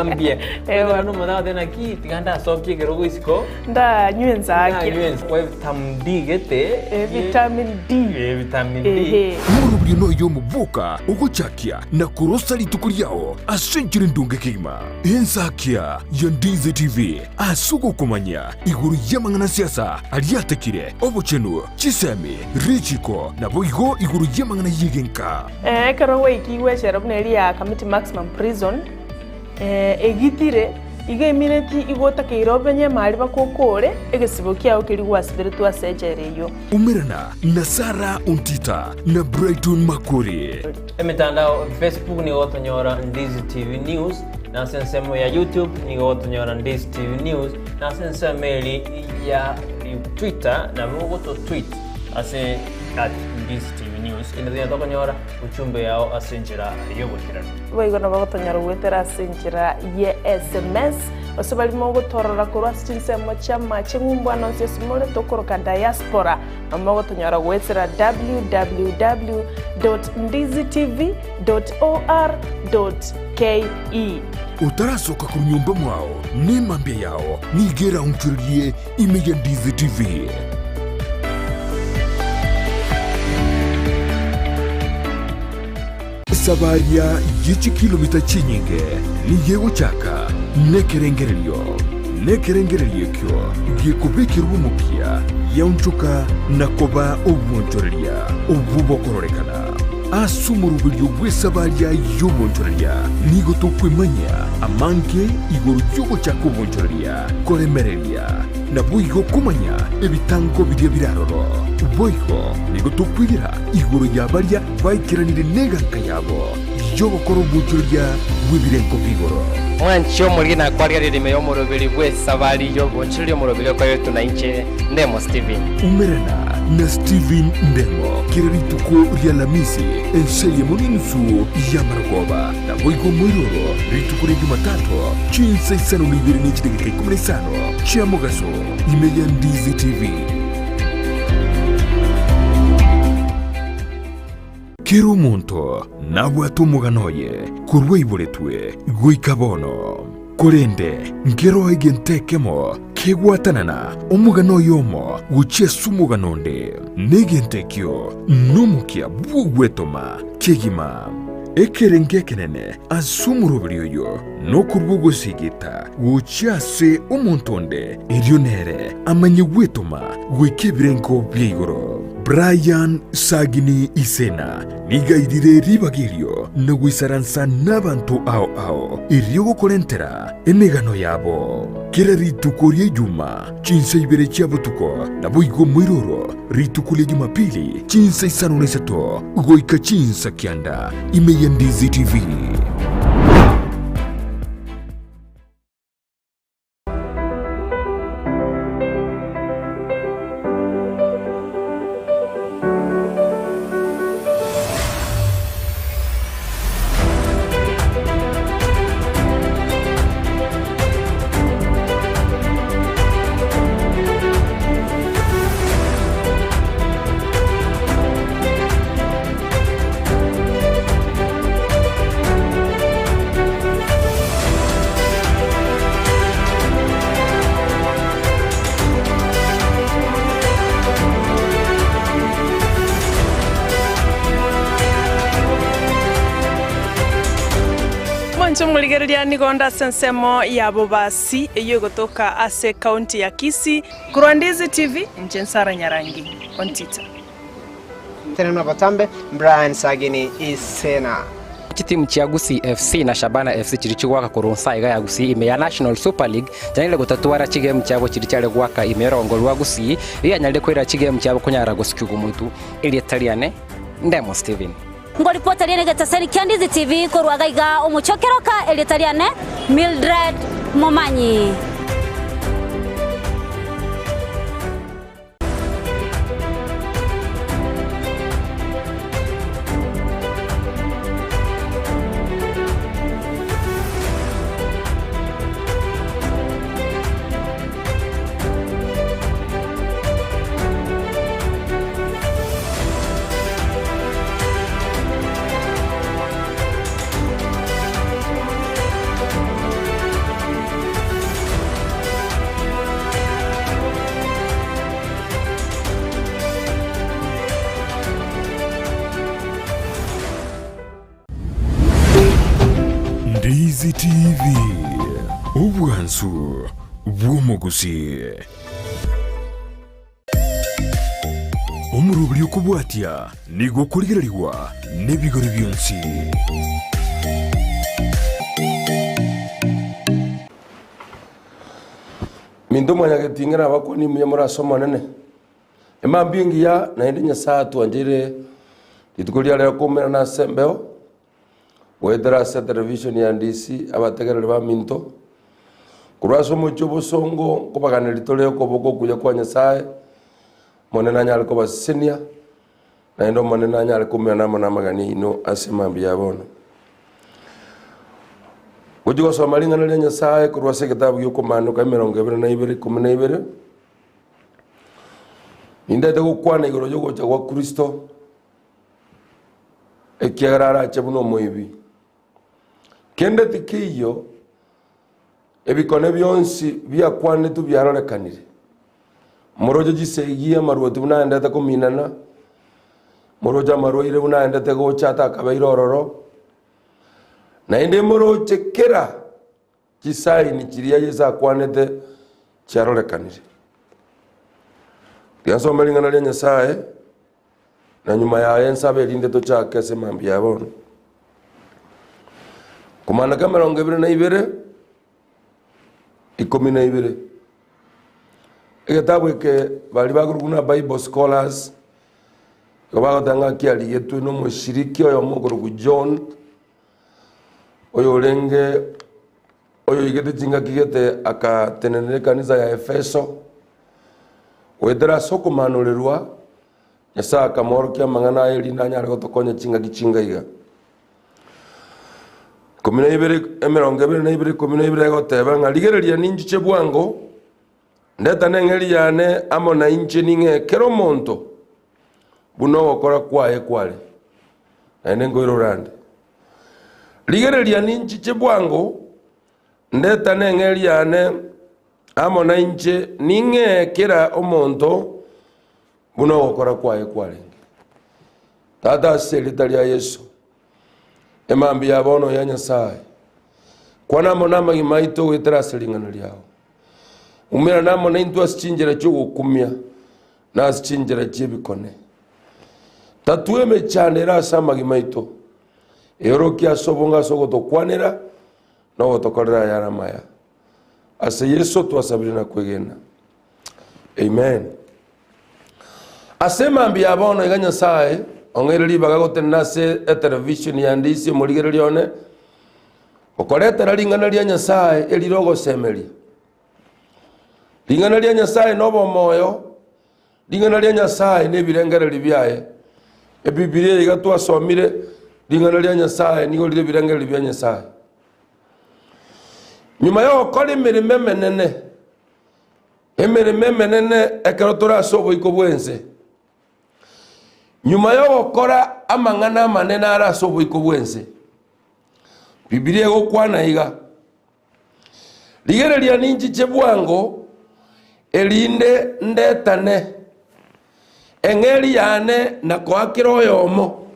Mambia. Eh, Bono nomonto agoteba naki tiga ndasokie ekerogo isiko. Ndanywe ensakia. Ndanywe ensa- Kwa vitamin D gete. Eh, vitamin D. Eh, vitamin D. Ehe. Omorobio noyo omoboka ogochakia na korosa rituko riao ase enchera endonge kegima. Ensakia ya Ndizi TV ase ogokomanya igoro y'amang'ana a siasa aria atekire, obochenu, chisemi, richiko, naboigo igoro y'amang'ana y'egenka. Ekero gwaikigwe echela buna eria ya Kamiti Maximum Prison, egitire, igo emineti igo otakeire obenye emari bakokore egesibo kiao keria gwasiberetwe ase echela eyio. Umerana na Sarah Ontita na Brighton Makori. Emetandao Facebook nigo gotonyora Ndizi TV News, na ase ensemo ya YouTube nigo gotonyora Ndizi TV News, na ase ensemo eri ya Twitter nabo ogoto tweet ase at Ndizi TV News. Kende tonyare tokonyora ujumbe yao ase enchera y'oboikeranu. Boigo nabo gotonyora goetera ase enchera ye sms, gose baria mogotorora korwa ase chinsemo chi'amache ng'umbu ande onsi ase more tokoroka diaspora, nabo mogotonyora goetera www dot ndizitv dot or dot ke. Otarasoka korwa nyomba mwao, nemambia yao nigo eraonchorerie ime ya Ndizi TV. Esabaria ye chikilomita chinyinge nigo egochaka nekerengererio, nekerengererio ekio gekobekerwa omokia giaonchoka na koba obwonchoreria obwo bokororekana. Ase omoroberio bw'esabaria y'obwonchoreria nigo tokwemanyia amange igoro y'ogochaka obwonchoreria, koremereria, naboigo komanya ebitango biria bire aroro. Boigo nigo tokwegera igoro ya baria Baikeranire neganka yabo y'ogokora obwochoria bw'ebirengo bi'igoro. Mwanche omoriri na kwarigereria ime y'omoroberi bw'esabari y'obonchoreria omoroberi okoretwe na inche, Ndemo Stephen. Umerana na Stephen Ndemo kera rituko ri'Alamisi ense eyemo n'enusu y'amarogoba, naboigo omoiroro rituko ria Jumatatu chinsa isano na ibere ne chidageka ikomi na isano chia mogaso ime ya Ndizi TV. Kera omonto nabwate omogano oye korwa aiboretwe goika bono. Korende nkeroo egento ekemo kegwatanana omogano oyomo gochia ase omogano onde, na egento ekio nomokia bw'ogwetoma kegima. Ekerengo ekenene ase omoroberi oyo nokorua ogosigita gochia ase omonto onde, erio nere amanye gwetoma goika ebirengo bia igoro. Brian Sagini Isena nigo airire ribaga erio na goisaransa nabanto ao ao erio gokorentera emegano yabo. Kera rituko ria Ijuma chinsa ibere chia botuko naboigo moiroro rituko ria Jumapili chinsa isano na isato goika chinsa kianda ime ya Ndizi TV. Mwanche omorigereria nigo onde ase ensemo ya Bobasi eyio egotoka ase ekaunti ya Kisii. Korwa Ndizi TV, inche Nsara Nyarangi, Ontita. Tenena botambe, Brian Sagini Isena. Chitimu chia Gusii FC na Shabana FC chiria chigoaka korwa nsa iga ya Gusii ime ya National Super League chianyarire gotatwara chigemu chiabo chiria chiare goaka ime y'orongo rwa Gusii rianyarire koira chigemu chiabo konyara gosikigwa omotu. Erieta riane Ndemo Stephen. Ngoripota riane egetaseni kia Ndizi TV korwa iga iga omochie o Keroka, erieta riane Mildred Momanyi. TV, obwansu bw'omogusii. Omoroberi okobwatia nigo okorigererigwa nebigori bionsi. Minto mwanyagetinga nabakwani mbuya more ase Omonene. Emambia engiya naende Nyasae atwancheire rituko ria rero koumerana ase embeo, goetera ase etelevision ya NDC abategereri baminto, korwa ase omochie obosongo nkobaganeri tore okoboko okuya kwa Nyasae, Omonene anyare kobasesenia, naende Omonene anyare koumerana amo namagani aino ase emambia ya bono. Gochia gosoma ring'ana ria Nyasae korwa ase egetabu gia okomaanoka emerongo ebere na ibere ikomi na ibere. Nindete gokwana igoro y'ogocha gwa Kristo, ekiagera arache buna omoibi. Kende tikeiyo, ebikone bionsi biakwanetwe biarorekanire. Moroche chisegi amaruoti buna aendete kominana, moroche amarwaire buna aendete gocha atakabeire ororo, naende moroche kera Chisaini chiria Yeso akwanete chiarorekanire. Tiga nsome ring'ana ria Nyasae, na nyuma yaye nsabe erinde tochake ase mambia ya bono. Komandaka emerongo ebere na ibere, ikomi na ibere. Egetabu eke baria bakorokwa buna Bible Scholars, nigo bagoteba ng'a kiarigetwe na omoshiriki oyomo okorokwa John. Oyorenge oyoigete chingaki gete akatenenera ekanisa ya Efeso, goetera ase okomanorerwa, Nyasae akamoorokia amang'ana aye erinde anyare gotokonya chingaki chinga iga. Ikomi na ibere, emerongo ebere na ibere ikomi na ibere egoteba ng'a rigereria ninchiche bwango, ndetane eng'eria yane amo nainche ning'ee kera omonto buna ogokora kwaye kware. Naende nkoirora nde. Rigereria ninchiche bwango, ndetane eng'eria yane amo nainche, ning'ee kera omonto buna ogokora kwaye kwarenge. Tata, ase erieta ria Yeso, emambia ya bono ya Nyasae, kwana amo namagima aito goetera ase ring'ana riao. Umerana amo naintwe ase chinchera chi'ogokumia na ase chinchera chi'ebikone. Tatue emechando ere ase amagima aito, eorokie ase obonge ase ogotokwanera na ogotokorera ayare amaya. Ase Yeso twasabire na kwegena. Amen. Ase emambia ya bono iga Nyasae ong'eire ribaga gotenena ase etelevisheni ya Ndisi omorigereria one, okoretera ring'ana ria Nyasae erire ogosemeria. Ring'ana ria Nyasae nobomoyo, Ring'ana ria Nyasae na ebirengererio biaye. Ebibilia eye iga twasomire, ring'ana ria Nyasae nigo rire ebirengererio bia Nyasae. Nyuma yogokora emeremo emenene, emeremo emenene ekero tore ase oboiko bw'ense, nyuma yogokora amang'ana amanene are ase oboiko bw'ense, Bibilia egokwana iga, Rigereria ninchiche bwango, erinde ndetane eng'eria yane na koa kera oyomo,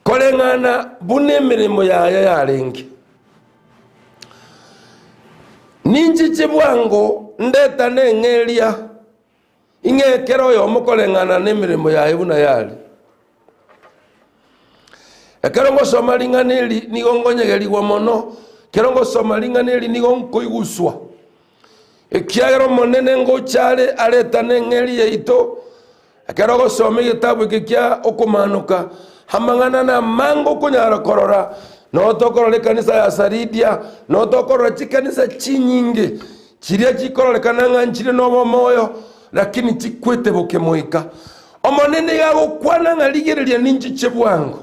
koreng'ana buna emeremo yaye yarenge. Ninchiche bwango ndetane eng'eria, ing'ee kera oyomo koreng'ana nemeremo yaye buna yare. Ekero ngosoma ring'ana eri nigo ngonyegerigwa mono, ekero ngosoma ring'ana eri nigo nkoiguswa, ekiagera Omonene ngocha are aretane eng'eria yaito. Ekero ogosoma egetabu eke kia okomanoka, amang'ana namange okonyara korora, noo tokorora ekanisa ya Saridia, noo tokorora chikanisa chinyinge chiria chikororekana ng'a nchire nobomoyo, lakini chikwete bokemoika. Omonene iga agokwana ng'a rigereria ninchiche bwango.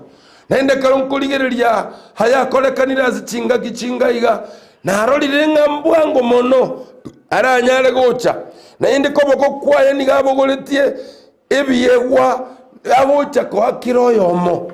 Naende ekero nkorigereria ayakorekanire ase chingaki chinga iga, narorire ng'a mbwango mono aranyare gocha, naende koboko kwaye nigo abogoretie ebiegwa agocha koa kera oyomo.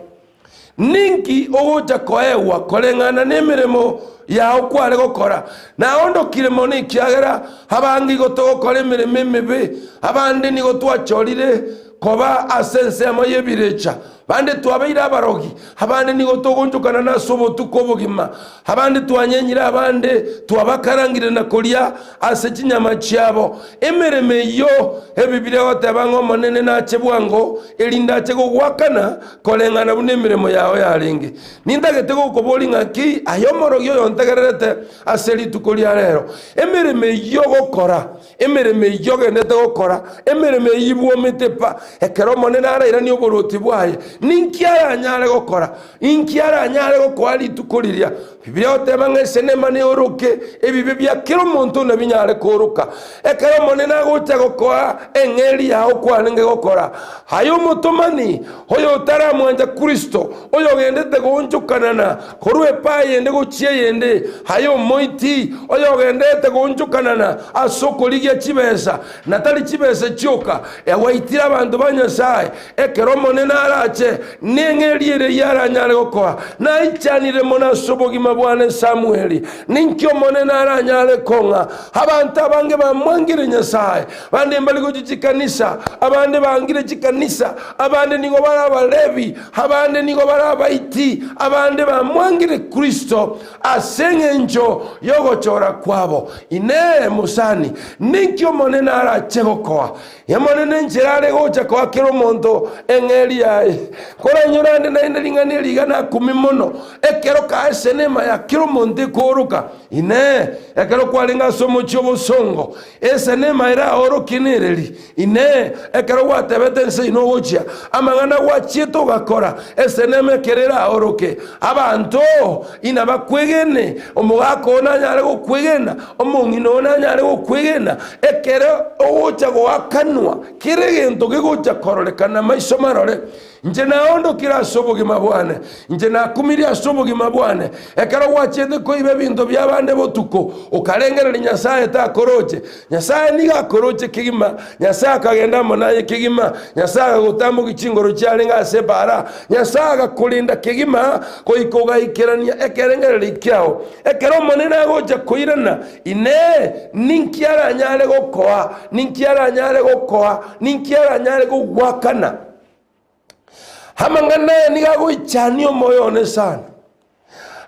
Ninki ogocha koegwa koreng'ana nemeremo yao kware gokora? Naondokire mono ekiagera abange igo togokora emeremo emebe, abande nigo twachorire koba ase ensemo y'ebirecha. Bande twabeire abarogi, abande nigo togonchokana nase obotuko obogima, abande twanyenyire abande twabakarangire na koria ase chinyama chiabo. Emeremo eyio Ebibilia egoteba ng'a Omonene nache bwango, erinde ache gogoakana koreng'ana buna emeremo yao yarenge. Nintagete gokoboria ng'aki aye omorogi oyontegererete ase rituko ria rero, emeremo eyio ogokora, Emeremo eyio ogendete gokora, emeremo eyio ibwomete pa, ekero Omonene arairanie oboruoti bwaye, ninki aranyare gokora? Inki aranyare gokoa rituko riria? Bibilia egoteba ng'a esenema neoroke ebibe bia kera omonto nabinyare kooroka. Ekero Omonene agocha gokoa eng'eria yao kwarenge gokora, aye omotomani, oyotaramwancha Kristo, oyogendete goonchokanana Korwa epaa eyende gochia eyende, aye omoiti, oyogenderete goonchokanana ase okorigia chibesa, na tari chibesa chioka, gwaitire abanto ba Nyasae, ekero Omonene arache, neng'eria ere eyio aranyare gokoa. Naichanire mono ase obogima bwane, Samweli. Ninki Omonene aranyare kong'a? Abanto abange bamwangire Nyasae, bande mbari gochia chikanisa, abande bangire chikanisa, abande nigo bare Abalevi, Abande nigo bare abaiti, abande bamwangire Kristo ase engencho y'ogochora kwabo. Inee! Mosani, ninki Omonene arache gokoa? Omonene enchera are gocha koa kera omonto eng'eria yaye. Korainyore ande naende ring'ana eri iga nakumia mono, ekero kaa esenema ya kera omonto ekooroka. Inee! Ekero kwarenge ase omochie obosongo, esenema eraorokie nereri? Inee! Ekero gwatebete ense ino ogochia, amang'ana gwachiete ogakora, esenema ekero eraoroke, abanto inabakwegene, omogaka oo nanyare gokwegena, omong'ina oo nanyare gokwegena, ekero ogocha goakanwa kera egento gegocha kororekana maiso marore, Inche naondokire ase obogima bwane, inche nakumirie ase obogima bwane. Ekero gwachiete koiba ebinto bi'abande botuko, okarengereria Nyasae takoroche. Nyasae nigo akoroche kegima, Nyasae akagenda amo naye kegima, Nyasae agagotambokia chingoro chiarenge ase ebaara, Nyasae agakorinda kegima goika ogaikerania ekerengererio kiao. Ekero Omonene agocha koirana, Inee, ninki aranyare gokoa? Ninki aranyare gokoa? Ninki aranyare gogoakana? Amang'ana aya nigo agoichania omoyo one sana.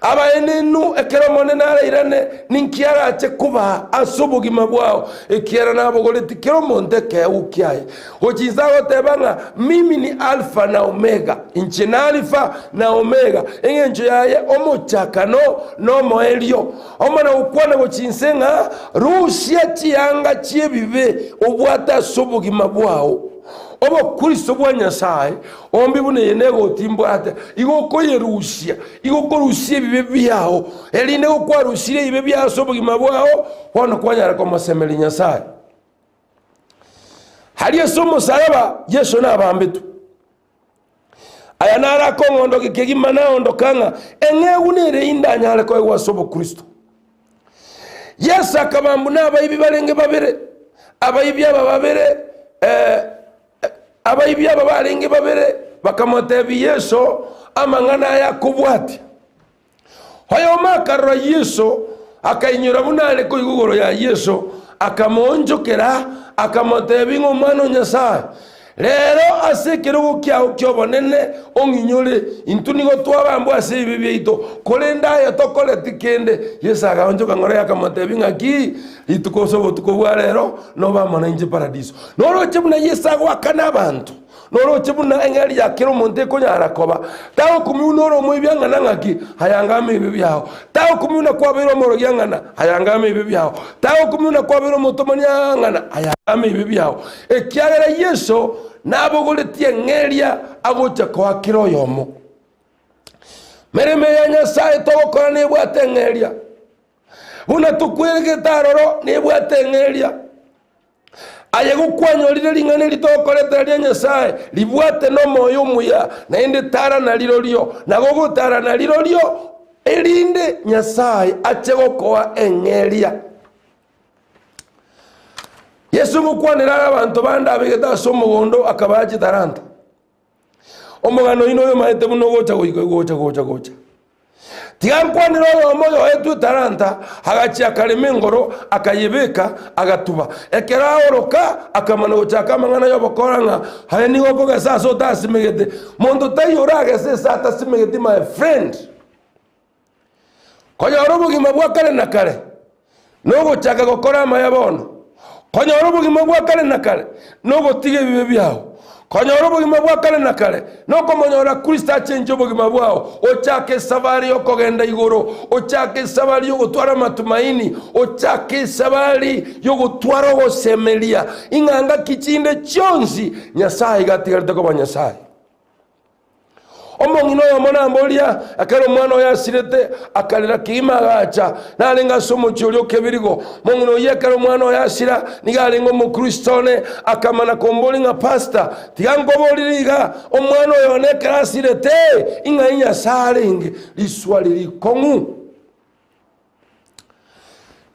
Abaenenu, ekero Omonene arairane, ninki arache kobaa ase obogima bwao, ekiagera nabogoretie kera omonto ekeegwa kiaye. Gochia inse agoteba ng'a mimi ni Alfa na Omega, inche na Alifa na Omega, engencho yaye omochakano na omoerio. Omana gokwana gochia inse ng'a rusia chianga chi'ebibe obwate ase obogima bwao. Obokristo bwa Nyasae ombi buna eye negoti mbwate, igo okoyerusia, igo okorusia ebibe biao, erinde gokwarusirie ebibe biao ase obogima bwao, bono kwanyara komosemeria Nyasae. Aria ase omosalaba Yeso nabambetwe. Aya naro akong'ondokia kegima naondoka ng'a eng'egu nere indanyare koegwa ase obokristo. Yeso akabambwa nabaibi barenge babere, abaibi aba babere eh, abaibi aba barenge babere bakamotebia Yeso amang'ana aya akobwatia. Oyomo akarora Yeso, akainyora buna are koigwa igoro ya Yeso, akamoonchokera, akamotebia ng'a Omwana o Nyasae, rero ase ekerogo kiao ki'obonene ong'inyore, intwe nigo twabambwa ase ebibe biaito, korende aye tokoreti kende. Yeso akaonchoka ng'ora akamotebia ng'aki, rituko ase obotuko bwa rero nobe amo nainche paradiso. Noroche buna Yeso agoakana abanto. Noroche buna eng'eria ya kera omonto ekonyara koba. Tagokumigwa nore omoibi ang'ana ng'aki, ayangame ebibe biao. Tagokumigwa na kwabeire omorogi ang'ana, ayangame ebibe biao. Tagokumigwa na kwabeire omotomani ang'ana, ayangame ebibe biao. Ekiagera Yeso nabogoretie eng'eria agocha koa kera oyomo. Meremo ya Nyasae togokora nebwate eng'eria. Buna tokweregete aroro nebwate eng'eria. Aye gokwanyorire ring'ana eri togokoretera ria Nyasae, ribwate nomoyo omuya, naende tara narirorio, na gogotara narirorio, erinde Nyasae ache gokoa eng'eria. Yeso ngokwanera are abanto bande abegete ase omogondo akabaa chitalanta. Omogano oino oyomaete buna ogocha goika gocha gocha gocha. Tiga nkwanere oyomo oyoetwe etalanta, agachia akarema engoro, akayebeka, agatuba. Ekero aoroka, akamana gochaka amang'ana y'obokora ng'a aye nigo okogesa ase otasimegete. Monto taiyo oragese ase atasimegeti my friend. Konyora obogima bwa kare na kare nogochaka gokora amaya bono. Konyora obogima bwa kare na kare nogotiga ebibe biao. Konyora obogima bwa kare na kare nokomonyora Kristo achenche obogima bwao, ochake esabari y'okogenda igoro, ochake esabari y'ogotwara amatumaini, ochake esabari y'ogotwara ogosemeria, ing'a ngaki chinde chionsi Nyasae iga atigarete koba Nyasae. Omong'ina oyomo namboria, ekero omwana oye asirete, akarera kegima agacha. Narenge ase omochie oria o kebirigo. Omong'ina oyio ekero omwana oye asira, nigo arenge omokristo one, akamana komboria ng'a Pastor, tiga nkoborire iga, omwana oyo one ekero asirete, ing'ai Nyasae arenge? Riswali rikong'u.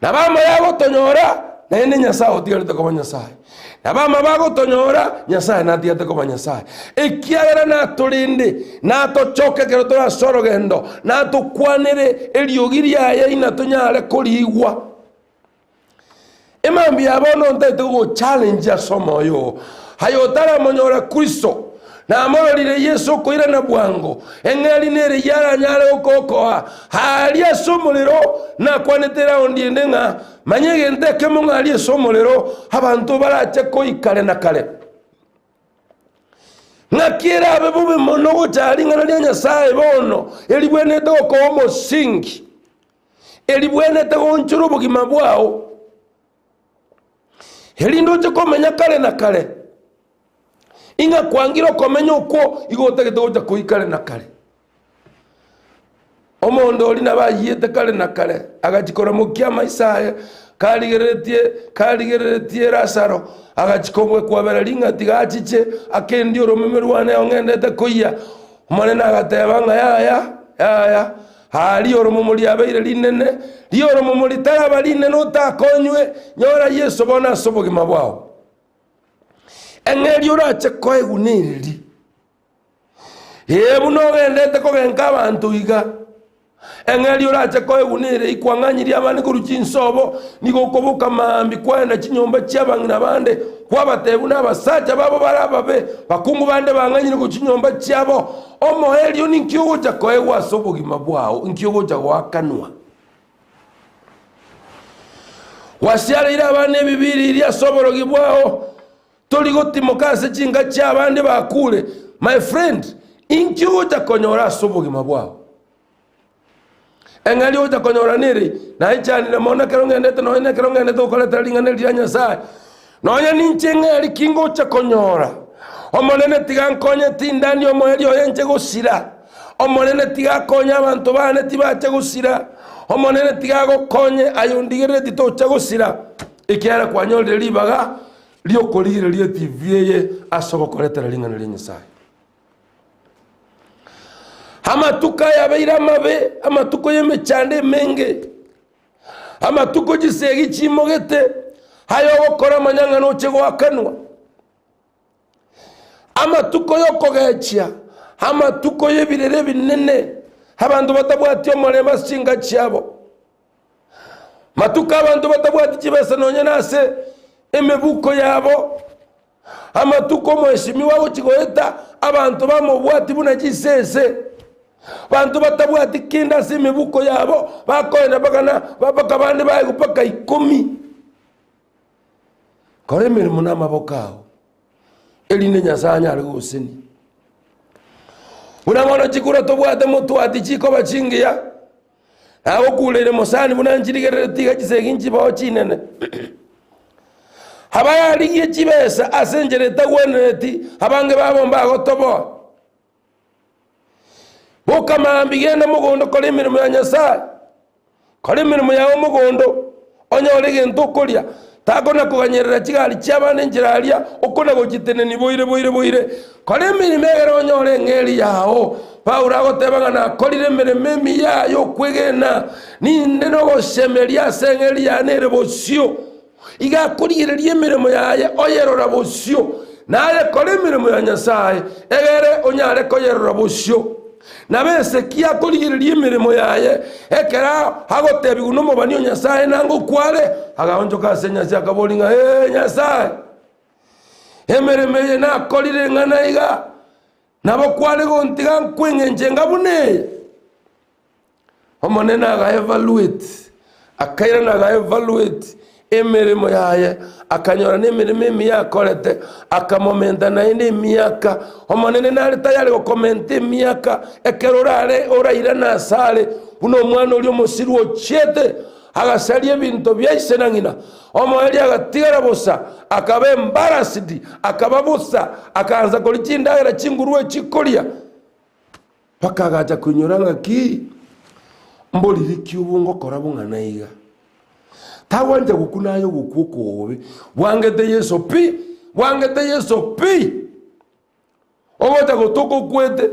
Nabo amaya agotonyora, naende Nyasae otigarete koba Nyasae. Nabo amabe agotonyora, Nyasae natigarete koba Nyasae. Ekiagera natorende, natochoke ekero tore ase orogendo, natokwanere eriogi riaye inatonyare koriigwa. Emambia ya bono ntaete gogochallenge ase omoyo oo. Aye otaramonyora Kristo, namororire Yeso okoirana bwango, eng'eri nere eyio aranyare gokokoa aaria ase omorero. Nakwanete eraundi ende ng'a manya egento ekemo ng'a aria ase omorero abanto barache koikare na kare. Ng'aki erabe bobe mono gocha ring'ana ria Nyasae bono eribwenerete gokoa omosingi. Eribwenerete goonchora obogima bwao, erinde oche komenya kare na kare, ing'a kwangire okomenya okwo igo otagete gocha koigwa kare na kare. Omonto oria nabo ayiete kare na kare, agachia koramokia amaiso aye, karigereretie karigereretie Lazaro, agachia komwekwabera ring'a tiga achiche akendie oromeme rwane ong'endete koyia. Omonene agateba ng'a yaya, yaya. Aa rioromomo riabeire rinene, rioromomo ritaraba rinene otakonywe, nyora Yeso bono ase obogima bwao. Eng'eria orache koegwa nereri, Ee, buna ogendete kogenka abanto iga. Eng'eria orache koegwa nereri, kwang'anyirie abande korwa chinsobo, nigo okoboka mambia kwaenda chinyomba chi'abang'ina bande, kwabatebia buna abasacha babo bare ababe, bakungu bande bang'anyire korwa chinyomba chiabo, Omoerio ninki ogocha koegwa ase obogima bwao? Inki ogocha goakanwa? Gwasiareire abana ebibiriri ase oborogi bwao, tori gotimoka ase chinka chi'abande bakure. My friend, inki ogocha konyora ase obogima bwao? Eng'eria ogocha konyora nere, naichanire mono ekero ng'endete nonya nekero ng'endete gokoretera ring'ana eri ria Nyasae. Nonya ninche eng'eria ki ngocha konyora? Omonene tiga nkonye tindania omoerio oye nche gosira. Omonene tiga akonye abanto baane tibacha gosira. Omonene tiga agokonye aye ondigereretie tocha gosira, ekiagera kwanyorire ribaga ri'okorigereria etibi eye ase ogokoretera ring'ana ria Nyasae. Amatuko aya abeire amabe, amatuko y'emechando emenge, amatuko chisegi chimogete, aya ogokora amanyang'ana oche goakanwa, amatuko y'okogechia, amatuko y'ebirero ebinene, abanto batabwati omorembe ase chinka chiabo. Matuko abanto batabwati chibesa nonya nase emebuko yabo. Amatuko omoeshimiwa agochia goeta, abanto bamobwati buna chisese. Banto batabwati kende ase emebuko yabo, bakoenda mpaka na mpaka abande baegwa mpaka ikomi. Kora emeremo na amaboko ao, erinde Nyasae anyare gogosesenia. Buna bono chikura tobwate motwati chikoba chingiya, Nagokureire mosani buna nchirigerereti iga chisegi nchibao chinene. Abararigie chibesa ase enchera etagwenereti, abange babo mbagotoboa. Boka mambia genda mogondo kora emeremo ya Nyasae, kora emeremo yao mogondo, onyore egento okoria, takona koganyerera chigari chi'abande enchera aria, okona gochitenenia boire boire boire. Kora emeremo egere onyore eng'eria yao. Paulo agoteba ng'a nakorire emeremo emiya y'okwegena, ninde nogosemeria ase eng'eria yane ere bosio. Iga akorigereria emeremo yaye oyerora bosio. Naye kora emeremo ya Nyasae, egere onyare koyerora bosio. Nabo Hezekia akorigereria emeremo yaye, ekero agotebigwa nomobani o Nyasae nanga okware, agaonchoka ase enyasi akaboria ng'a, Ee, Nyasae, emeremo eye nakorire eng'ana iga, nabo kware gontiga nkwe eng'encho enga buna eye? Omonene aga evaluate, akairana aga evaluate emeremo yaye, akanyora nemeremo emiya akorete, akamomenta naende emiaka. Omonene nare tayari gokomenta emiaka ekero orare orairane asare, buna omwana oria omosiru ochiete agasaria ebinto bia ise na ng'ina. Omoerio agatigara bosa, akaba embarrassed, akaba bosa, akaansa koria chindagera chingurue chikoria. Mpaka agacha koinyora ng'aki mboriri ki obo ngokora bong'ana iga. Tagwancha gokwa naye ogokwa okobe, bwangete Yeso pi, bwangete Yeso pi! Ogocha gotoka okwete,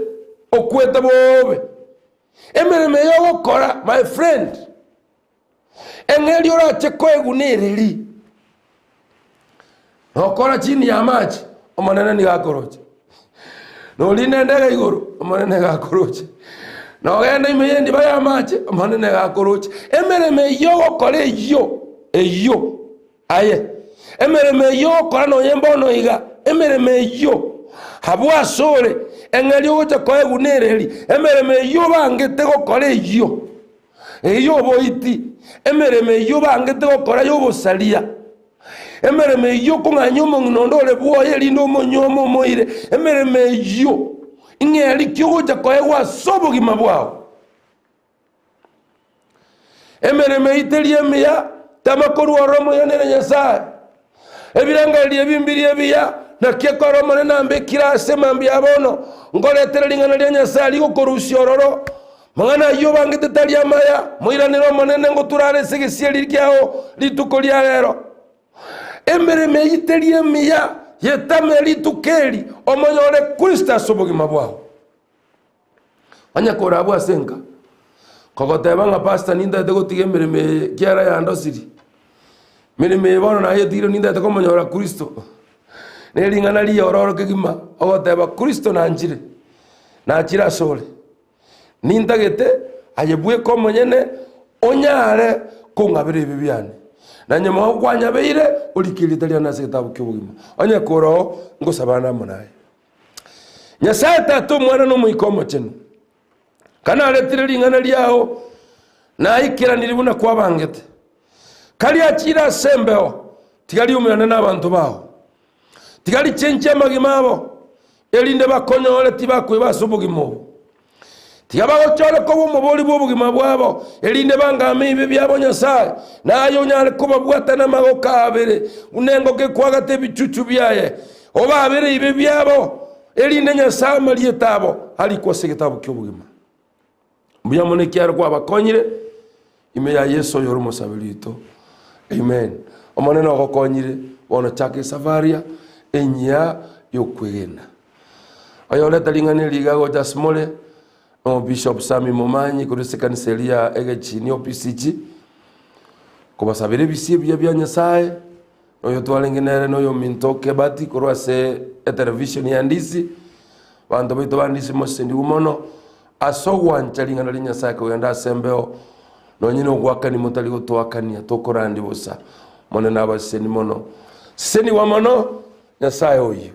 okwete bobe. Emeremo eye ogokora my friend, eng'eria orache koegwa nereri. Nokora chini ya amache, Omonene nigo akoroche. Norina endege igoro, Omonene nigo akoroche. Nogenda ime y'endiba y'amache, Omonene nigo akoroche. Emeremo eyio ogokora eyio, eyio, aye, emeremo eyio ogokora nonye mbono iga, emeremo eyio, abwo asore, eng'eria ogocha koegwa nereri, emeremo eyio obangete gokora eyio. Eyio oboiti, emeremo eyio obangete gokora y'obosaria, emeremo eyio okong'anyia omong'ina onde ore bwoye erinde omonyuome omoire, emeremo eyio ing'eri ki ogocha koegwa ase obogima bwao? Emeremo eyio teri emiya, tama korwa ororo omoiranere Nyasae. Ebirengererio ebi mbiria ebiya, naki ekero Omonene ambekire ase mambia ya bono, nkoretere ring'ana ria Nyasae rigokorusia ororo. Mang'ana ayio obangete tari amaya, moiranere Omonene ngoturare ase egesieri kiao rituko ria rero. Emeremo eyio teri emiya, yetame rituko eri, omonyore Kristo ase obogima bwao. Onye kore abwo ase enka, kogoteba ng'a pastor nintagete gotiga emeremo eye ekiagera yandosirie, emeremo eye bono nayetigire nintagete komonyora Kristo, ne ring'ana riyororo kegima, ogoteba Kristo nanchire, nachire asore, nintagete aye bweka omonyene onyare kong'abera ebibe biane, na nyuma gokwanyabeire orike erieta riane ase egetabu kia obogima. Onye kore oo, ngosabane amo naye. Nyasae Tata, Omwana, na Omoika Omochenu, kanaretire ring'ana riao, naikeranirie buna kwabangete. Kariachire ase embeo, tiga riumerane nabanto bao. Tiga richenchie amagima abo, erinde bakonyore tibakweba ase obogima obo. Tiga bagochore koba omobori bw'obogima bwabo, erinde bangame ebibe biabo Nyasae, na aye onyare kobabwata namagoko abere, buna engoko ekwagata ebichuchu biaye. Obaabere ebibe biabo, erinde Nyasae amarieta abo arikwe ase egetabu ki'obogima. Mbuya mono ekiagera kwabakonyire, ime ya Yeso oyore omosaberi oito. Amen. Omonene ogokonyire, bono chaka esafaria enyia y'okwegena. Oyoreta ring'ana eri iga gocha ase more, no Bishop Sammy Momanyi korwa ase ekanisa eria ya Egechini OPCG, kobasabera ebisio ebiya bia Nyasaye, na oyo twarenge nere na oyominto Kebati korwa ase etelevisheni ya Ndisi, abanto baito ba Ndisi mosesenigwe mono, ase ogwancha ring'ana ria Nyasaye kogenda ase embeo, nonye na ogoakania motari gotoakania, tokorandia bosa. Omonene abasesenie mono. Sesenigwa mono, Nyasaye oyio.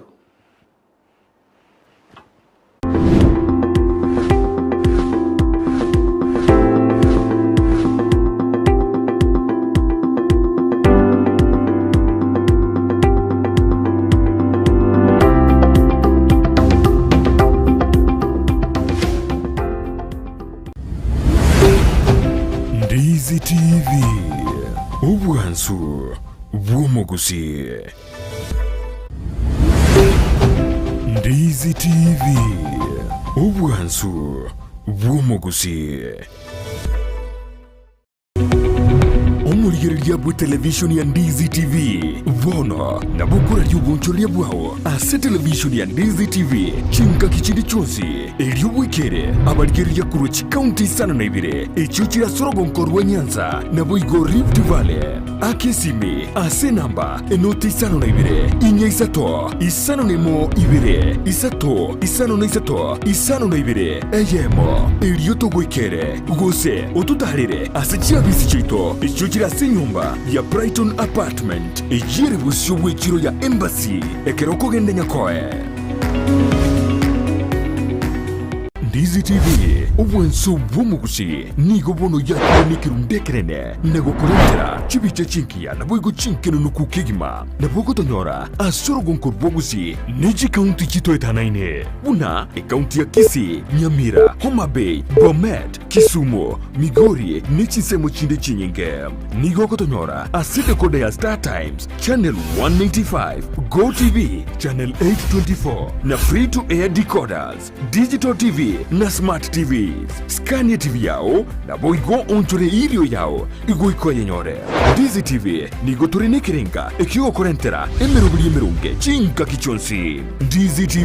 Ndizi TV, obwansu bw'omogusii. Ndizi TV, obwansu bw'omogusii. Omorigereria bwe televishoni ya Ndizi TV, bono nabo okoraria obonchoreria bwao ase televishoni ya Ndizi TV chingaki chinde chionsi, erio bwekere abarigereria korwa chikaunti isano na ibere echio chire ase orogonko rwa Nyanza naboigo Rift Valley. Aka esimi ase enamba enoti isano na ibere, inya isato, isano na emo ibere, isato, isano na isato, isano na ibere, eyemo, erio togoikere, gose ototaarere ase chiabisi chiaito echio chire ase enyomba ya Brighton Apartment, eyio ere bosio bw'echiro ya Embassy, ekero okogenda Nyakoe. Ndizi TV, obwanso bw'omogusi, nigo bono yakire nekerundu ekenene na gokorentera chibicha chingiya naboigo chinkenunuku kegima. Nabo ogotonyora ase orogonko rw'obogusi ne chikaunti chitoetanaine buna ekaunti ya Kisii, Nyamira, Homa Bay, Bomet, Kisumu, Migori ne chinsemo chinde chinyinge. Nigo ogotonyora ase decoder ya Star Times, Channel 195, Go TV, Channel 824 na Free to Air decoders, Digital TV na Smart TVs. Scania TV yao naboigo onchore irio yao igoika oyenyore. Ndizi TV nigo tore nekerenga ekiogokorentera emeroberi emeronge chingaki chionsi. Ndizi TV,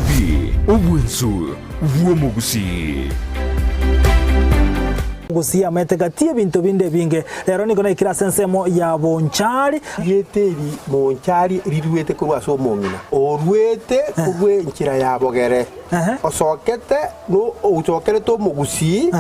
obwensu bw'omogusii. Gusii amaete gati y'ebinto binde ebinge. Rero nigo naikire ase ensemo ya Bonchari. Erieta eri Bonchari riruete korwa ase omong'ina oruete korwa enchera ya bogere, osokete no osokerete omogusii,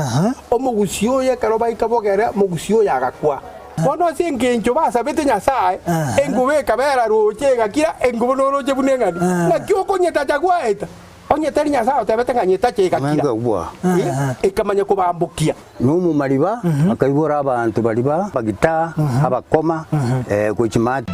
omogusii oyo ekero baika bogere, omogusii oyo agakwa. Bono ase engencho basabete Nyasae, engubo ekabera roche egakira, engubo noroche buna eng'ani. Naki okonyetacha gwaeta? Onye tari Nyasae otebete ng'a nyetache egakira, ekamanya kobambokia. Nomomariba akaibora abanto baria ba Bagitaa, abakoma, gochia maate.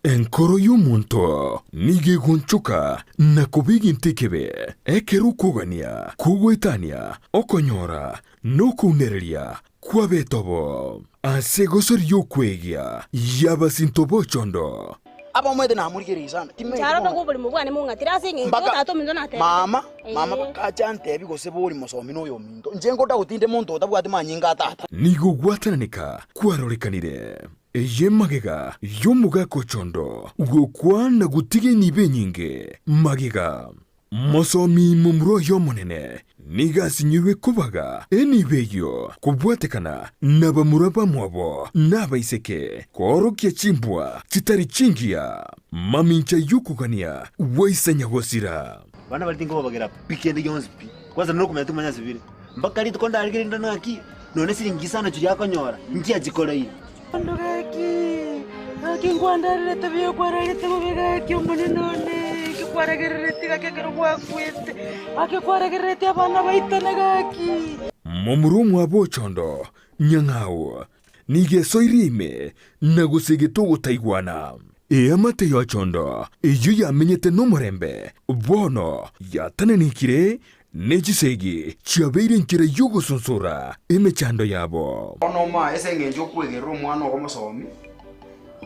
Enkoro y'omonto nigo egonchoka na koba egento ekebe, ekero okogania kogoetania okonyora na okounereria kw'abetobo ase egosori y'okwegia y'abasinto b'ochondo. Abamwete namorigereria sana, timanyeti Inche aro bono. nagwo oborimo bwane mong'atire ase eng'encho Mpaka tata ominto natebete. mama, mama Ee. bakacha antebi gose bori mosomi noyo ominto. Inche ngoda gotinde monto otabwati manyinga a tata. Nigo gwatananeka kwarorekanire. Eye magega y'omogaka ochondo gokwa na gotiga enibo enyinge magega. Mosomi momura oye omonene nigo asinyirwe kobaga enibo eyio kobwatekana nabamura bamwabo na abaiseke koorokia chimbwa chitari chingiya, mamincha y'okogania gwaisa nyagosira. Abana baria tinkobabagera pi kende gionsi pi, kwanza nokomanya timanya ase bire. Mpaka rituko ndarigererie rinde ng'aki, nonya siringi isano chiria akonyora, nchiachikoreire. Bono gaki, gaki nkwandererete buya okwararete bobe gaki omonene one, eki kwaragerereti gaki ekero gwakwete, gaki kwaragerereti abana baitane gaki. Momura omwabo ochondo, nyang'au, nigo esoirie ime na gosegete ogotaigwana. Eamate y'ochondo eyio yamenyete nomorembe, bono yatananekire Ne chisegi chiabeire enchera y'ogosonsora emechando yabo. Bono omoaye ase engencho okwegerera omwana ogo mosomi,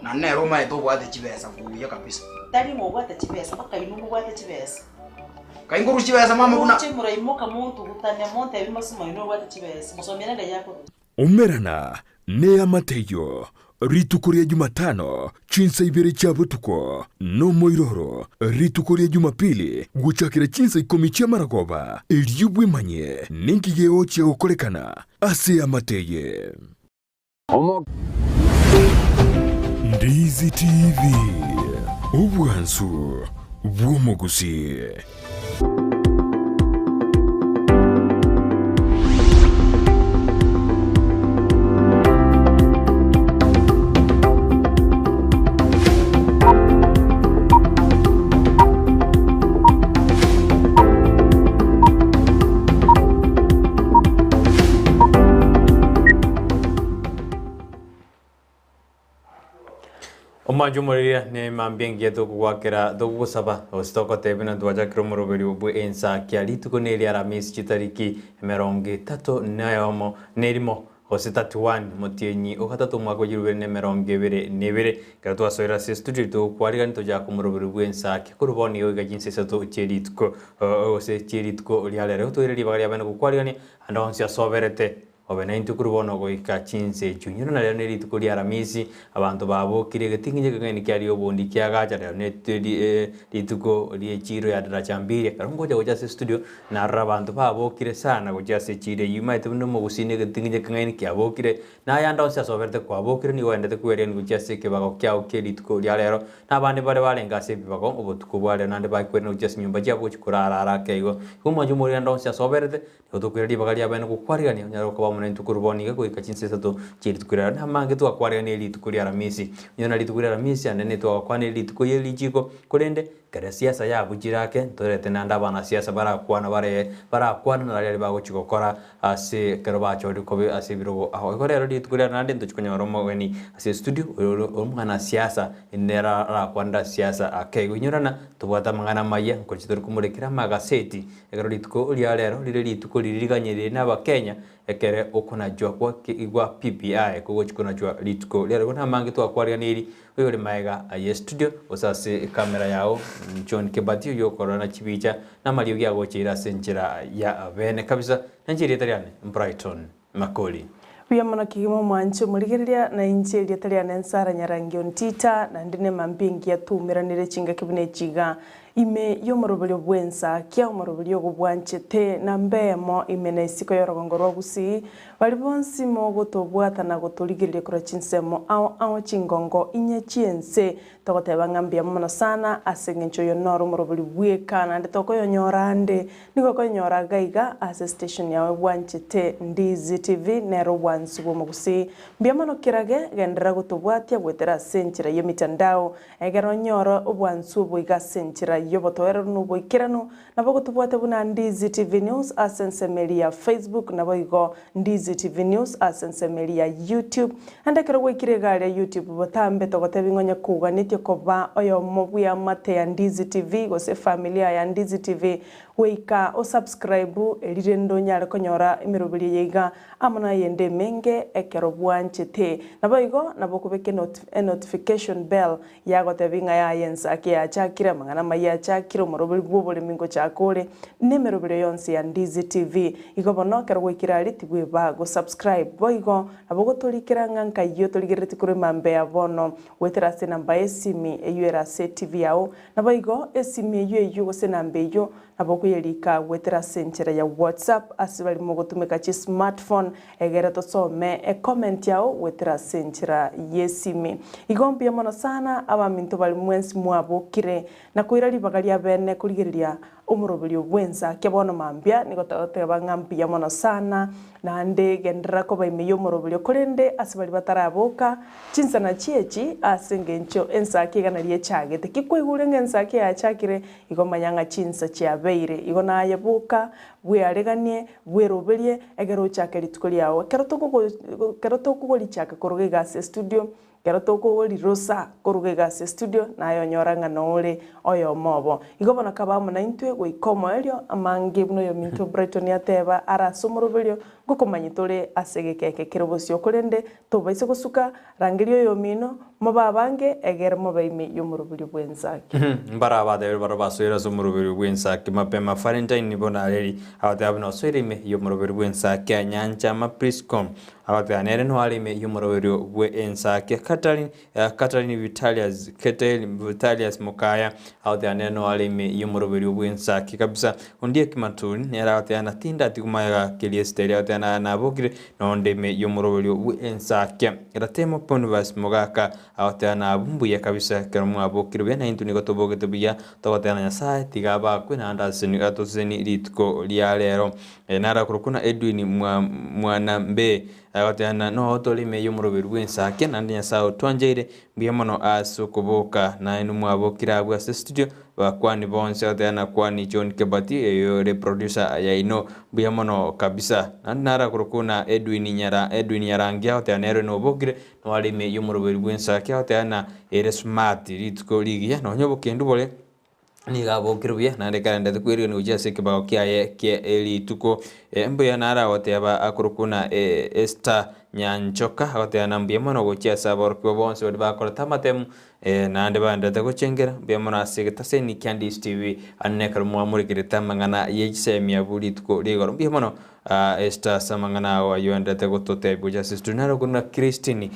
na nere omaete obwate chibesa buya kabisa. Tari ng'a obwate chibesa, mpaka inwe mobwate chibesa. Kai nkorusia chibesa mama buna. Moche moraimoka montugutane, montebie mosima oino obwate chibesa, mosomi ere ng'ai akorusia. Umerana neamate eyio rituko ria Jumatano chinsa ibere chia botuko, nomoiroro rituko ria Jumapili gochakera chinsa ikomi chi'amaragoba, erio bwemanye ninki gegochia gokorekana ase eamate eye. Ndizi TV, obwansu bw'omogusii. Omwancho omoriria ne mambia engiya tokogwakera tokogosaba gose togotebia na twachakire omoroberio bwe ensakia rituko ne ria Aramisi chitariki emerongo etato na eyomo na erimo. Gose 31, omotienyi o gatato omwaka o 2022, ekero twasoire ase estudio togokwarigania tochake omoroberi bw'ensake korwa bono iga goika chinsa isato chie rituko gose chie rituko ria rero. Toire ribaga ria bene gokwarigania ande onsi asoberete obe naintwe korwa bono goika chinsa echio. Nyora na rero ne rituko ria Aramisi, abanto babokire egetinginye ekeng'aini kiaria obondi kiagacha rero ne rituko rie chiiro ya Daraja Mbili. Ekero ngocha gocha ase estudio Narora abanto babokire sana gochia ase echiiro eyio, omanyete buna omogusii na egeting'inyi ekeng'aini kiabokire, na ayande onsi asoberete kwabokire, nigo oendete kwerenia gochia ase ekebago kiao kie rituko ria rero, na abande baria barenge ase ebibago obotuko bwa rero naende bakwerenia gochia ase chinyomba chiabo gochia korara ara ake igo. Igo omwancho omoriri ande onsi asoberete, nigo tokoira ribaga riabeene gokwarigania, onyare koba amo naintwe korwa bono iga goika chinsa isato chie rituko ria rero. Namange twakwarigania rituko ria Aramisi, onye na rituko ria Aramisi ande nitwagakwanire rituko rie richiko, korende Ekero siasa yabuchire ake, ntorete naende abanasiasa barakwana bare barakwana na riria bagochia gokora ase ekero bachorire koba ase ebirogo ao. Igo rero rituko riaro naende ntochia konyora omogeni ase estudio oyo ore omwanasiasa nere arakwanere ase siasa ake igo. Inyorana tobwate amang'ana amaya nkochia tore komorekera amagaseti ekero rituko ria rero rire rituko riria riganyerire na abakenya ekere okonachwa kwa gwa BBI kogochia konachwa rituko riaro. Igo namange twakwareganeiri Oyore magega aye estudio gose ase ekamera yao John Kibati oyio okorora na chibicha na amariogi agocheire ase enchera ya bene kabisa. Nainche erieta riane Brighton Makori. Buya mono kegima omwanche omorigereria, na inche erieta riane Nsara Nyarangi Ontita, naende nemambia engiya twaumeranire chingaki buna echi iga. Ime y'omoroberio bw'ensakia, omoroberio ogo bwanchete, na mbeemo ime na isiko y'orogongo rwa Gusii, baria bonsi mogotobwata na gotorigereria korwa chinsemo ao ao chingongo inye chi'ense, togoteba ng'a mbuya mono sana, ase engencho oyo noro omoroberio bweka, naende tokoyonyora ande, nigo okoyonyora iga iga ase station yao bwanchete Ndizi TV, nero obwansu bw'omogusii. Mbuya mono kerage, genderera gotobwatia goetera ase enchera y'emitandao, Ekero onyore obwansu obo iga ase enchera y'obotoereru na oboikeranu, nabo gotobwate buna Ndizi TV News ase ensemo eria ya Facebook, naboigo Ndizi TV News ase ensemo eria ya YouTube. Naende ekero gwaikire iga aria YouTube botambe togotebi ng'a onye koganetie koba oyomo bw'eamate ya Ndizi TV gose efamilia ya Ndizi TV, goika o subscribe erio rende onyare konyora emeroberio eye iga amo nayende emenge ekero bwanchete. Naboigo nabo okobeka enotification bell yagotebia ng'a yaya ensake yachakire, amang'ana amaya achakire, omoroberi bw'oboremi ngochaka ore, na emeroberio yonsi ya Ndizi TV. Igo bono ekero gwaikire aria tibweba go subscribe. Boigo nabo ogotorikera ng'a nkayio torigereretie korwa emambia ya bono goetera ase enamba y'esimi eyio ere ase etivi yao. Naboigo esimi eyio eyio gose enamba eyio Nabo okoyerika goetera ase enchera ya WhatsApp ase baria mogotumeka chi smartphone egere tosome ecomment yao goetera ase enchera yesimi. Igo mbuya mono sana abaminto baria mwensi mwabokire na koira ribaga ria bene korigereria omoroberio bwensa kia bono mambia nigo togoteba ng'a mbuya mono sana naende genderera koba ime yomoroberio korende ase baria bataraboka chinsana chiechi ase engencho ensaki iga naria echagete ki kwaigure ng'a ensaki yachakire Igo manya ng'a chinsa chiabeire, igo naye boka, bweareganie, bweroberie, ekero ochake rituko riao. Ekero tokogo ekero tokogorichaka koruga iga ase estudio, ekero tokogorirosa koruga iga ase estudio, naye onyora ng'a nore oyomo obo. Igo bono kaba amo naintwe goika omoerio, amange buna oyominto Brighton ateba are ase omoroberio, ngokomanyia tore ase egeka eke kere bosio. Korende tobaisa gosuka, Rangeria oyomino, mobe abange, egere mobe ime y'omoroberio bw'ensaki. Mbare abatebi baria basoire ase omoroberio bw'ensaki mapema Valentine Bonareri agateba buna osoire ime y'omoroberio bw'ensaki ya Nyanchama Priscom agateba nere noare are ime y'omoroberio bw'ensaki Catherine Catherine Vitalias Ketel Vitalias Mokaya agateba nere noare are ime y'omoroberio bw'ensaki kabisa Ondieki Maturi nere agateba natindati komayega keria Esteri agateba nabokire Nonde ime y'omoroberio bw'ensakia. Ratemo Ponivas mogaka agoteba nabwo mbuya kabisa ekero mwabokire buya naintwe nigo tobogete buya togoteba na Nyasae tiga abakwe naende atoseseni rituko ria rero. Naro akorokwa na Edwin Mwanambe agoteba na noo tore ime y'omoroberio bw'ensakia naende Nyasae otwancheire mbuya mono ase okoboka nainwe mwabokire abwo ase studio Bakwani bonsi agoteba nakwani John Kebati oyore producer yaino mbuya mono kabisa. Naende naro akorokwa na Edwin Nyara Edwin Nyarangi agoteba nere nobokire noare ime yomoroberi bwensaki agoteba na ere smart rituko rigiya nonya obokendu bore nigo abokire buya naende karendete kwerigania gochia ase ekebago kiaye kie rituko. Mbuya naro agoteba akorokwa na Esther. Nyanchoka agoteba na mbuya mono gochia ase aborokigwa bonsi baria bakorete amatemu naende baenderete gochengera mbuya mono ase egetaseni kia Ndizi TV ande nekero mwamorekerete amang'ana ye chisemi abwo rituko ria igoro mbuya mono Esther ase amang'ana ao ayio oenderete gototebia gochia ase studio naro korwa Christine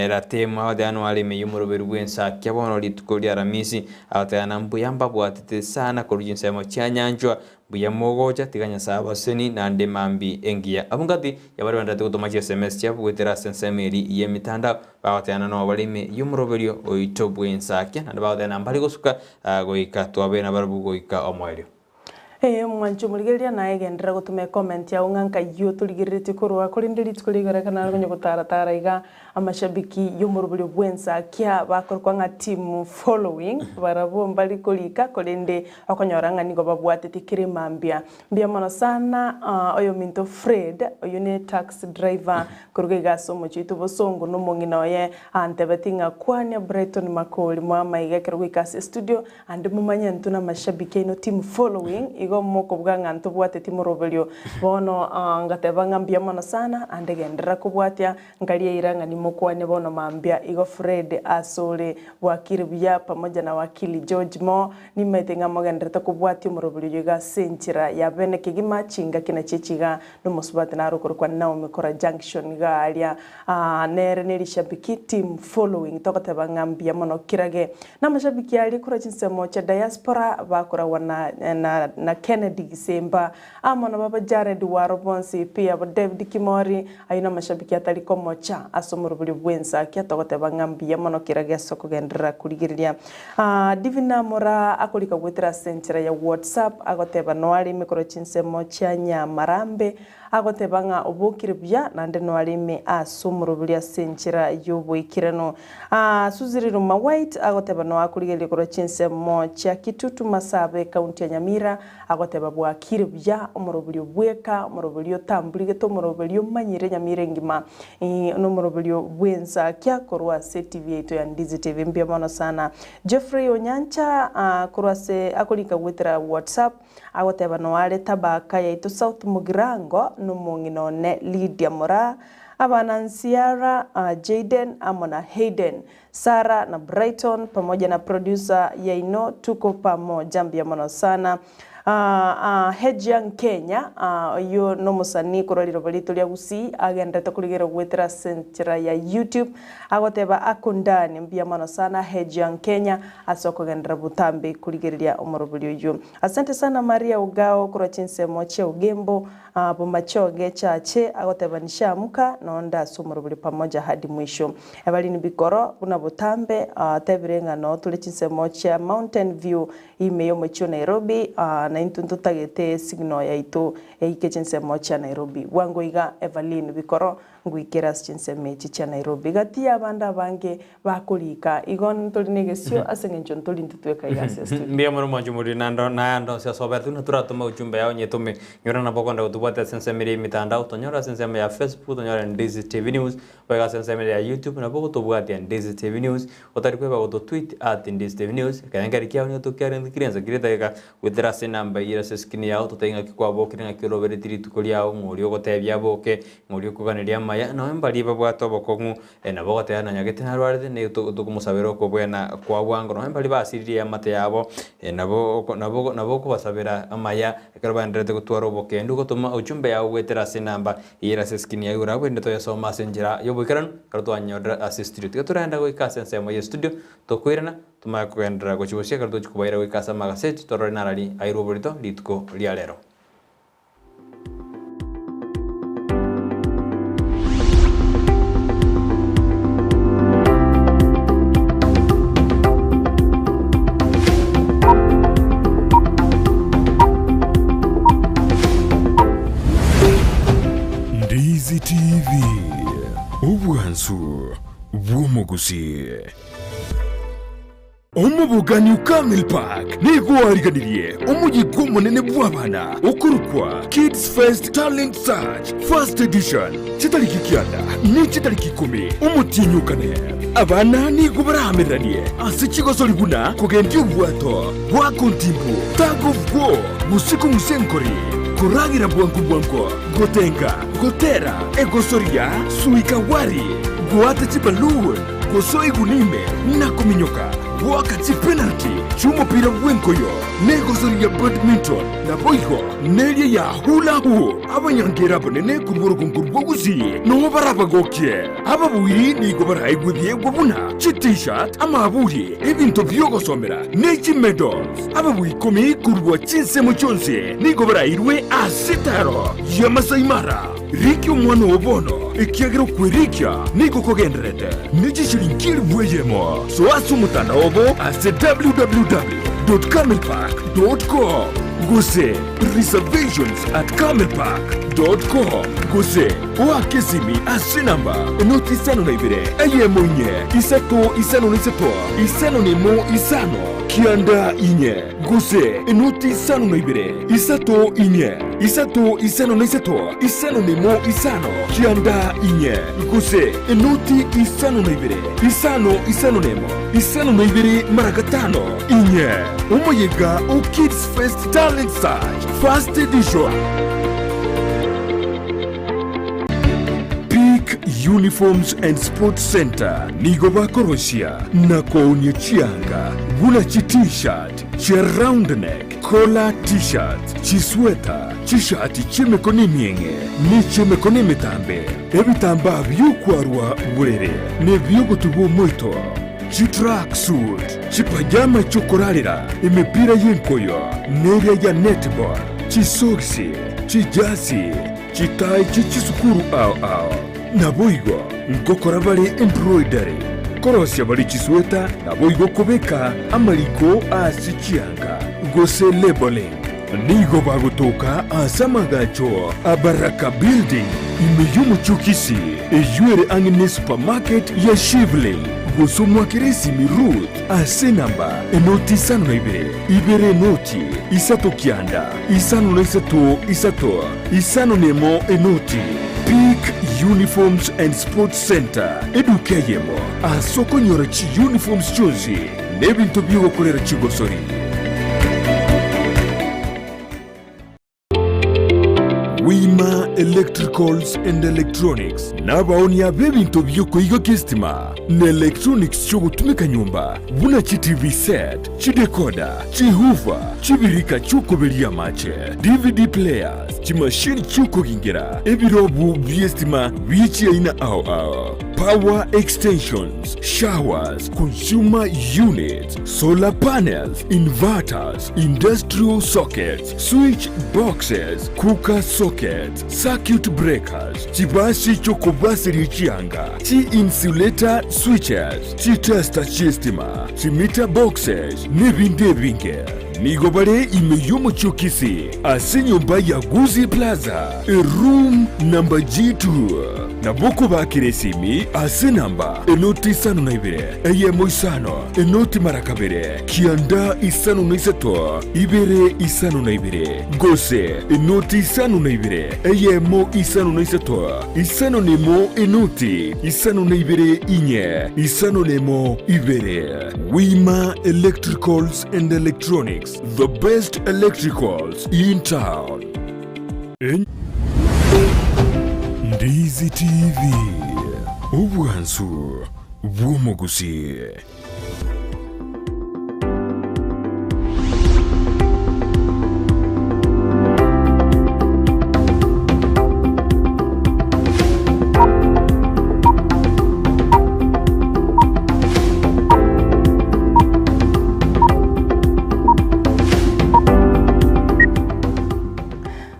Ratemo agoteba noare ime y'omoroberi bw'ensakia bono rituko ria Aramisi agoteba na mbuya mbabwatete sana korwa chinsemo chia nyanchwa Mbuya mogocha, tiga Nyasae abasesenie naende mambia engiya. Abwo ngati yabaria baenderete gotoma chi sms chiabo goetera ase ensemo eria y'emitandao, bagoteana nabo bare ime y'omoroberio oito bw'ensakia, naende bagoteana mbare gosuka goika twabeire nabarabwo goika omoerio. Ee, omwanchi omorigereria naye genderera gotoma ecomment yao ng'a nkayio torigereretie korwa, korende rituko ri'igoro ekero nare konya gotara-tara iga Amashabiki y'omoroberio bw'ensakia bakorokwa ng'a team following barabwo mbari korika korende okonyora ng'a nigo babwatete kera emambia. Mbuya mono sana oyominto Fred oyio ne taxi driver koruga iga ase omochie oito Bosongo na omong'ina oye antebeti ng'a kwania Brighton Makori moamaiga ekero goika ase estudio ande momanye intwe namashabiki aino team following igo mokobuga ng'a ntobwateti moroberio bono ngateba ng'a mbuya mono sana ande genderera kobwatia Nkaria eira ng'a nimokwane bono mambia igo Fred asore bwakire buya pamoja na wakili George mo nimaete ng'a mogenderete kobwatia omoroberi oyo iga ase enchera ya bene kegima chingaki nachio echiga nomosubati naro okorokwa Naomi Kora Junction iga aria nere nerishabiki team following togoteba ng'a mbuya mono kirage namashabiki aria korwa chinsemo chia diaspora bakoragwa na na Kennedy Gisemba Amo nababa Jared Waro bonsi pi abo David Kimori, ayio namashabiki atari komocha ase omoroberio bw'ensakia togoteba ng'a mbuya mono kera gese okogenderera korigereria. Divina Moraa akorika goetera ase enchera ya WhatsApp agoteba noare ime korwa chinsemo chia Nyamarambe agoteba ng'a obokire buya naende noare ime ase omoroberio ase enchera y'oboikeranu. Suzy Riruma White agoteba noa akorigereria korwa chinsemo chia Kitutu Masaaba ekaunti ya Nyamira Agoteba, Bwakire buya, omoroberio bweka, omoroberio otamburigete, omoroberio omanyire nyamira engima, ee, nomoroberio bw'ensakia korwa ase etibi yaito ya Ndizi TV. Mbuya mono sana. Geoffrey Onyancha, ah, korwa ase akorika goetera WhatsApp, agoteba noare tabaka yaito South Mugirango, nomong'ina one Lydia Moraa, abana Nsiara, ah, Jayden amo na Hayden. Sarah na Brighton pamoja na producer yaino tuko pamoja mbuya mono sana Hejiang Kenya oyio nomosanii korwa riroba riaito ria Gusii agenderete korigereria goetera ase enchera ya YouTube agoteba ako ndani mbuya mono sana Hejiang Kenya ase okogenderera botambe korigereria omorobori oyio. Asante sana Maria Ogao korwa chinsemo chia Ogembo Bomachoge Chache agoteba nishaamka nonde ase omorobori pamoja hadi mwisho. Ebarini bikoro buna botambe tebire ng'a noo tore chinsemo chia Mountain View ime y'omochie o Nairobi na intwe ntotagete signal yaito eike chinsemo chia Nairobi. Bwango iga Evaline bikoro ngoikere ase chinsemo echi chia Nairobi. Gati y'abande abange bakorika igo ntori negesio ase eng'encho ntori intwe tweka iga ase estudio. Mbuya mono mwanche omoriri naende naye ande onsi ase oberete buna toratome ujumbe yao nyetome nyora nabo okonda gotobwatia ase ensemo eria y'emitandao tonyore ase ensemo ya Facebook tonyore Ndizi TV News Boigo ase ensemo ya YouTube nabo ogotobwatia Ndizi TV News, otari kweba goto tweet at Ndizi TV News, ekerengerio kiao nigo tokiarente ensa kera edageka goetera ase enamba eyio ere ase escreen yao totebie ng'aki kwabokire ng'aki oroberetie rituko riao ng'a oria ogotebia aboke, ng'a oria okoganeria amaya, nonya mbaria babwate obokong'u nabo ogoteba nonya gete narwarete nigo tokomosabera okobwena kwa bwango nonya mbaria basiririe eamate yabo nabo nabo nabo okobasabera amaya ekero baendererete gotwara obokendu gotoma ujumbe yao goetera ase enamba Iyera ase eskini ya igoro agwo erinde toyesome ase enchera y'oboikeranu ekero twanyorire ase estudio. Tiga torende goika ase ensemo y'estudio tokoirana tomanye kogenderera gochia bosio ekero togochia kobaira goika ase amagaseti torore narari airwe oborito rituko ria rero. Ndizi TV, obwansu bw'omogusii. Omobogani o Camel Park nigo oariganirie omoyega omonene bw'abana okorokwa Kids Fest Talent Search First Edition chitariki kianda ne chitariki ikomi omotienyi o kane. Abana nigo baraamereranie ase chigosori buna kogendia obwato, goaka ontimbu, tug of war, gose kong'usa enkori. Koragera bwango bwango, gotenga, gotera, egosoria, suika wari, goata chiballoon, gosoa eguni ime, na kominyoka, goaka chipenalty chi'omopira bw'enkoyo, na egosoria ya badminton, naboigo neria ya hula hoop. Abanyangera abanene korwa orogongo rwa Gusii noo barabagokie. Ababuiri nigo baraegwe ebiegwa buna chi-T-shirt, amaburi, ebinto bi'ogosomera, ne chimedals. Ababui ikomi korwa chinsemo chionsi nigo barairwe ase etaaro ya Masai Mara. Rikia omwana oo bono, ekiagera okwerikia nigo kogendererete ne chishilingi elifu eyemo. Soa ase omotandao obo ase www.camelpark.com gose reservations@camelpark.com gose oake esimi ase enamba enoti isano na ibere eyemo inye isato isano na isato isano na emo isano kianda inye gose enoti isano na ibere isato inye isato isano na isato isano na emo isano kianda inye gose enoti isano na ibere isano isano na emo isano na ibere mara gatano inye. Omoyega o Kids Fest Talent Search First Edition. Peak Uniforms and Sports Centre nigo bakorosia na koonia chianga buna chi T-shirt, chia round neck, collar T-shirts, chisweta, chishati chi'emekono emieng'e ne chi'emekono emetambe, ebitambaa bi'okwarwa borere na ebi'ogotubwa omoito, chitrack suit, chipajama chi'okorarera, emepira y'enkoyo, neria ya netball, chisogisi, chijasi, Chitai chie chisukuru ao ao. Naboigo ngokora bare embroidery, korosia bare chisweta, naboigo kobeka amariko ase chianga, gose labeling. Nigo bagotoka ase amagacho a Baraka Building ime y'omochie o Kisii, eyio ere ang'e ne supermarket ya Shivling, gose omwakere esimi Ruth ase enamba enoti isano na ibere, ibere enoti, isato kianda, isano na isato, isato. Isano nemo enoti, Peak Uniforms and Sports Centre, eduka eyemo ase okonyora chiuniforms chionsi na ebinto bi'ogokorera chigosori. Wima Electricals and Electronics nabaonia b'ebinto bi'okoigokia estima na electronics chi'ogotumeka nyomba buna chi TV set, Chidekoda, chihoofer, chibirika chi'okoberia amache, DVD players, chimashini chi'okogingera, ebirobu bi'estima bie chiaina ao ao, power extensions, showers, consumer units, solar panels, inverters, industrial sockets, switch boxes, cooker sockets, circuit breakers, chibasi chi'okobaseria chianga, chi-insulator switches, Chitesta chi'estima, chimeter boxes, n'ebinto ebinge. Nigo bare ime y'omochie o Kisii ase enyomba ya Gusii Plaza, eroom number G2. Nabo okobakera esimi ase enamba enoti isano na ibere, eyemo isano, enoti mara kabere, kianda isano na isato, ibere isano na ibere, gose enoti isano na ibere, eyemo isano na isato, Isano nemo enoti, isano na ibere inye, isano nemo ibere. Wima Electricals and Electronics, the best electricals in town. Ndizi TV, obwansu bw'omogusii.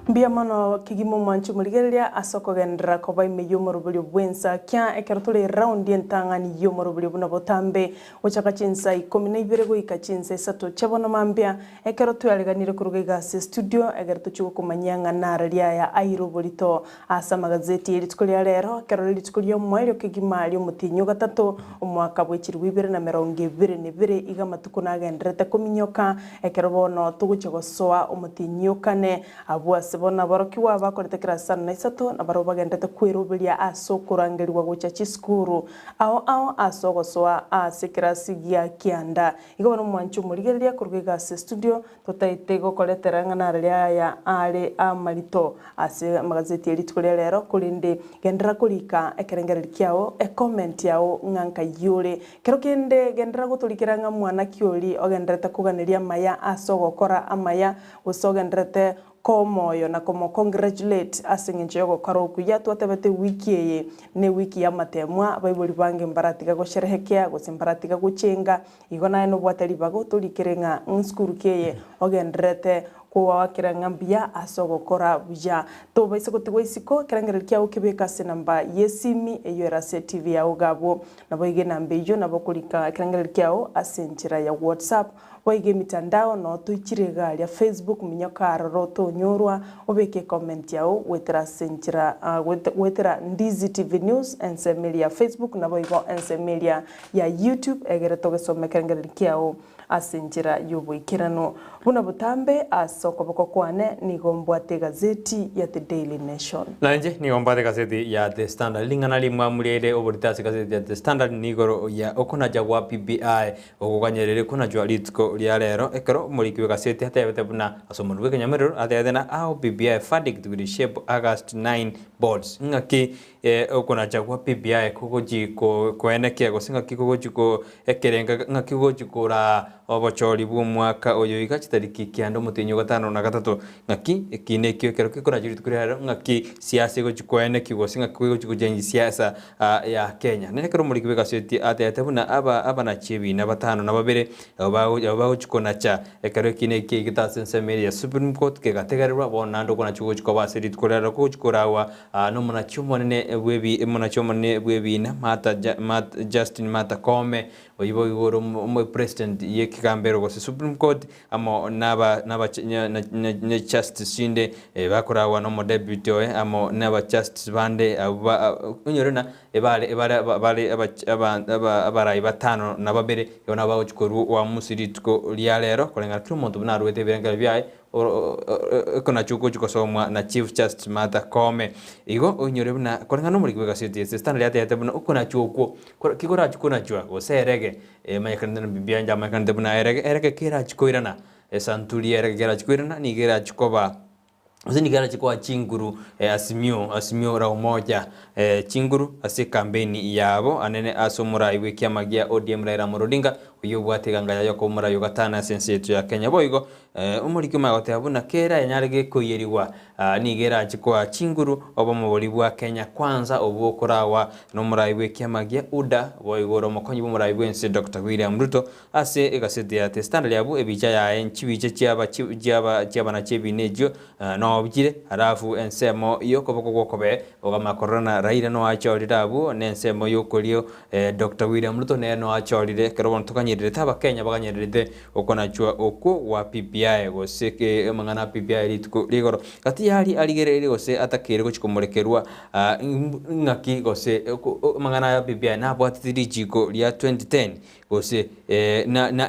Mbuya mono kegima omwanchi omorigereria ase okogenderera koba ime y'omoroberio bw'ensakia ekero tore eraundi entang'ani y'omoroberio buna botambe gochaka chinsa ikomi na ibere goika chinsa isato chia bono mambia ekero tweareganire koruga iga ase estudio ekero tochia gokomanyia ng'a nararia aya aire oborito ase amagazeti ye rituko ria rero ekero rire rituko ri'omoerio kegima ri'omotienyi ogatato omwaka bwe chilifu ibere na merongo ebere na ebere iga amatuko nagendererete kominyoka Ekero bono togochia gosoa omotienyi o kane, abwo ase bono aborokigwa. abakorete class isano na isato nabarabwo bagenderete kweroberia ase okorangerigwa gocha chisukuru ao ao ase ogosoa ase ekerasi gia kianda. Igo bono omwanche omorigereria korwa iga ase estudio totaete gokoretera ng'a nararia aya are amarito ase amagazeti e rituko ria rero korende genderera korika ekerengererio kiao, ecomment yao ng'a nkai ore. Kero kende genderera gotorikera ng'a mwana ki oria ogendererete koganeria amaya ase ogokora amaya gose ogendererete koa omoyo na komo congratulate ase eng'encho y'ogokora okuya. Twatebete ewiki eye newiki y'amatemwa, abaibori bange mbaratiga gosherehekea gose mbaratiga gochenga, igo naye nobwate ribaga otorikere ng'a nsukuru ki eye ogendererete kogoakera ng'a mbuya ase ogokora buya. Tobaisa gotigwa isiko, ekerengererio kiao kebeke ase enamba y'esimi eyio ere ase etivi yao iga abwo. Naboigo enamba eyio nabo okorika ekerengererio kiao ase enchera ya WhatsApp. Boigo emitandao noo toichire iga aria Facebook minyoka aroro otonyorwa obeke ecomment yao goetera ase enchera goetera Ndizi TV News ensemo eria ya Facebook naboigo ensemo eria ya YouTube egere togesoma ekerengererio kiao ase enchera y'oboikeranu. Buna botambe ase okoboko kwane nigo mbwate egazeti ya The Daily Nation. Nainche nigo mbwate egazeti ya The Standard. Ring'ana rimwamu riaire oborito ase egazeti ya The Standard nigoro ya okonacha gwa BBI Ogokanyereri konachwa rituko ria rero, ekero omoriki bw'egaseti atebete buna ase omonwa bw'ekenyamerero atebete na how BBI verdict will shape August 9 boards. Ng'aki okonacha gwa BBI kogochi koenekia gose ng'aki kogochi ekerenga ng'aki kogochi koraa obochori bw'omwaka oyo iga chitariki kianda omotienyi o gatano na gatato. Ng'aki eki nekio ekero kekonacha rituko ria rero ng'aki siasa egochi koenekia gose ng'aki egochi gochengi siasa ya Kenya. Nere ekero omoriki bw'egaseti atebete buna aba abanachi ebiina batano na babere abwo bagochia konacha ekero ekiina eki kiaigete ase ensemo eria ya Supreme Court kegategererwa, bono naende okonacha gogochia koba ase rituko riarero kogochia koragwa nomonachi omonene bw'ebi omonachi omonene bw'ebiina Martha Martha Justin Martha Koome, oyio boigo ore omopresident y'ekegambero gose Supreme Court amo naba naba ne justice chinde bakoragwa nomodeputy oye amo naba justice bande abwo ba onyore ng'a ebare ebare bare aba abarai batano na babere igo nabo bagochia korwa uamusi rituko ria rero koreng'ana kera omonto buna aruete ebirengererio biaye ekonachi ogochia kosomwa na Chief Justice Martha Koome. Igo oinyore buna koreng'ana nomoriki bw'egaseti eye Standard yatebete buna okonachi okwo kikorachie konachwa gose erege Emanyekanete na Biblia inche amanyekanete buna erege, erege kerachie koirana, esanturi erege kerachie koirana nigo erachie koba gose nigo erachie koa chinguru Azimio, Azimio la Umoja chinguru ase ekampeni yabo anene ase omorai bw'ekiama gia ODM Raila Amolo Odinga, oyio obwate eganga yaye okoba omorai o gatano ase ense yaito ya Kenya. Boigo omoriki omanye goteba buna kera enyare gekoiyerigwa Nigo erache koa chinguru obomo boria bwa Kenya Kwanza obwo okoragwa nomorai bw'ekiama gia UDA boigo ore omokonyi bw'omorai bw'ense Doctor William Ruto ase egaseti ya The Standard abwo ebicha yaye nchibicha chiaba chiaba chiabanachi ebina echio noo chire alafu ensemo yokoboko gwokobee ogamanya korora na Raila noachorire abwo na ensemo yokorio Doctor William Ruto nere noachorire ekero bono toganyererete abakenya baganyererete Okonachwa okwo gwa BBI gose amang'ana a BBI rituko rigoro gati yari arigereiri gose atakeire gochia komorekerwa ng'aki gose amang'ana aya BBI nabwateti richiko ria 2010 gose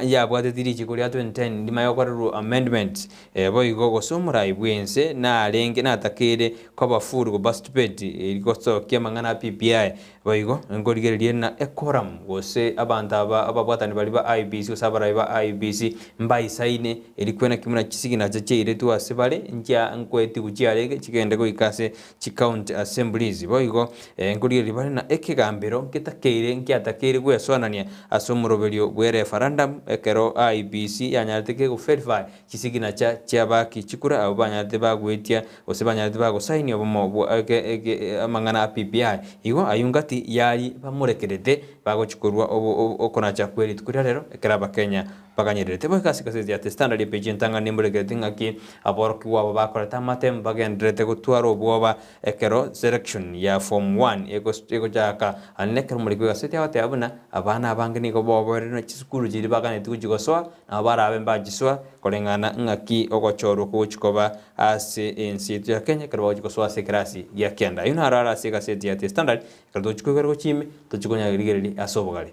yabwateti richiko ria 2010 rimanye gokorerwa amendment boigo gose omorai bwense narenge natakeire koba full go participate gosokia amang'ana a BBI Boigo, nkorigereria ng'a ekoramu, gose abanto aba ababwatani baria ba IEBC gose abarai ba IEBC mbaisaine, erio kwena ki buna chisignature chiairetwe ase bare, nchia nkoetigwa chiarenge chigende goika ase chicounty assemblies. Boigo, nkorigereria bare ng'a ekegambero nketakeire nkiatakeire gwesoanania ase omoroberio bwe referendum ekero IEBC yanyarete kego verify chisignature chi'abaaki chikura abwo banyarete bagoetia gose banyarete bagosaini obomo bwa eke eke amang'ana a BBI. Igo ayio ngati yari bamorekerete bagochia korua obo okonacha kwe rituko ria rero ekero abakenya baganyererete. Boigo ase egaseti ya The Standard epeji entang'ani nemorekerete ng'aki aborokigwa aba bakorete amatemu bagendererete gotwara obwoba ekero selection ya form one egochaka aande ekero omoriki bw'egaseti agoteba buna abana abange nigo boboerire na chisukuru chiria baganetie gochia gosoa nabo barabe mbachisoa koreng'ana ng'aki ogochorwa kogochia koba ase ense yaito ya Kenya ekero bagochia gosoa ase ekerasi gia kianda. Ayio naro are ase egaseti ya The Standard, ekero togochia koigwera gochia ime, tochia konyara rigereria ase obogare.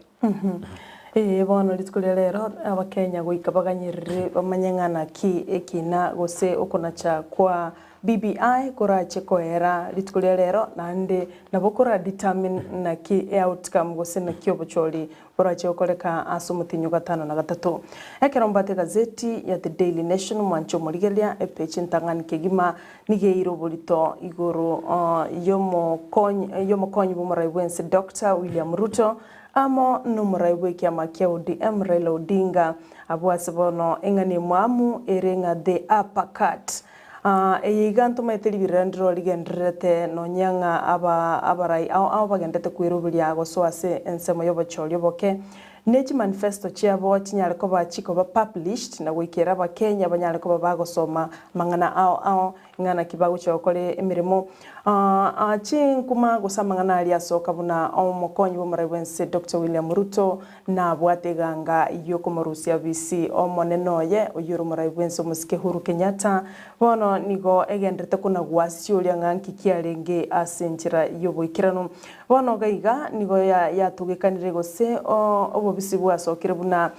Ee bono rituko ria rero abakenya goika baganyerere bamanye ng'a naki ekina gose okonacha kwa BBI korache koera rituko ria rero naende nabo kora determine naki eoutcome gose naki obochori borache gokoreka ase omotienyi o gatano na gatato. Ekero mbate egazeti ya The Daily Nation mwanche omorigereria epeji entang'ani kegima nigo eire oborito igoro yomokonyi bw'omorai bwense Doctor William Ruto Amo nomorai bw'ekiama kia ODM Raila Odinga, abwo ase bono eng'ana emwamu ere ng'a the upper cut. Eye iga ntomaete ribirira ndiro rigendererete nonya ng'a aba abarai ao ao bagendete kweroberia gosoa ase ensemo y'obochori oboke ne chimanifesto chiabo chinyare koba chikoba published na goikera abakenya banyare koba bagosoma amang'ana ao ao Ng'a naki bagochia gokora emeremo. Chinkuma gose amang'ana aria asoka buna omokonyi bw'omorai bw'ense Doctor William Ruto nabwate eganga y'okomorusia bisi omonene oye oyio ore omorai bw'ense omosike Uhuru Kenyatta bono nigo egenderete konagoasioria ng'a nki kiarenge ase enchera y'oboikeranu. Bono iga iga nigo yatogekanire gose obobisi bwasokire buna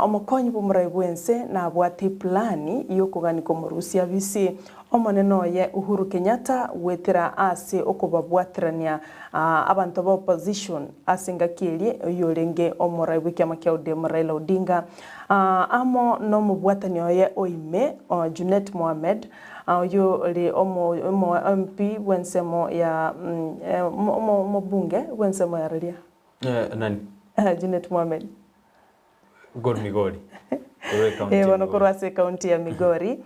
Omokonyi bw'omorai bw'ense nabwate eplani y'okogania komorusia bisi omonene oye Uhuru Kenyatta goetera ase okobabwaterania abanto ba opposition ase engaki eria oyio orenge omorai bw'ekiama kia ODM Raila Odinga amo nomobwatani oye oime Junet Mohamed oyio ore omo MP bw'ensemo ya omobunge bw'ensemo ya riria. Nani? Junet Mohamed. Gor Migori. Korwa ekaunti Eh, ya bono Migori. korwa ase ekaunti ya Migori.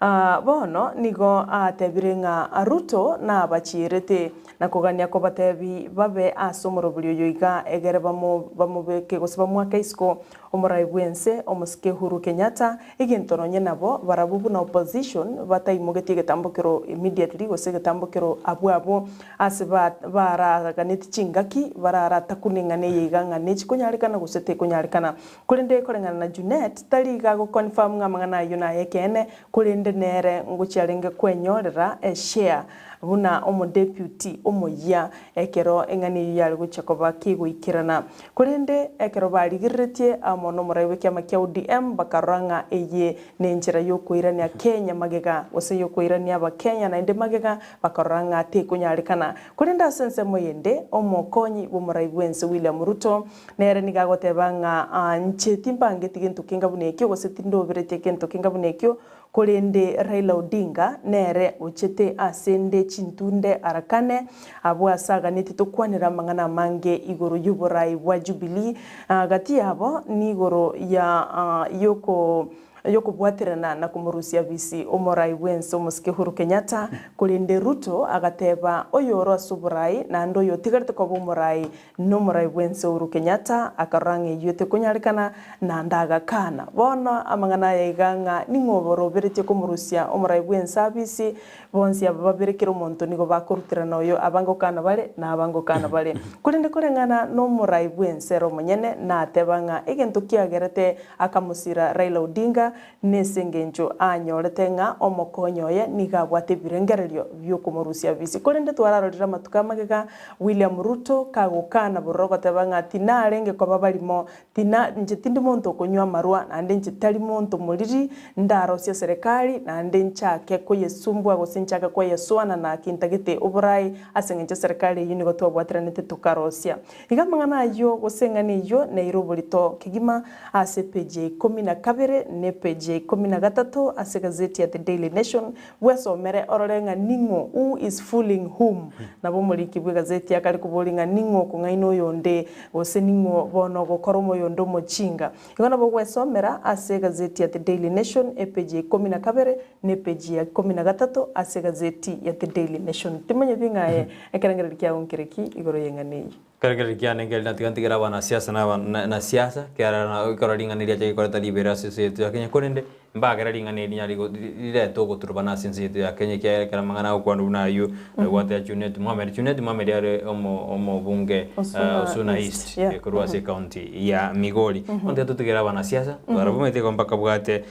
Ah, bono nigo atebire ng'a Ruto nabachierete na kogania kobatebi babe ase omorobori oyo iga egere bamo bamobeke gose bamoake isiko omorai bw'ense omosike Uhuru Kenyatta egento nonye nabo barabwo buna opposition bataimogetie egetambokero immediately gose egetambokero abwo abwo Ase baraganeti chingaki, bararatakune ing'ana eye iga ng'a nechikonyarekana gose tekonyarekana. Korende koreng'ana na Junet, tari iga agoconfirm ng'a amang'ana ayio nay'ekeene, korende nere ngochia arenge kwenyorera eshare buna omodeputy omoyia ekero eng'ana eyio yare gochia koba kegoikerana. Korende ekero barigereretie amo nomorai bw'ekiama kia ODM bakarora ng'a eye nenchera yokoirania Kenya magega gose yokoirania abakenya naende magega Bakarora ng'a tekonyarekana. Korende ase ensemo eyende, omokonyi bw'omorai bw'ense William Ruto nere nigo agoteba ng'a inche timbangeti gento kenga buna ekio gose tindoberetie gento kenga buna ekio, korende Raila Odinga nere ochete ase nde chintunde arakane abwo ase aganetie tokwanere amang'ana amange igoro y'oborai bwa Jubilee gati yabo nigoro ya yoko Ay'okobwaterana na komorusia bisi omorai bw'ense omosike Uhuru Kenyatta, korende Ruto agateba oyoro ase oborai naende oyo otigarete koba omorai nomorai bw'ense Uhuru Kenyatta akarora ng'a eyio tekonyarekana naende agakana. Bono amang'ana aya iga ng'a ning'o oroberetie komorusia omorai bw'ense abisi Bonsi aba babere kera omonto nigo bakoruterana oyo abangokana bare na abangokana bare. Korende koreng'ana nomorai bw'ense ere omonyene nateba ng'a egento kiagerete akamosira Raila Odinga nese engencho anyorete ng'a omokonyi oye nigo abwate ebirengererio biokomorusia bisi. Korende twararorire amatuko amagega William Ruto kagokana bororo goteba ng'a tinarenge koba barimo Tina, inche tindi monto okonywa amarwa, naende inche tari monto moriri, ndarosie eserekari, naende nchake koyesumbua gose nchake koyesoana naki ntagete oborai, ase eng'encho eserekari eyio nigo twabwateranete tokarosia. Iga amang'ana ayio gose eng'ana eyio neire oborito kegima ase epeji ya ikomi na kabere na epeji ya ikomi na gatato ase egazeti ya The Daily Nation, bwesomere orore ng'a ning'o, who is fooling whom? Nabo omoriki bw'egazeti akare koboria ng'a ning'o okong'aina oyonde Gose ning'o bono ogokora omoyondo omochinga? Igo nabo ogwesomera ase egazeti ya The Daily Nation epeji ya ikomi na kabere na epeji ya ikomi na gatato ase egazeti ya The Daily Nation. Timanyeti ng'a aye ekerengererio kiago nkere ki igoro y'eng'ana eyio. Ekerengererio kiane nkeri natiga ntigere abanasiasa na aba na siasa, kiagera na ekero ring'ana riacha gekoreta ribero ase ense yaito ya Kenya, korende. Mbagera ring'ana eri rinyare rirete ogoturubana ase ense yaito ya Kenya, ekiagera ekero amang'ana agokwanwa buna ayio, gwateba Junet Mohamed. Junet Mohamed are omo omobunge Osuna Osuna East, East yeah. korwa ase ecounty ya Migori. Bono tiga totigere abanasiasa, barabwo omanyete igo mbakabwate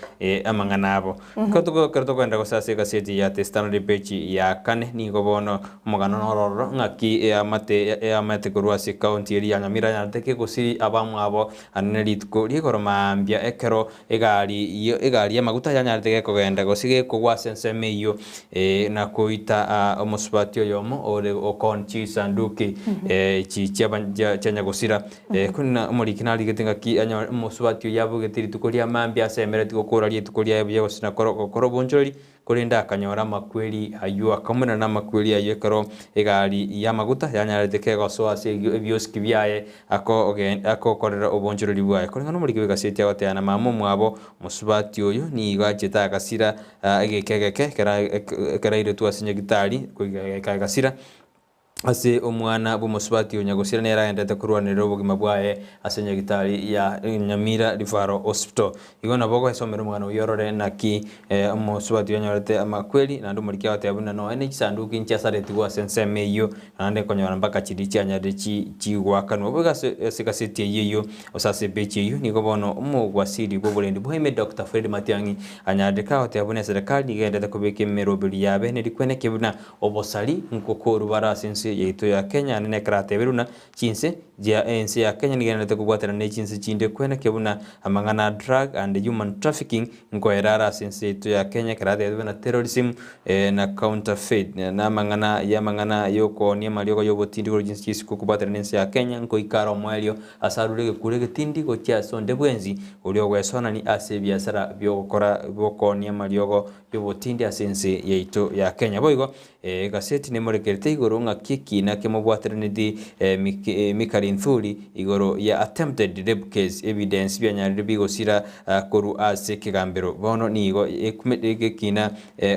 amang'ana abo. Ekero toko ekero tokoenda gose ase egaseti ya The Standard page ya kane, nigo bono omogano noro ororo ng'aki eamate eamate korwa ase ecounty eria ya Nyamira yanyarete kegosiri abamwabo Ande nerituko ri'igoro mambia ekero egari egari y'amaguta yanyarete gekogenda gose gekogwa ase ensemo eyio, eh, na koita ah, omosubati oyomo ore okon chisanduki eh, chi chiaba chia chia nyagosira. Eh, korende omoriki narigete ng'aki anyore omosubati oyio abogete rituko ria mambia asemeretie gokora rituko riaye buya gose na koro gokora obonchoreri, Korende akanyora amakweri ayio, akaumera namakweri ayio ekero egari y'amaguta yanyarete kegosoa ase ebiosiki biaye akokorera obonchoreri bwaye. Koreng'ana omoriki bw'egaseti agoteba na mama omwabo mosubati oyo nigo achete agasira egeka egeke ekero airetwe ase nyagitari goika agasira. Ase omwana bw'omosubati o nyagosira nere agenderete korwanerera obogima bwaye ase nyagitari ya Nyamira Referral Hospital. Igo nabo ogoesomera omogano oyio orore naki omosubati oyo anyorete amakweri naende omoriki agoteba buna nonya ne chisanduki nchiasaretigwe ase ensemo eyio naende okonyora mpaka chiria chianyarire chi chigoakanwa. Boigo ase ase egaseti eyio eyio gose ase epeji eyio nigo bono omogwasiri bw'oborendi bwaime Doctor Fred Matiang'i anyarire kagoteba buna eserekari nigo egenderete kobeka emeroberi yabe nerikweneke buna Obosari nkokorwa bare ase ense yaito ya Kenya naende nekero ateberwe buna chinse chia ense ya Kenya nigendererete kobwaterana ne chinse chinde kweneke buna amang'ana a drug and human trafficking nkoera are ase ense yaito ya Kenya ekero ateberwe buna terrorism na counterfeit na amang'ana ya amang'ana ya okoonia amariogo ya obotindi korwa chinse chia isiko kobwaterana ne ense ya Kenya nkoika are omoerio ase arure egekuro egetindi gochia ase onde bwensi oria ogwesonani ase ebiasara biogokora bokoonia amariogo y'obotindi ase ense yaito ya Kenya. Boigo egaseti nemorekerete igoro ng'aki ekiina kemobwateraneti Mikali Nthuri igoro ya attempted rape case evidence bianyarire bigosira korwa ase ekegambero. Bono nigo ekiina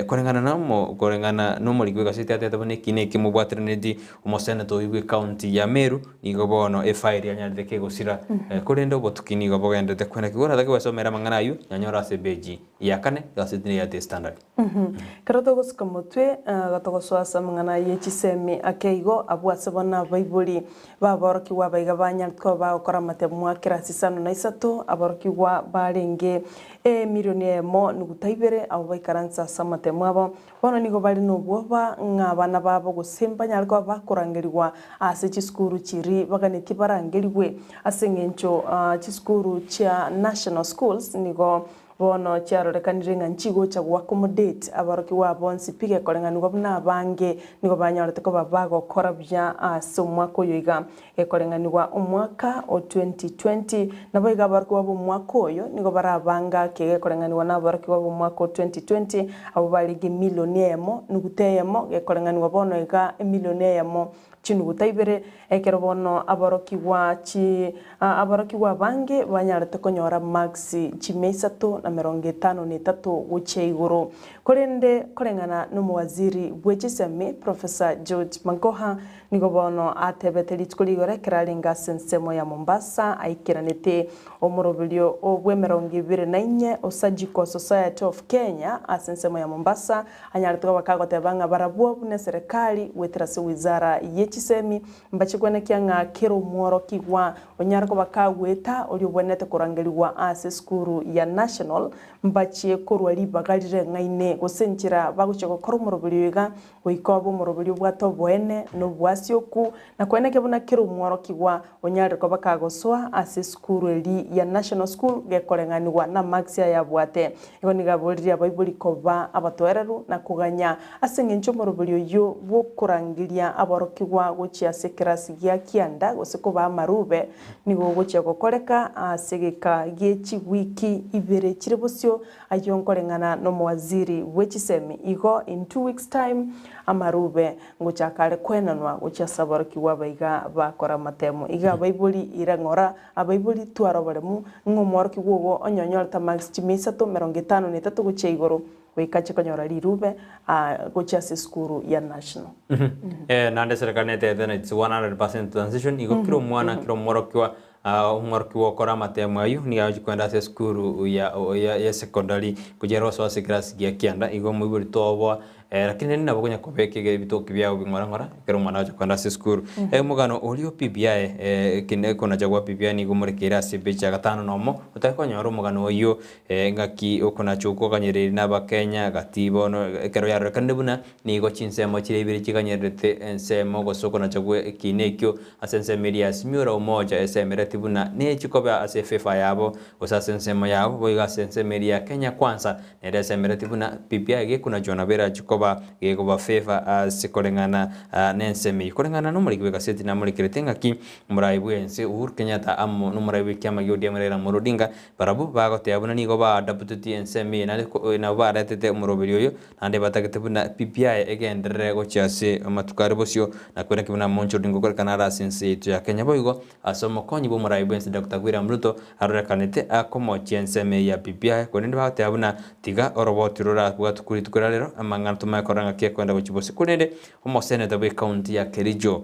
koreng'ana nomo koreng'ana nomoriki bw'egaseti atebete buna ekiina eke mobwateraneti omoseneta oyio bw'ecounty ya Meru nigo bono efairi yanyarire kegosira korende obotuki nigo bogenderete kwena ki oratake gwesomera amang'ana ayio nyanyore ase epeji Ya kane, egaseti nigo ya The Standard. Ekero togosuka motwe, togosoa ase amang'ana ye chisemi ake igo, abwo ase bono abaibori b'aborokigwa abaiga banyarete koba bagokora amatemo a kerasi isano na isato, aborokigwa barenge emilioni eyemo nuguta ibere, abwo baikaranse ase amatemo abo. Bono nigo bare nobwoba ng'a abana babo gose mbanyare koba bakorangerigwa ase chisukuru chiria baganetie barangerigwe, ase eng'encho chisukuru chia national schools nigo Bono chiarorekanire ng'a nchigocha goaccommodate aborokigwa aba bonsi pi gekoreng'anigwa buna abange nigo banyorete koba bagokora buya ase omwaka oyo iga. Gekoreng'anigwa omwaka o 2020 naboigo aborokigwa b'omwaka oyo nigo barabange ake gekoreng'anigwa naborokigwa b'omwaka o 2020 abwo barenge emilioni eyemo nuguta eyemo gekoreng'anigwa bono iga emilioni eyemo Chinuguta ibere, ekero bono aborokigwa chi aborokigwa abange banyarete konyora marks chimia isato na merongo etano na etato gochia igoro. Korende koreng'ana nomowaziri bwe chisemi Professor George Magoha nigo bono atebete rituko rigoro ekero arenge ase ensemo ya Mombasa aikeranete omoroberio bw'emerongo ebere na inye o Surgical Society of Kenya ase ensemo ya Mombasa Anyarete koba kagoteba ng'a barabwo buna eserekari goetera ase wizara ye chisemi mbache kwenekia ng'a kera omworokigwa onyare koba kagoeta oria obwenerete korangerigwa ase esukuru ya national mbachie korwa ribaga rireng'aine gose enchera bagochia gokora omoroberio oyo iga goika obe omoroberio obwate oboene na oboasioku na kwenekia buna kera omworokigwa onyarire koba kagosoa ase esukuru eri ya National School gekoreng'anigwa namarks ayabwate. Igo nigo aboririe abaibori koba abatoereru na koganya ase engencho omoroberi oyio bw'okorangeria aborokigwa gochia ase ekerasi gia kianda gose kobaa amarube nigo ogochia gokoreka ase egeka gie chiwiki ibere chire bosio ayio nkoreng'ana nomowaziri bwe chisemi igo in 2 weeks time amarube Ngochaka are koenanwa gochia ase aborokigwa aba iga bakora amatemo. Iga abaibori ira ng'ora, abaibori twara oboremu, ng'a omworokigwa ogo onye onyorete amarks chimia isato 53 gochia igoro, goika ache konyora rirube gochia ase esukuru ya national. Eh, naende eserekari netebete na it's 100% transition, igo kera omwana, kera omworokigwa. Omworokigwa okore amatemo ayio nigo agochia kogenda ase esukuru ya ya secondary gochia ere gosoa ase ekerasi gia kianda, igo omoibori toboa lakini rende nabo okonya kobeka ebitoki biago bing'ora ng'ora ekero omwana agochia kogenda ase esukuru. Omogano oria o BBI ekina ekonacha gwa BBI nigo omorekeire ase epeji ya gatano na omo, otari konyora omogano oyio engaki okonacha okwo oganyereire na abakenya gati bono ekero yarorekanire buna Nigo chinsemo chiria ibere chiganyererete ensemo gose okonacha gwe ekiina ekio ase ensemo eria ya Simiora omocha esemereti buna nechikobe ase efefa yabo gose ase ensemo yabo boigo ase ensemo eria ya Kenya Kwanza nere esemereti buna BBI gekonachwa nabo erache koba gekoba fefa ase koreng'ana nensemo eyio. Koreng'ana nomoriki bw'egaseti namorekerete ng'aki omorai bwense Uhuru Kenyatta amo nomorai bw'ekiama gia ODM Raila Amolo Odinga barabwo bagoteba buna nigo baadaputetie ensemo eye naende nabo baretete omoroberi oyo Naende batagete buna BBI egenderere gochia ase amatuko are bosio, na kwereke buna omonchori ngokorekana are ase ense yaito ya Kenya. Boigo ase omokonyi bw'omorai bw'ense Doctor William Ruto arorekanete akomochia ensemo eye ya BBI, korende bagoteba buna tiga oroboti rorabwatwe rituko ria rero amang'ana tomanye korora ng'aki ekoenda gochia bosio. Korende omoseneta bw'ecounty ya Kericho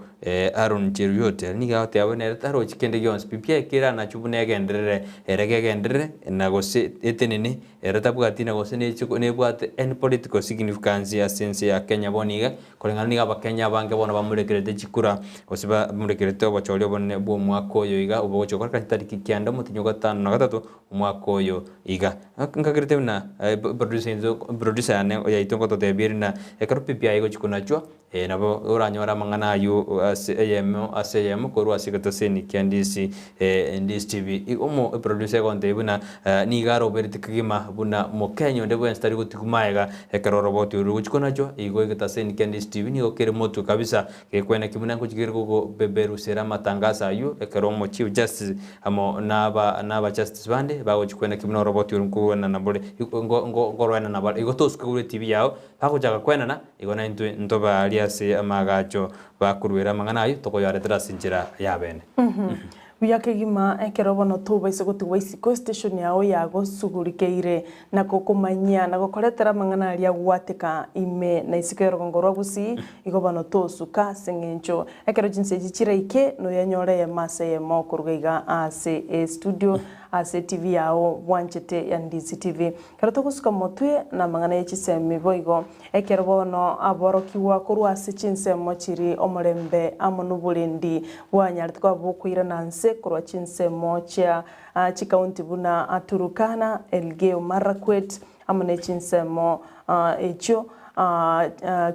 Aaron Cheruiyot ere nigo agoteba buna ere tarochi kende gionsi BBI keranachwe buna egenderere ere gegenderere na gose etenene Ere tabwati na gose nebwate any political significance ase ense ya Kenya bono iga, koreng'ana nigo abakenya abange bono bamorekerete chikura gose bamorekerete obochori obonene bwa omwaka oyo iga obo ogochia gokoreka chitariki kianda omotienyi o gatano na gatato omwaka oyo iga. Nkagerete buna producer into producer yane yaito ngototebia ere buna ekero BBI egochia konachwa Nabo oranyore amang'ana ayio ase eyemo ase eyemo korwa ase egetaseni kia Ndisi Ndisi TV. Igo omo eproducer egontebia buna nigo arobereti kegima buna mokenya onde bwensi tari gotigwa magega ekero oroboti oru rogochia konachwa. Igo egetaseni kia Ndisi TV nigo kere motwe kabisa gekweneki buna ngochia kere gogobeberusera amatangazo ayio ekero omo chief justice amo naba naba justice bande bagochia kweneki buna oroboti oru nkoenana bore nkorwenana bare. Igo tosuke korwa etibi yao Bagochaka kwenana, igo naintwe ntobe aria ase amaagacho bakoruera amang'ana ayio, tokoyaretera ase enchera y'abene. Buya kegima ekero bono tobaisa gotigwa isiko estation yao yagosugurikeire na gokomanyia na gokoretera amang'ana aria agwateka ime na isiko y'orogongo rwa Gusii, igo bono tosuka ase eng'encho ekero chinsa echi chiraike noyanyore eyemo ase eyemo koruga iga ase estudio ase etv yao bwanchete ya Ndizi TV. Ekero togosuka motwe namang'ana ye chisemi boigo, ekero bono aborokigwa korwa ase chinsemo chiria omorembe amo noborendi bwanyarete koba bokoirana nse korwa chinsemo chia chikaunti buna Turkana, Elgeyo Marakwet amo ne chinsemo echio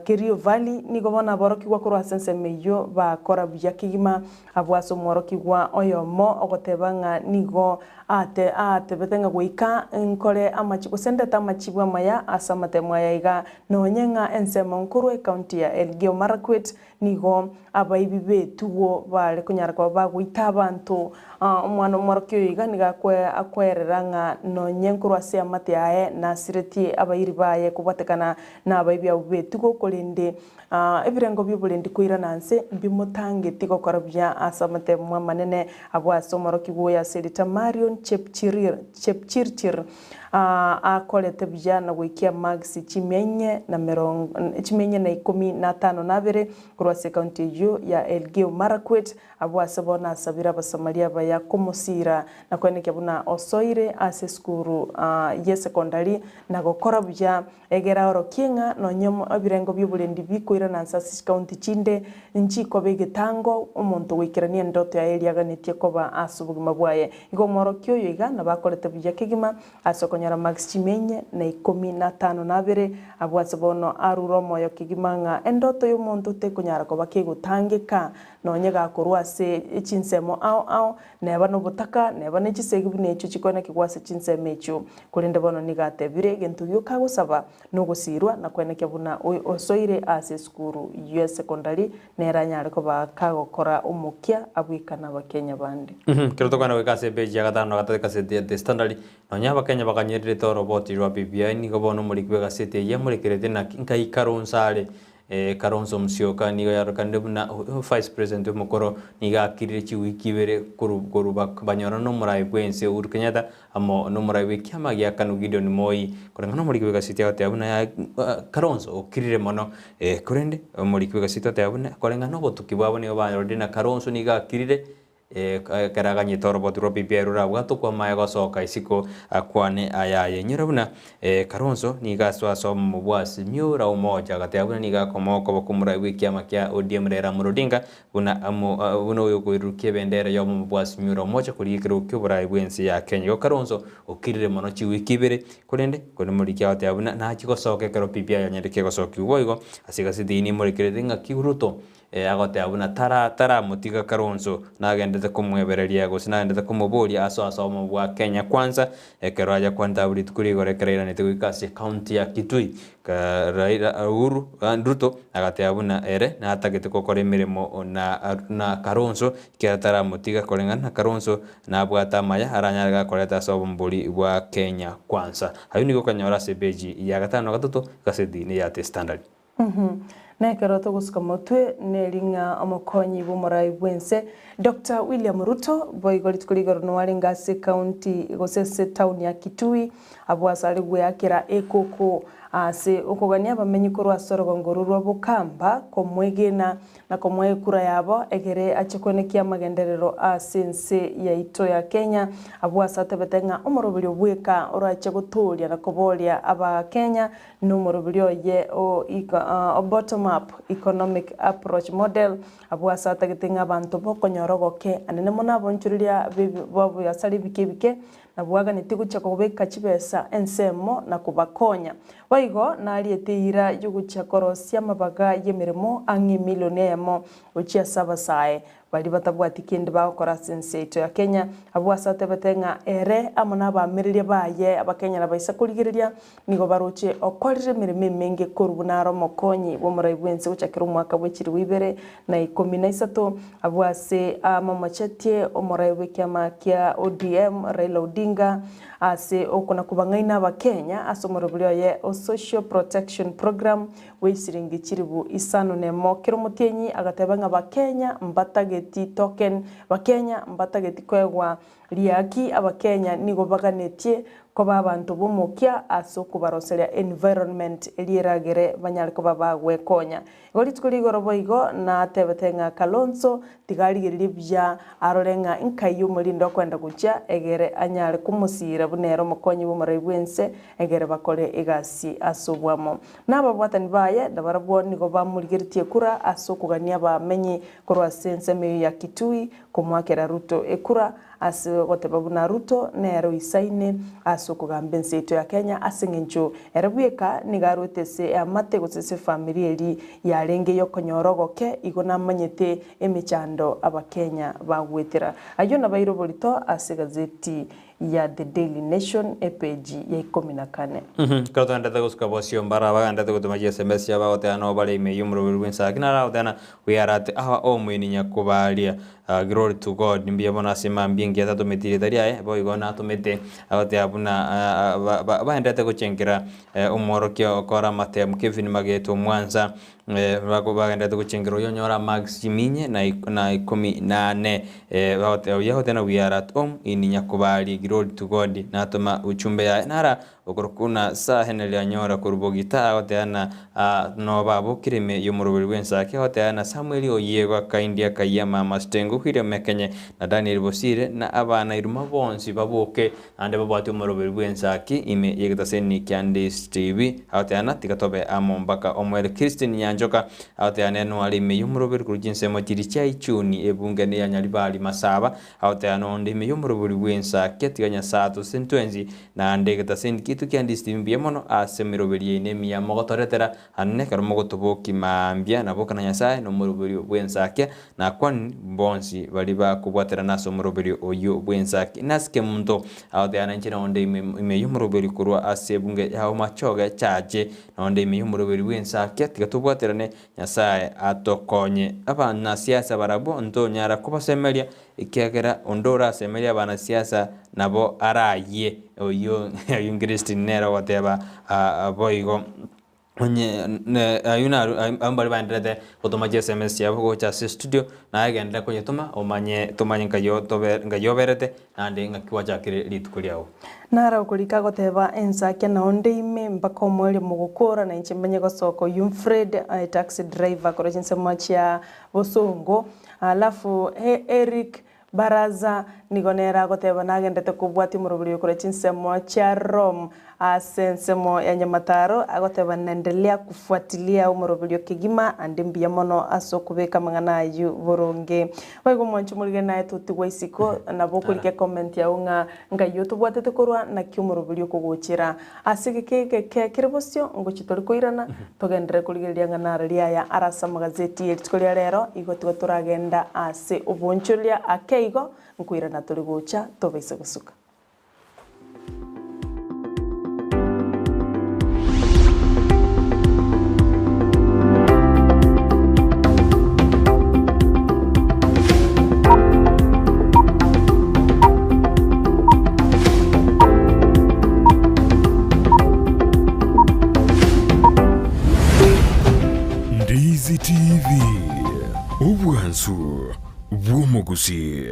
Kerio Valley, nigo bono aborokigwa korwa ase ensemo eyio bakora buya kegima abwo ase omworokigwa oyomo ogoteba ng'a nigo Ate aatebete ng'a goika nkore amachi gose ndete amachibu amaya ase amatemo aya iga, nonye ng'a ensemo nkorwa ecounty ya Elgeyo Marakwet nigo abaibi b'etugo bare konyara koba bagoita abanto. Omwana omworokia oyo iga nigo akwerera ng'a nonye nkorwa ase eamate yaye nasiretie abairi baye kobwatekana nabaibi abwo b'etugo korende Ebirengo bi'oborendi koirana nse mbimotangeti gokora buya ase amatemo amanene abwo ase omorokigwa oyo ase erieta Marion Chepchirir Chepchirchir akorete buya na goikia marks chimia inye na merongo chimia inye na ikomi na atano na abere korwa ase ekaunti eyio ya Elgeyo Marakwet Abwo ase bono asabire Abasamaria abaya komosiira na koenekia buna osoire ase esukuru y'esekondari na gokora buya, egere aorokie ng'a nonya ebirengo bi'oborendi bikoirana nse ase chikaunti chinde nchikoba egetango omonto goikerania endoto yaye eria aganetie koba ase obogima bwaye. Igo omworokia oyo iga nabo akorete buya kegima ase okonyora marks chimia inye na ikomi na atano na abere, abwo ase bono arure omoyo kegima ng'a endoto y'omonto tekonyara koba kegotangeka Nonye gakorwa ase chinsemo ao ao, neba nobotaka, neba ne chisegi buna echio chikoenekigwa ase chinsemo echio. Korende bono nigo atebire, egento gioka agosaba nogosiirwa na koenekia buna osoire ase esukuru y'esekondari nere anyare koba kagokora omokia abwekane Abakenya bande. Ekero tokogenda goika ase epeji ya gatano na gatato egaseti ya The Standard, nonya Abakenya bakanyererete oroboti rwa BBI, nigo bono omoriki bw'egaseti eyio amorekerete naki nkai Kalonzo are Kalonzo Musyoka nigo yarorekanire buna Vice President omokoro nigo akirire chiwiki ibere korwa banyora nomorai bwense Uhuru Kenyatta amo nomorai bw'ekiama gia Kanu Gideon Moi. Koreng'ana nomoriki bw'egaseti agoteba buna Kalonzo okirire mono korende omoriki bw'egaseti oteba buna koreng'ana nobotuki bwabo nigo banyorire na Kalonzo nigo akirire. Ekero aganyete oroboti rwa BBI rorabwate okwamaya gosoka isiko akwane ayaye. Inyora buna Kalonzo nigo asoa ase obomo bwa Azimio la Umoja agateba buna nigo akomoa okoboko omorai bw'ekiama kia ODM Raila Amolo Odinga buna buna oyokoirurukia ebendera y'obomo bwa Azimio la Umoja korigia ekerogo ki'oborai bw'ense ya Kenya. Igo Kalonzo okirire mono chiwiki ibere korende korende moriki agoteba buna nachie gosoka ekero BBI yanyarire gosokigwa boigo ase egaseti eye nemorekerete ng'aki Ruto Agoteba buna tara taramotiga Kalonzo nagendete komwebereria gose nagendete komoboria asoe ase obomo bwa Kenya Kwanza ekero aja kwanete abwo rituko rigoro ekero airanete goika ase ecounty ya Kitui. Ka Raila Uhuru Ruto agateba buna ere natagete gokora emeremo na na Kalonzo ekiagera taramotiga koreng'ana na Kalonzo nabwate amaya aranyare gakoreta ase obomo bwa Kenya Kwanza. Ayio nigo okonyora ase epeji ya gatano na gatato egaseti ya The Standard. Nekero togosuka motwe neri ng'a omokonyi bw'omorai bw'ense Doctor William Ruto boigo rituko rigoro noarenge ase ecounty gose ase etown ya Kitui abwo ase are gweakera ekoko ase okogania abamenyi korwa ase orogongo orwo rwa Bokamba komwegena na komoa ekura yabo egere ache kwenekia amagenderero ase ense yaito ya Kenya abwo ase atebete ng'a omoroberio bweka orache gotooria na koboria abakenya Nomorobiri oye o o bottom up economic approach model, abwo ase atagete ng'a abanto bokonyora ogoke anene mono abonchoreria b'oboyasara ebike ebike, nabwo aganetie gochia kobeka chibesa ensemo na kobakonya. Boigo nariete eira y'ogochia korosia amabaga y'emeremo ang'e emilioni eyemo gochia ase abasae Baria batabwati kende bagokora ase ense yaito ya Kenya, abwo ase atebete ng'a ere amo nabaamereria baye Abakenya nabaisa korigereria, nigo baroche okorire emeremo emenge korwa buna are omokonyi bw'omorai bw'ense gochakera omwaka bwe chilifu ibere na ikomi na isato, abwo ase amomochetie omorai bw'ekiama kia ODM Raila Odinga ase okona-kobang'aina Abakenya ase omoroberi oye o Social Protection Programme bw'echisiringi chilifu isano nemo. Kera omotienyi agateba ng'a Abakenya mbatageti token, Abakenya mbatageti koegwa riaki, Abakenya nigo baganetie koba abanto b'omokia ase okobaroseria environment eria eragere banyare koba bagwekonya. Igo rituko rigoro boigo natebete ng'a Kalonzo tiga arigererie buya arore ng'a nkai omorinde okoenda gochia egere anyare komosiira buna ere omokonyi bw'omorai bw'ense egere bakore egasi ase oboamo. Na ababwatani baye nabarabwo nigo bamorigeretie ekura ase okogania abamenyi korwa ase ensemo eyio ya Kitui komoakera Ruto ekura ase ogoteba buna Ruto nere oisaine ase okogamba ense yaito ya Kenya ase eng'encho ere bweka nigo arwete ase eamate gose ase efamiri eri yarenge yokonyora ogoke igo namanyete emechando abakenya bagwetera. Ayio nabaire oborito ase egazeti ya The Daily Nation epeji ya ikomi na kane. Ekero togenderete gosuka bosio, mbare abagenderete gotoma chiSMS chiabo bagoteba nabo bare ime y'omoroberi bw'ense. Lakini aragoteba we are at our home in Nyakobaria. Glory to God. Mbuya mono ase mambia engiya tatometi erieta riaye, boigo natomete agoteba buna bagenderete gochenkera omworokia okora amatemu Kevin Mageto Omwansa. Bagenderete gochengera oyio onyore amarks chiminye na ikomi na ane. Oyio agoteba we are at home in Nyakobari glory to God. Natoma uchumbe yaye nara okorokwa na Sir Henry Anyora korwa Bogita agoteba na no babokire ime y'omoroberi bw'ensake agoteba na Samuel Oyiego Akaindi Akayia Mama Stengo William Mekenye na Daniel Bosire na abana Iruma bonsi baboke Naende babwate omoroberi bw'ensaki ime y'egetaseni kia Ndisi TV, agoteana, Tiga tobe amo mpaka omoerio. Christine Nyanchoka agoteana enware ime y'omoroberi korwa chinsemo chiria chia Ichuni, ebunge neya Nyaribari Masaba, agoteana onde ime y'omoroberi bw'ensaki, Tiga Nyasae atose ntwensi, naende egetaseni kiaito kia Ndisi TV mbuya mono ase emeroberi yaino emiya mogotoretera Anene ekero mogotobokia mambia na boka na Nyasae na omoroberio bw'ensakia, na akwani bonsi baria bakobwaterana ase omoroberio oyio bw'ensakia. Nasike monto agoteana inche nonde ime ime y'omoroberio korwa ase ebunge ya Omachoge chache, nonde ime y'omoroberio bw'ensakia, tiga tobwaterane Nyasae atokonye. Abanasiasa barabwo ntonyara kobasemeria, ekiagera onde orasemerie abanasiasa nabo arayie, oyio oyio Christine nere ogoteba boigo. Onye ne ayio naru abwo baria baenderete gotoma chi sms chiabo gocha ase estudio, naye genderera koyetoma omanye tomanye nkai otobe nkai oberete naende ng'aki gwachakire rituko riago. Naro okorika agoteba, Ensake nao nde ime mpaka omoerio mogokora, na inche manye gosoka. Oyio Fred, taxi driver korwa chinsemo chia Bosongo. Alafu Eric. Baraza nigo nere agoteba nagendete kobwatia omoroberi okore chinsemo chia Rome ase ensemo ya Nyamataro, agoteba naendelea kufuatilia omoroberio kegima ande mbuya mono ase okobeka amang'ana ayio boronge. Boigo omwanchi omorigani naye totigwa isiko nabo okorika ecomment yao ng'a ngai otobwatete korwa naki omoroberio okogochera. Ase egeka egeke kere bosio ngochia tore koirana togenderere korigereria ng'a narari aya are ase amagazeti ye rituko ria rero igo tigo toragenda ase obonchoreria ake igo nkoirana tore gocha tobaise gosuka. Ndizi TV, obwansu bw'omogusii.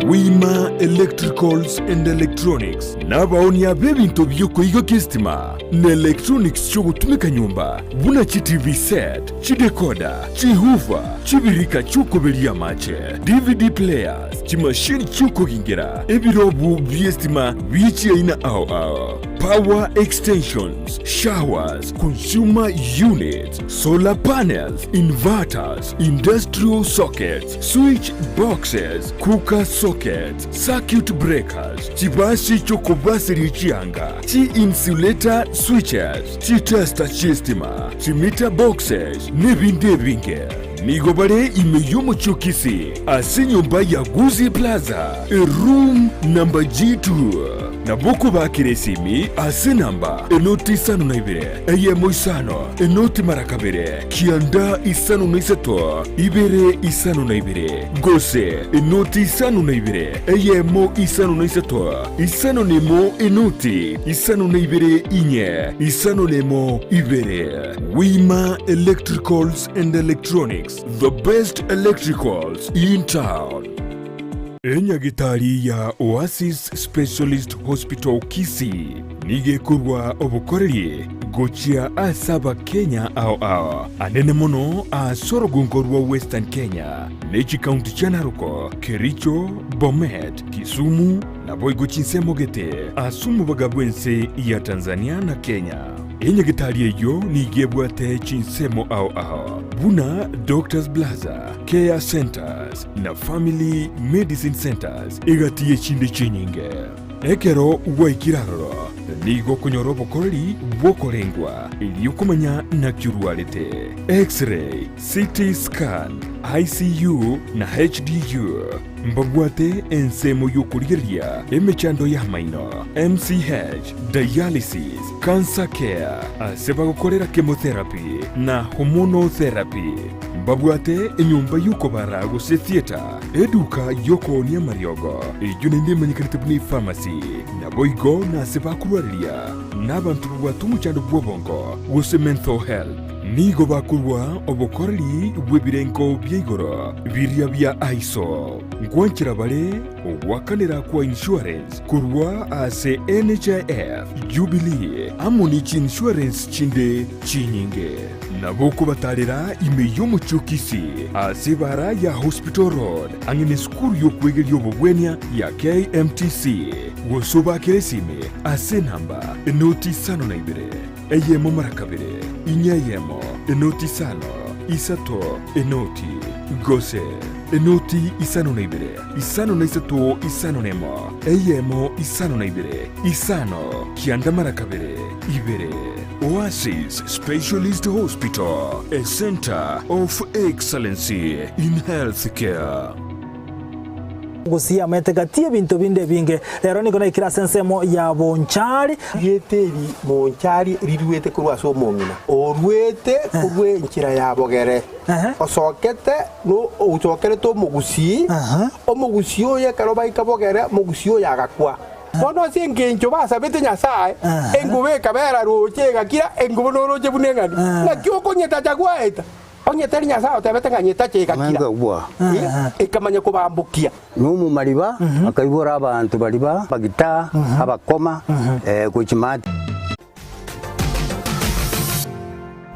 Wima Electricals and Electronics nabaonia b'ebinto bi'okoigokia esitima na electronics chi'ogotumeka nyomba buna chi TV set, chidecoder, chihoofer, chibirika chi'okoberia amache, DVD players, chimashini chi'okogingera, ebirobu bi'esitima bie chiaina ao ao, power extensions, showers, consumer units, solar panels, inverters, industrial sockets, switch boxes, cooker sockets, circuit breakers, chibasi chi'okobaseria chianga, chi-insulator switches, chitester chi'estima, chimeter boxes, n'ebinde ebinge. Nigo bare ime y'omochie o Kisii ase enyomba ya Gusii Plaza, eroom number G2. Nabo okobakera esimi ase enamba enoti isano na ibere, eyemo isano, enoti mara kabere, kianda isano na isato, ibere isano na ibere, gose enoti isano na ibere, eyemo isano na isato, isano na emo enoti isano na ibere inye, isano na emo ibere. Wima Electricals and Electronics, the best electricals in town. Enyagitari ya Oasis Specialist Hospital Kisii nigo ekorwa obokoreri gochia ase Abakenya ao ao, anene mono ase orogongo rwa Western Kenya ne chikaunti chia Narok, Kericho, Bomet, Kisumu naboigo chinsemo gete ase omobaga bw'ense ya Tanzania na Kenya. Enyagitari eyio nigo ebwate chinsemo ao ao buna Doctors Plaza, Care Centers na Family Medicine Centers egati y'echinde chinyinge. Ekero gwaikire aroro, nigo okonyora obokoreri bw'okorengwa erio komanya naki orwarete, X-ray, CT scan, ICU na HDU. Mbabwate ensemo y'okorigereria emechando y'amaino, MCH, dialysis, cancer care, ase bagokorera chemotherapy na hormonal therapy. Mbabwate enyomba y'okobara gose theatre, eduka y'okoonia amariogo, eyio naende emanyekanete buna epharmacy, naboigo nase bakorwareria nabanto babwate omochando bw'obongo gose mental health. Nigo bakorua obokoreri bw'ebirengo bia igoro biria bia ISO. Ngwanchera bare ogoakanera kwa insurance korwa ase NHIF, Jubilee amo ne chiinsurance chinde chinyinge. Nabo okobatarera ime y'omochie o Kisii ase ebara ya Hospital Road ang'e nesukuru y'okwegeria obobwenia ya KMTC gose obakere esimi ase enamba enoti isano na ibere eyemo mara kabere inye eyemo enoti isano isato enoti gose enoti isano na ibere isano na isato isano na emo eyemo isano na ibere isano kianda mara kabere ibere. Oasis Specialist Hospital, a centre of excellency in healthcare. Gusii amaete gati y'ebinto binde ebinge. Rero nigo naikire ase ensemo ya Bonchari. Rieta eri Monchari riruete korwa ase omong'ina oruete korwa enchera ya bogere, osokete no osokerete omogusii, omogusii oyo ekero baika bogere, omogusii oyo agakwa. Bono ase engencho basabete Nyasae, enguba ekabera roche egakira, enguba noroche buna eng'ani. Naki okonyetacha gwaeta? Onye tari Nyasae otebete ng'a nyetache egakira, ekamanya kobambokia. Nomomariba akaibora abanto baria ba Abagita, abakoma, gochia maate.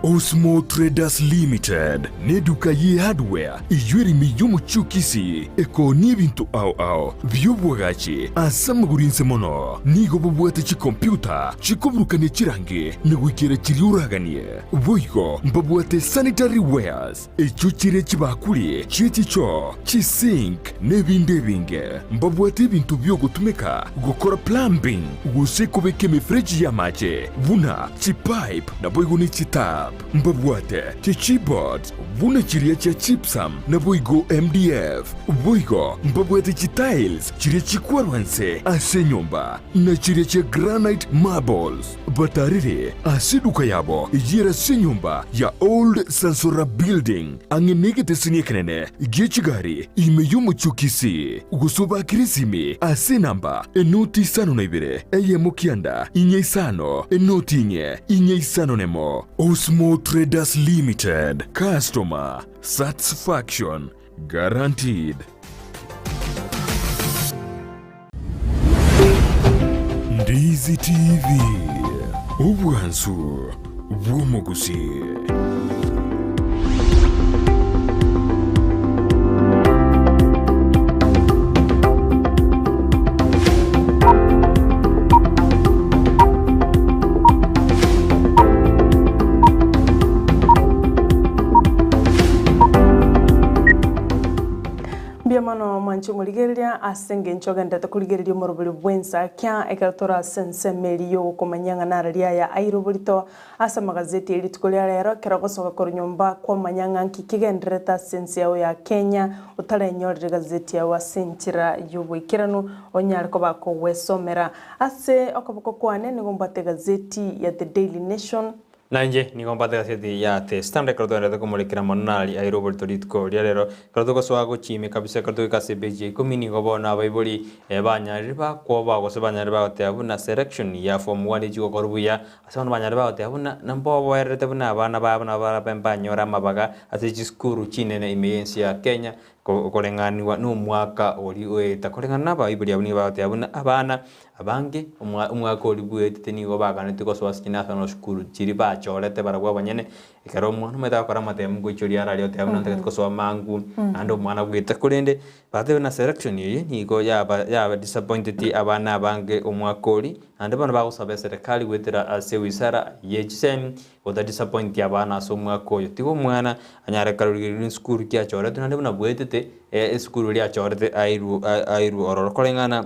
Osmo Traders Limited neduka ye hardware eyio ere ime y'omochie o Kisii ekoonia ebinto ao ao bi'obwagachi ase amagoro inse mono. Nigo bobwate chikompiuta chikoburukania chirangi na goikera chiria oraganie. Boigo mbabwate sanitary wares echio chire chibakuri chie chichoo, chisink na ebinde ebinge. Mbabwate ebinto bi'ogotumeka gokora plumbing gose kobeka emefereji y'amache buna chipipe naboigo ne chitap. Mbabwate chichipboards buna chiria chia gypsum naboigo MDF. Boigo mbabwate chitiles chiria chikwarwa nse ase enyomba na chiria chia granite marbles. Batarire ase eduka yabo eyio ere ase enyomba ya Old Sansora Building ang'e negeteseni ekenene gie chigari ime y'omochie o Kisii, gose obakire esimi ase enamba enoti isano na ibere eyemo kianda inye isano enoti inye inye isano nemo. Osmo Traders Limited, Customer Satisfaction Guaranteed. Ndizi TV, obwansu bw'omogusii. Mbuya mono mwanche omorigereria ase engencho ogenderete korigereria omoroberi bw'ensakia ekero tore ase ensemo eria y'ogokomanyia ng'a nararia aya aire oborito ase amagazeti e rituko ria rero ekero ogosoka korwa nyomba kwamanya ng'a nki kegendererete ase ense yao ya Kenya otarenyorire egazeti yao ase enchera y'oboikeranu onyare koba kogwesomera. Ase okoboko kwane nigo mbwate egazeti ya The Daily Nation. Na inche nigo mbwate egaseti ya The Standard ekero twagenderete komorekera mono nari aire oborito rituko ria rero. Ekero togosoa gochia ime kabisa ekero togoika ase epeji ya ikomi nigo bono abaibori banyarire bakwoba gose banyarire bagoteba buna selection ya form one echi gokorwa buya ase bono banyarire bagoteba buna mboboererete buna abana babo nabo barabe mbanyore amabaga ase chisukuru chinene ime y'ense ya Kenya koreng'anigwa nomwaka oria oeta. Koreng'ana nabaibori abwo nigo bagoteba buna abana Abange, omwaka oria bwetete nigo baganetie gosoa ase chinational school chiria bachorete barabwo abanyene, ekero omwana omanyete agokora amatemu gochia oria araria oteba buna ntagete gosoa mangu, naende omwana bwete. Korende batebe buna selection eye nigo yaba yaba disappointeti abana abange omwaka oria, naende bono bagosaba eserekari goetera ase ewizara ye chisemi gota disappoint abana ase omwaka oyo. Tiga omwana anyare karorigereria esukuru ki achoretwe naende buna bwetete esukuru eria achorete airwe airwe ororo koreng'ana.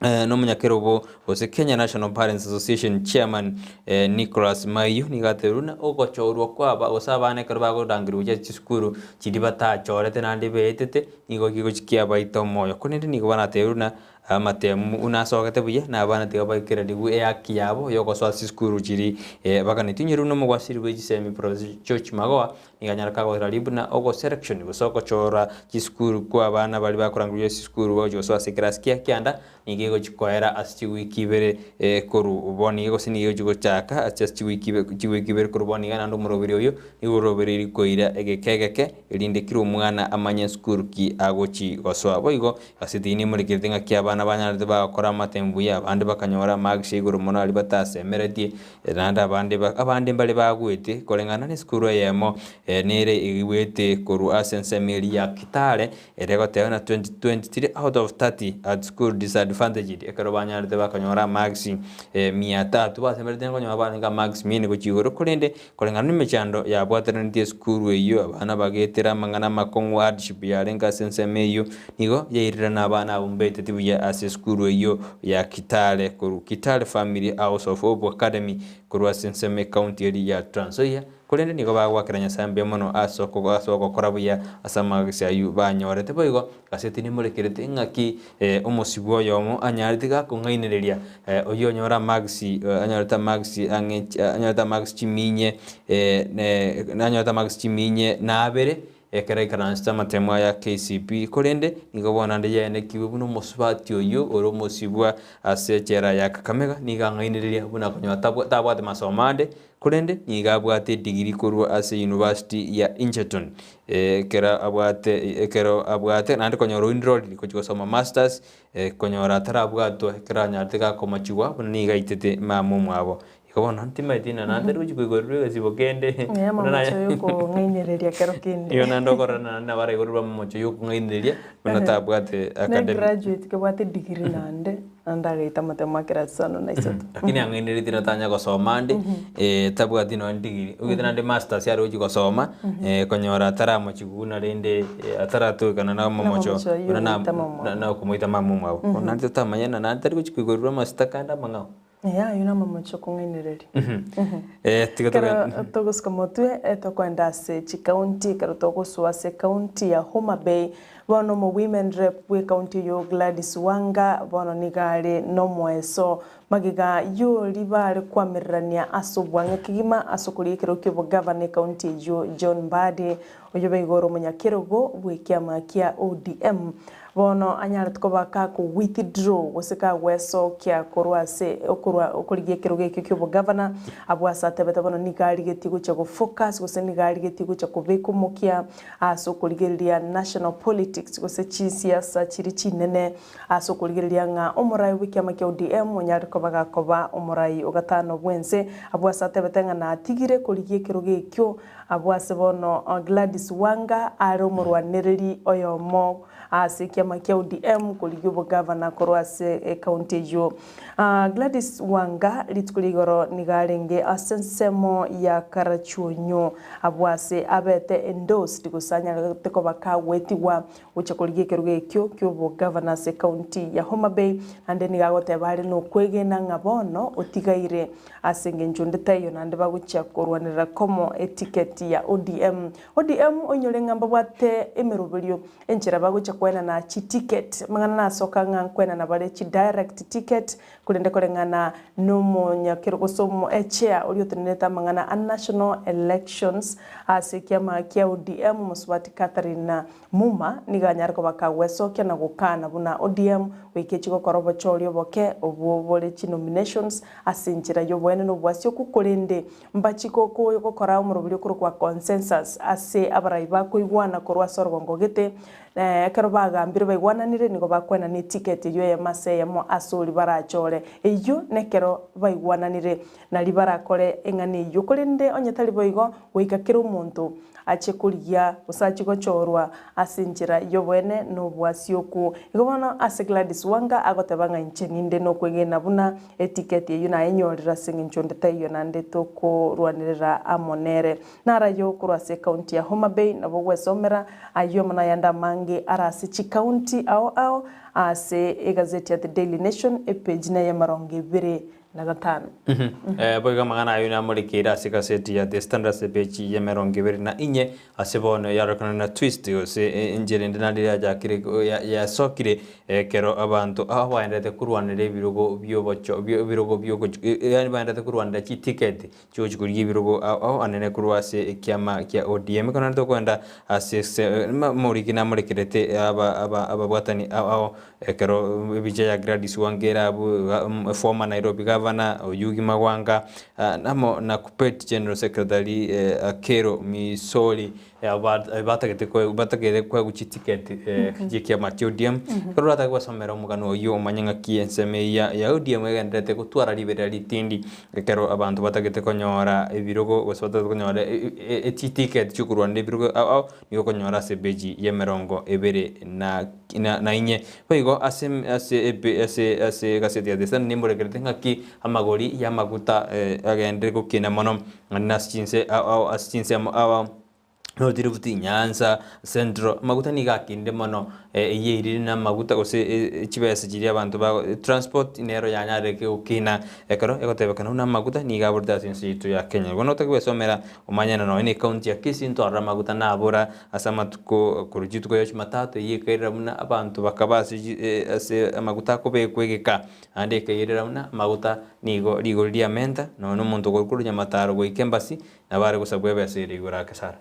Nomonyakerogo gose Kenya National Parents Association Chairman Nicholas Maiyo nigo atebirie buna ogochorwa kwaba gose abana ekero bagorangerigwa gochia ase chisukuru chiria batachorete naende beetete nigo kegochi kiabaita omoyo. Korende nigo banatebirie buna amatemu buna asogete buya na abana tiga baikererigwe ehaki yabo yogosoa ase chisukuru chiria baganetie. Onye buna omogwasiri bwe chisemi Professor George Magoha Nigo anyare kagotera buna ogoselection gose ogochora chisukuru kwa abana baria bakorangerigwa ase chisukuru bagochia gosoa ase ekerasi kia kianda, nigo egochia koera ase chiwiki ibere korwa bono iga gose nigo egochia gochaka ase chiwiki chiwiki ibere korwa bono iga naende omoroberi oyio nigo orobereiri koira egeka egeke erinde kera omwana amanye esukuru ki agochi gosoa. Boigo ase tiyio nemorekerete ng'aki abana banyarete bagokora amatemu buya abande bakanyora amarks igoro mono aria batasemeretie. Naende abande abande mbare bagwete koreng'ana nesukuru eyemo nere eigwete korwa ase ensemo eria ya Kitale ere egoteba ng'a 23 out of 30 at school disadvantaged ekero banyarete bakanyora amarks mia tatu basemeretie nkonyora barenge amarks mia ine gochia igoro korende koreng'ana nemechando yabwateranetie esukuru eyio abana bagetera amang'ana amakong'u hardship yarenge ase ensemo eyio nigo yairirana abana abwo mbeteti buya ase esukuru eyio ya Kitale korwa Kitale Family House of Hope Academy korwa ase ensemo ecounty eria ya Trans Nzoia, korende nigo bagoakera Nyasae mbuya mono ase ase ogokora buya ase amagisi ayio banyorete. Boigo gaseti nemorekerete ng'aki omosibwa oyomo anyarete gakong'ainereria oyio onyore amagisi anyorete amagisi ang'e anyorete amagisi chiminye anyorete amagisi chiminye na abere Ekero aikaransete amatemo aya KCB, korende nigo bono naende yaenekigwe buna omosubati oyio ore omosibwa ase echela ya Kakamega nigo ang'ainereria buna konyora tabwate masomo ande, korende nigo abwate edigiri korwa ase University ya Egerton. Ekero abwate ekero abwate naende konyora oenrolled gochia gosoma masters, konyora atarabwatwa ekero anyarete gakomochigwa buna nigo aitete mama omwabo. Igo bono ntimaeti ng'a naende tari gochia koigorerwa egesibo kende, Ee, buna naye amamocho yokong'ainereria kero kende. Igo naende okorora naende nabo araigorerwe amamocho yokong'ainereria buna tabwate Ne academic. graduate kebwate degree naende, naende agaita amatemo a class isano na isato. Lakini ang'aineretie na tanya gosoma ande, tabwati nonye degree, oigwete naende masters are gochia gosoma, konyora ataramochigwa buna rende ataratokana na amamocho Namamocho aywo buna na ogoita mama na na okomoita mama omwabo. Bono naende totamanya ng'a naende tari gochia koigorerwa amasitaka ande amang'ao. Ee, ayio namamocho okong'ainereria. Tiga Ekero tobe togosuka motwe, tokoenda ase chikaunti, ekero togosoa ase ekaunti ya Homa Bay, bono omo women rep bw'ekaunti eyio Gladys Wanga bono nigo are nomoeso magega y'oria bare koamererania ase obwang'e kegima ase okoria ekerogo ki'obogavana ekaunti eyio John Mbadi, oyobe igoro omonyakerogo bw'ekiama kia ODM. Bono anyarete koba gako withdraw gose kagwesokia korwa ase okorwa okorigia ekerogo ekio ki'obogavana, abwo ase atebete bono nigo arigetie gochia go focus gose nigo arigetie gochia kobeka omokia ase okorigereria national politics gose chisiasa chiria chinene ase okorigereria ng'a omorai bw'ekiama kia ODM onyare koba gakoba omorai o gatano bw'ense, abwo ase atebete ng'a natigire korigia ekerogo ekio abwo ase bono Gladys Wanga are omorwanereri oyomo ase ekiama kia ODM korigia obogavana korwa ase ecounty eyio. Gladys Wanga rituko ria igoro nigo arenge ase ensemo ya Karachuonyo abwo ase abete endorsed gose anyarete koba kagwetigwa gocha korigia ekerogo ekio ki'obogavana ase ecounty ya Homa Bay naende nigo agoteba are nokwegena ng'a bono otigaire ase engencho onde taiyo naende bagochia korwanerera komo etiketi ya ODM. ODM oinyore ng'a mbabwate emeroberio enchera bagochia koenana chiticket, amang'ana nasoka ng'a nkoenana bare chidirect ticket, korende koreng'ana nomonyakero gose omo echair oria otenenerete amang'ana a National Elections ase ekiama kia ODM omosubati Catherine Muma nigo anyare koba kagwesokia na gokana buna ODM goika echie gokora obochori oboke obwo bore chinominations ase enchera y'oboene na obwasioku korende Mbachi gokora omoroberio okorokwa consensus ase abarai bakoigwana korwa ase orogongo gete, na ekero bagambire baigwananire nigo bakoenana etiketi eyio eyemo ase eyemo ase oria barachore. Eyio nekero baigwananire nario barakore eng'ana eyio. Korende onye tari boigo, goika kera omonto ache korigia gose ache gochorwa ase enchera y'oboene na obwasioku. Igo bono ase Gladys Wanga agoteba ng'a inche ninde nokwegena buna Etiketi eyio nayenyorire ase engencho onde taiyo naende tokorwanerera amo nere. Naro ayio korwa ase ekaunti ya Homa Bay nabo ogwesomera ayio amo nayande amange are ase chikaunti ao ao ase egazeti ya The Daily Nation epeji ney'emerongo ebere na gatano. Boigo amang'ana ayio namorekeire ase egaseti ya The Standard ase epeji y'emerongo ebere na inye Ase bono yarorekana na twist gose enchera ende naende yachakire yasokire ekero abanto aba baenderete korwanera ebirogo biobocho ebirogo biogochi yaani baenderete korwanera chiticket chiogochi korigia ebirogo ao ao anene korwa ase ekiama kia ODM. Ekero naende tokoenda ase ase moriki namorekerete aba aba ababwatani ao ao ekero ebicha ya Gladys Wanga abwo former Nairobi governor Oyugi Magwanga amo na Kuppet general secretary Akero Misori batagete batagete koegwa chiticket chie ekiama kia ODM. Ekero oratake gosomera omogano oyio omanye ng'aki ensemo eyio ya ODM egendererete gotwara riberera ritindi ekero abanto batagete konyora ebirogo gose batagete konyora chiticket chiokorwanera ebirogo ao ao. Nigo okonyora ase epeji y'emerongo ebere na na inye. Boigo ase ase epe ase ase egaseti ya The Sun nimborekerete ng'aki amagori y'amaguta agenderere gokina mono naende ase chinse ao ao ase chinsemo ao ao North Rift, Nyanza, Central, amaguta nigo akinire mono eyio erire na amaguta gose chibesa chiria abanto ba transport nero yanyarire gokina ekero egotebekana buna amaguta nigo aborete ase ense yaito ya Kenya. Bono otake gwesomera Omanye na nonya ne county ya Kisii ntwarore amaguta nabora ase amatuko korwa chituko ya Jumatatu eyio ekairera buna abanto bakaba ase ase amaguta akobekwa egeka naende ekairera buna amaguta nigo rigori riamenta nonya na omonto okorwa korwa Nyamataro goika Embasi nabo are gosabwa ebesa ere igoro ake sana.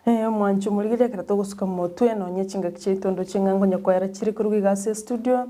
Ee, omwanchi omorigereria ekero togosuka motwe nonye chingaki chiaito ndoche ng'a nkonya koera chire korwa iga ase estudio,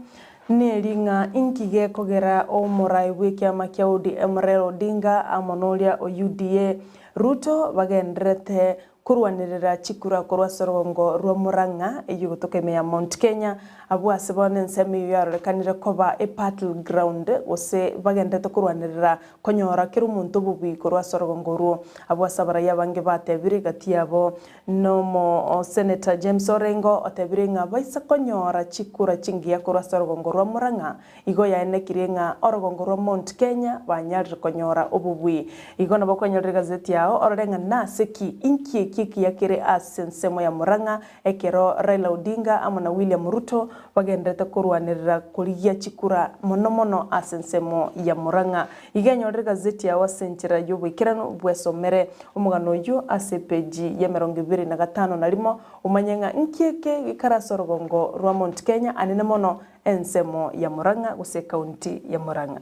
neri ng'a inki gekogera omorai bw'ekiama kia ODM Raila Odinga amo noria o UDA Ruto bagendererete. Korwanerera chikura korwa ase orogongo rwa Murang'a, eyio gotoka ime ya Mount Kenya, abwo ase bono ensemo eyio yarorekanire koba e battle ground gose bagenderete korwanerera konyora kera omonto obobui korwa ase orogongo orwo. Abwo ase abarai abange batebire gati yabo nomo Senator James Orengo otebire ng'a baise konyora chikura chingiya korwa ase orogongo rwa Murang'a Igo yaenekirie ng'a orogongo rwa Mount Kenya banyarire konyora obobui. Igo nabo kwanyorire egazeti yao orore ng'a nase ki inki eki ekiya kere ase ensemo ya Murang'a ekero Raila Odinga amo na William Ruto bagenderete korwanerera korigia chikura mono mono ase ensemo ya Murang'a. Igo enyorire egazeti yao ase enchera y'oboikeranu bwesomere omogano oyio ase epeji y'emerongo ebere na gatano na rimo omanye ng'a inki eke gekare ase orogongo rwa Mount Kenya anene mono Ensemo ya Murang'a gose ekaunti ya Murang'a.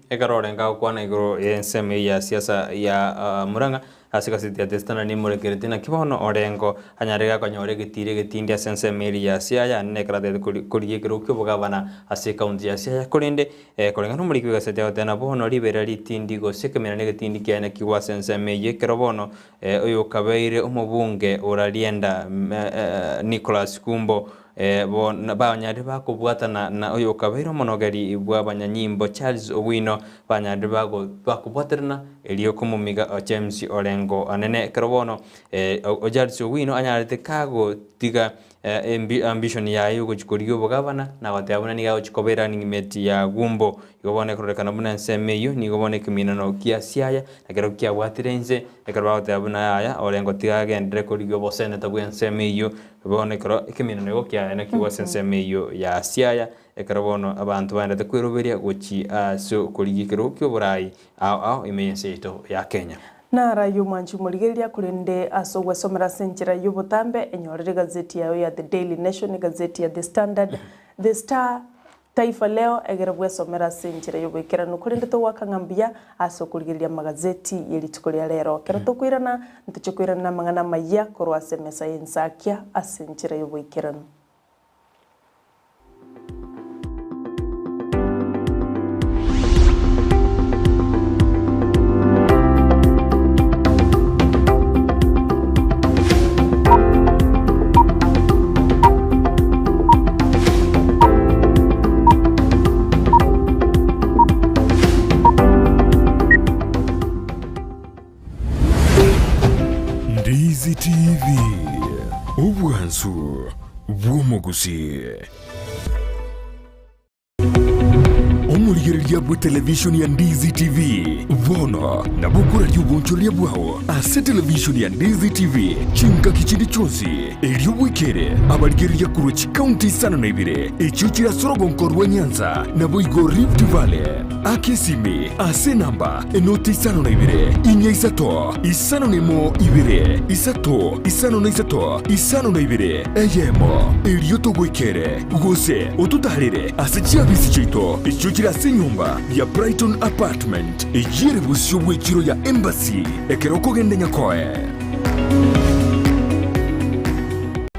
Ekero orenge agokwana igoro y'ensemo eyio ya siasa ya Murang'a ase egaseti ya The Standard nimorekeretie naki bono Orengo anyare gakonyora egetiri egetindi ase ensemo eria ya Siaya naende ekero atagete korigia ekerogo ki'obogabana ase ekaunti ya Siaya korende koreng'ana nomoriki bw'egaseti agoteba ng'a bono riberera ritindi gose ekemerero negetindi kiaye nakigwe ase ensemo eyio ekero bono oyokabeire omobunge orarienda Nicholas Kumbo Banyarire bakobwatana na oyokabeire omonogeri bw'abanyanyimbo Charles Owino, banyarire bakobwaterana erio komomiga James Orengo anene. Ekero bono Charles Owino anyarete kagotiga ambition yaye yogochia korigia obogavana na goteba buna nigo agochia koba erunning mate ya Gumbo. Igo bono ekororekana buna ensemo eyio nigo bono ekeminano kia Siaya ekero kiabwatire inse ekero bagoteba buna yaya Orengo tiga agenderere korigia oboseneta bw'ensemo eyio. Bono ekero ekeminano igo kiaye nakio ase ensemo eyio ya Siaya, ekero bono abanto baendete kweroberia gochia ase okorigia ekerogo ki'oboraai ao ao ime y'ense yaito ya Kenya. Naraye omwanchi omorigereria, korende ase ogwesomera ase enchera y'obotambe, enyorere egazeti yayo ya The Daily Nation, egazeti ya The Standard, The Star, Taifa Leo egere bwesomera ase enchera y'oboikeranu, korende togoaka ng'a mbuya ase okorigereria amagazeti ye rituko ria rero. Ekero tokoirana, ntoche koirana namang'ana amayia korwa ase emesa y'ensakia ase enchera y'oboikeranu. Ndizi TV, obwansu bw'omogusii. Omorigereria bwe televishoni ya Ndizi TV bono nabo okoraria obonchoreria bwao ase televishoni ya Ndizi TV chingaki chinde chionsi, erio bwekere abarigereria korwa chikaunti isano na ibere echio chire ase orogonko rwa Nyanza naboigo Rift Valley. Aka esimi ase enamba enoti isano na ibere, inya isato, isano na emo ibere, isato, isano na isato, isano na ibere, eyemo, erio togoikere, gose ototaarere ase chiabisi chiaito echio chire ase enyomba ya Brighton Apartment, eyio ere bosio bw'echiro ya Embassy, ekero okogenda Nyakoe.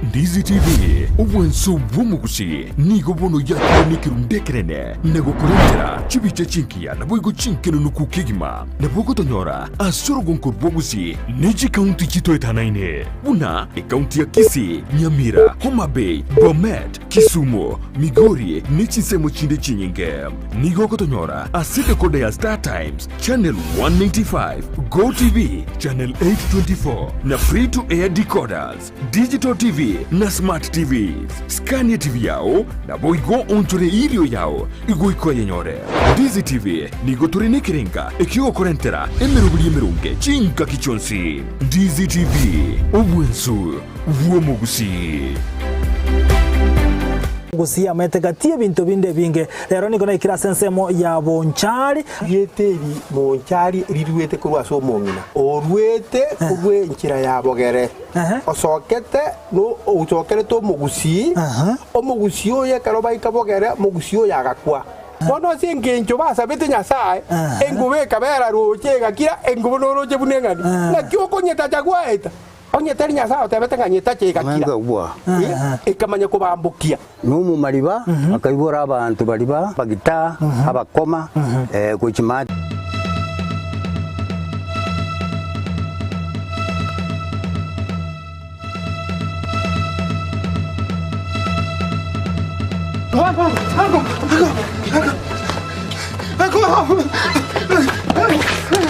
Ndizi TV, obwanso bw'omogusi, nigo bono yakire nekerundu ekenene na gokorentera chibicha chingiya naboigo chinkenunuku kegima. Nabo ogotonyora ase orogonko rw'obosie ne chikaunti chitoetanaine buna ekaunti ya Kisii, Nyamira, Homa Bay, Bomet, Kisumu, Migori ne chinsemo chinde chinyinge. Nigo ogotonyora ase decoder ya Star Times, Channel 195, Go TV, Channel 824 na Free to Air decoders, Digital TV na Smart TVs. Scania TV yao naboigo onchore irio yao igoika oyenyore. Ndizi TV nigo tore nekerenga ekiogokorentera emeroberi emeronge chingaki chionsi. Ndizi TV, obwensu bw'omogusii. Gusii amaete gati y'ebinto binde ebinge. Rero nigo naikire ase ensemo ya Bonchari. Rieta eri Monchari riruete korwa ase omong'ina oruete korwa enchera ya bogere, osokete no osokerete omogusii, omogusii oyo ekero baika bogere, omogusii oyo agakwa. Bono ase engencho basabete Nyasae, enguba ekabera roche egakira, enguba noroche buna eng'ani. Naki okonyetacha gwaeta? Onye tari Nyasae otebete ng'a nyetache egakira, ekamanya kobambokia. Nomomariba akaibora abanto baria b'Abagitaa, abakoma, gochia maate.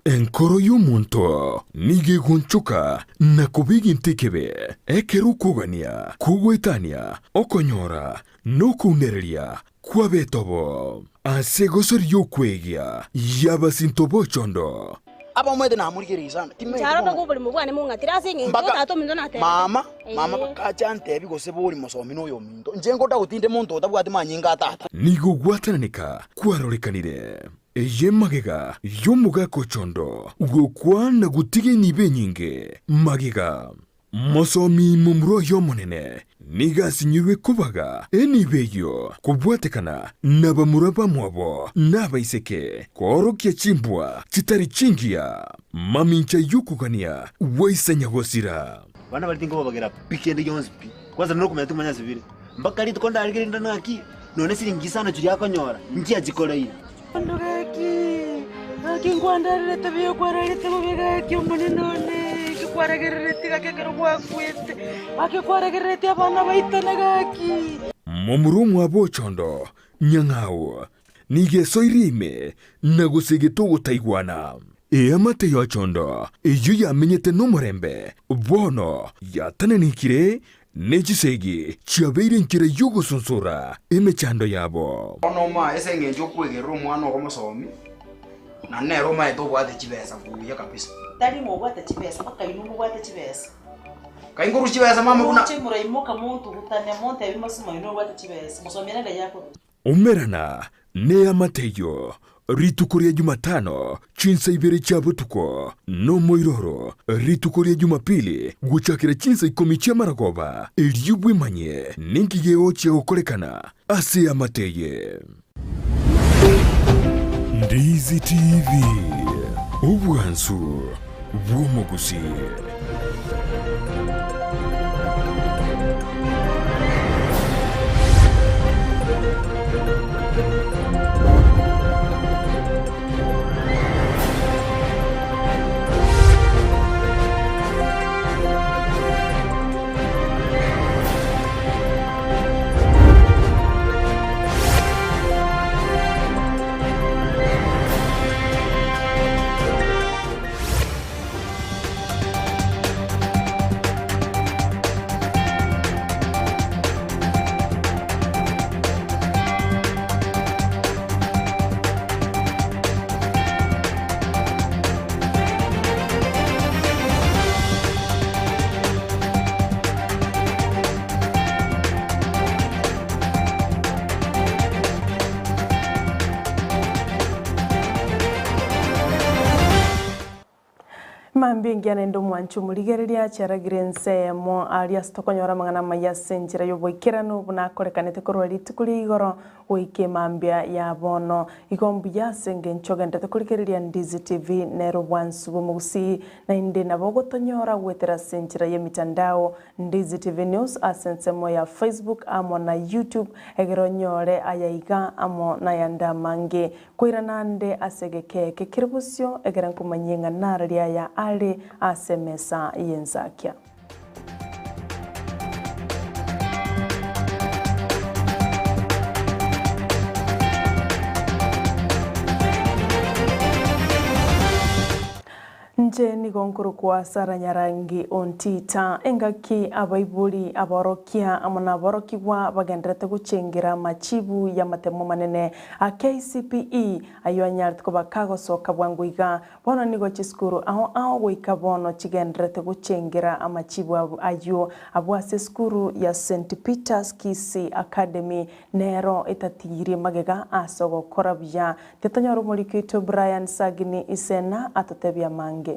Enkoro y'omonto nigo egonchoka na koba egento ekebe, ekero okogania kogoetania okonyora na okounereria kw'abetobo ase egosori y'okwegia y'abasinto b'ochondo. Abamwete namorigereria sana, timanyeti Ncharo bono. toka oborimo bwane mong'atire ase eng'encho Mpaka tata ominto natebete. mama, mama Ee. bakacha antebi gose bori mosomi noyo ominto. Inche ngoda gotinde monto otabwati manyinga a tata. Nigo gwatananeka kwarorekanire. Eye magega y'omogaka ochondo gokwa na gotiga enibo enyinge magega. Mosomi momura oye omonene nigo asinyirwe kobaga enibo eyio kobwatekana nabamura bamwabo na abaiseke, koorokia chimbwa chitari chingiya, mamincha y'okogania gwaisa nyagosira. Abana baria tinkobabagera pi kende gionsi pi. Kwanza nokomanya timanya ase bire. Mpaka rituko ndarigereria ndore ng'aki nonye siringi isano chiria akonyora, inki achikoreire. Bono gaki, gaki nkwandererete buya okwararete bobe gaki omonene one, inki kwaragereretie gaki ekero gwakwete, gaki kwaragereretie abana baitane gaki. Momura omwabo ochondo nyang'au nigo esoirie ime na gosegete ogotaigwana. Eamate y'ochondo eyio yamenyete nomorembe bono yatananekire Ne chisegi chiabeire enchera y'ogosunsura emechando yabo. Bono omoaye ase engencho okwegerera omwana ogo mosomi, na nere omaete obwate chibesa buya kabisa. Tari ng'a obwate chibesa, mpaka inwe mobwate chibesa. Kai nkorusia chibesa mama buna. Moche moraimoka montugutane montebie mosimo inwe obwate chibesa, mosomi ere ngai akorusia. Umerana neamate eyio rituko ria Jumatano chinsa ibere chia botuko, nomoiroro rituko ria Jumapili gochakera chinsa ikomi chi'amaragoba, erio bwemanye ninki gegochia gokorekana ase eamate eye. Ndizi TV, obwansu bw'omogusii. Mambia engiya naende omwanchi omorigereria chiaragire ense eyemo aria ase tokonyora amang'ana amaya ase enchera y'oboikeranu buna akorekanete korwa rituko ria igoro goika emambia ya bono. Igo mbuya ase engencho ogenderete korigereria Ndizi TV nere obwansu bw'omogusii naende nabo ogotonyora goetera ase enchera y'emitandao Ndizi TV News ase ensemo ya Facebook amo na YouTube egere onyore aya iga amo nayande amange. Koirana ande ase egeka eke kere bosio, ekero nkomanyie ng'a nararie aya are ase emesa y'ensakia. Inche nigo nkorokwa Sara Nyarangi Ontita. Engaki abaibori, aborokia amo naborokigwa bagendererete gochengera amachibu y'amatemo amanene a KCPE ayio anyarete koba kagosoka bwango iga. Bono nigo chisukuru ao ao goika bono chigendererete gochengera amachibu ayio abwo ase esukuru ya St Peters Kisii Academy nero etatigirie magega ase ogokora buya. Titonyora omoriki oito Brian Sagini Isena atotebie amange.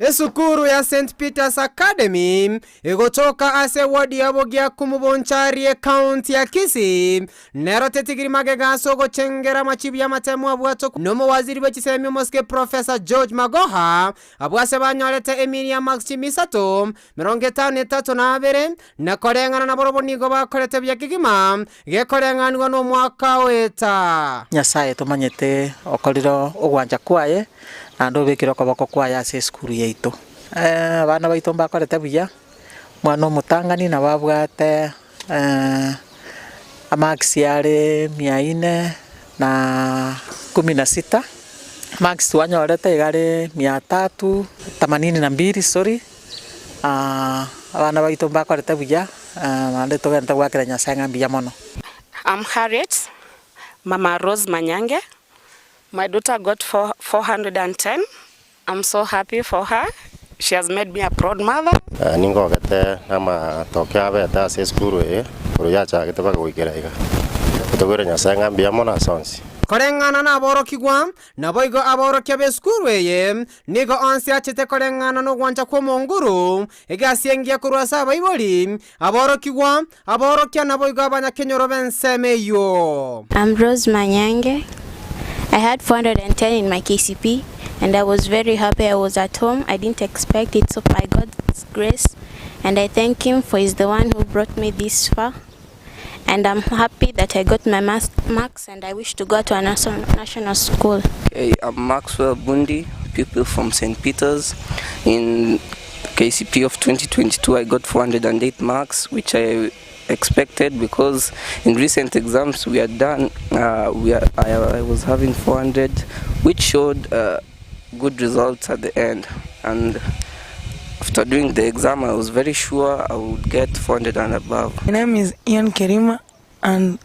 Esukuru ya St Peters Academy egotoka ase ewodi ya Bogiakumu Bonchari ecounty ya Kisii nero tetigiri magega ase ogochengera amachibu y'amatemo abwatwe nomowaziri bwe chisemi omosike Professor George Magoha abwo ase banyorete emini ya marks chimi isato 53 na abere na koreng'ana nabarobwo nigo bakorete buya kegima Gekoreng'anigwa nomwaka oeta. Nyasae tomanyete okorire ogwancha kwaye, naende obekire okoboko kwaye ase esukuru yaito. Abana baito mbakorete buya, omwana omotang'ani nabo abwate. Amarks are mia ine na kumi na sita, marks twanyorete iga are mia tatu themanini na mbili sorry, abana baito mbakorete buya, naende togente goakera Nyasaye ng'a mbuya mono. I'm Harriet, Mama Rose Manyange. My daughter got 410. I'm so happy for her. She has made me a proud mother. Ningogete namatokeo abete ase esukuru eye, korwa yachagete mpaka goikera iga. Togwere Nyasae ng'a mbuya mono ase onsi. Koreng'ana naborokigwa, naboigo aborokia b'esukuru eye nigo onsi achete koreng'ana nogwancha kw'Omonguru, egasi engiya korwa ase abaibori, aborokigwa, aborokia naboigo abanyakenyoro b'ensemo eyio. I'm Rose Manyange. I had 410 in my KCP and I was very happy I was at home. I didn't expect it, so by God's grace, and I thank Him for He's the one who brought me this far. And I'm happy that I got my marks and I wish to go to a national school. Hey, I'm Maxwell Bundi, pupil from St. Peter's. In KCP of 2022, I got 408 marks, which I expected because in recent exams we had done, we are, I, I was having 400, which showed good results at the end. And after doing the exam, I was very sure I would get 400 and above. My name is Ian Kerima, and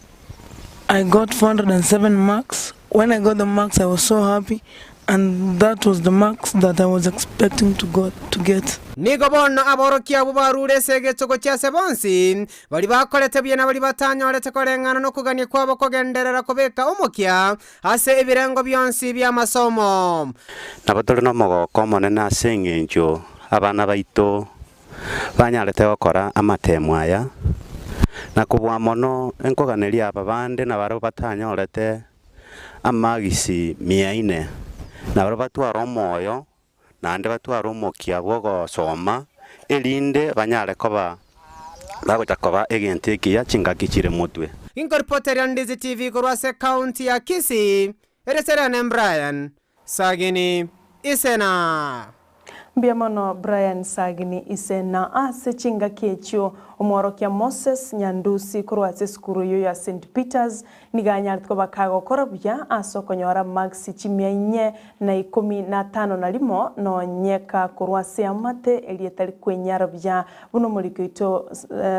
I got 407 marks. When I got the marks, I was so happy, and that was the marks that I was expecting to, go, to get. Nigo bono aborokia abwo barure ase egecho gochia ase bonsi, baria bakorete buya na baria batanyorete koreng'ana nokogania kwabo kogenderera kobeka omokia ase ebirengo bionsi bi'amasomo. Nabo tore nomogoko omonene ase engencho abana baito banyarete gokora amatemo aya, na kobua mono nkoganeria aba bande nabarabwo batanyorete amagisi mia ine, nabarabwo batware omoyo naende batware omokia bw'ogosoma, erinde banyare koba bagocha koba egento ekiya chingaki chire motwe. Inkoripoteria Ndizi TV korwa ase ekaunti ya Kisii, ereserane Brian Sagini Isena. Mbuya mono Brian Sagini Isena ase chingaki echio. Omworokia Moses Nyandusi korwa ase esukuru eyio ya St Peters nigo anyarete koba kagokora buya ase okonyora marks chimia inye na ikomi na tano na rimo nonye kakorwa ase amate eria etari kwenyara buya buna omoriki oito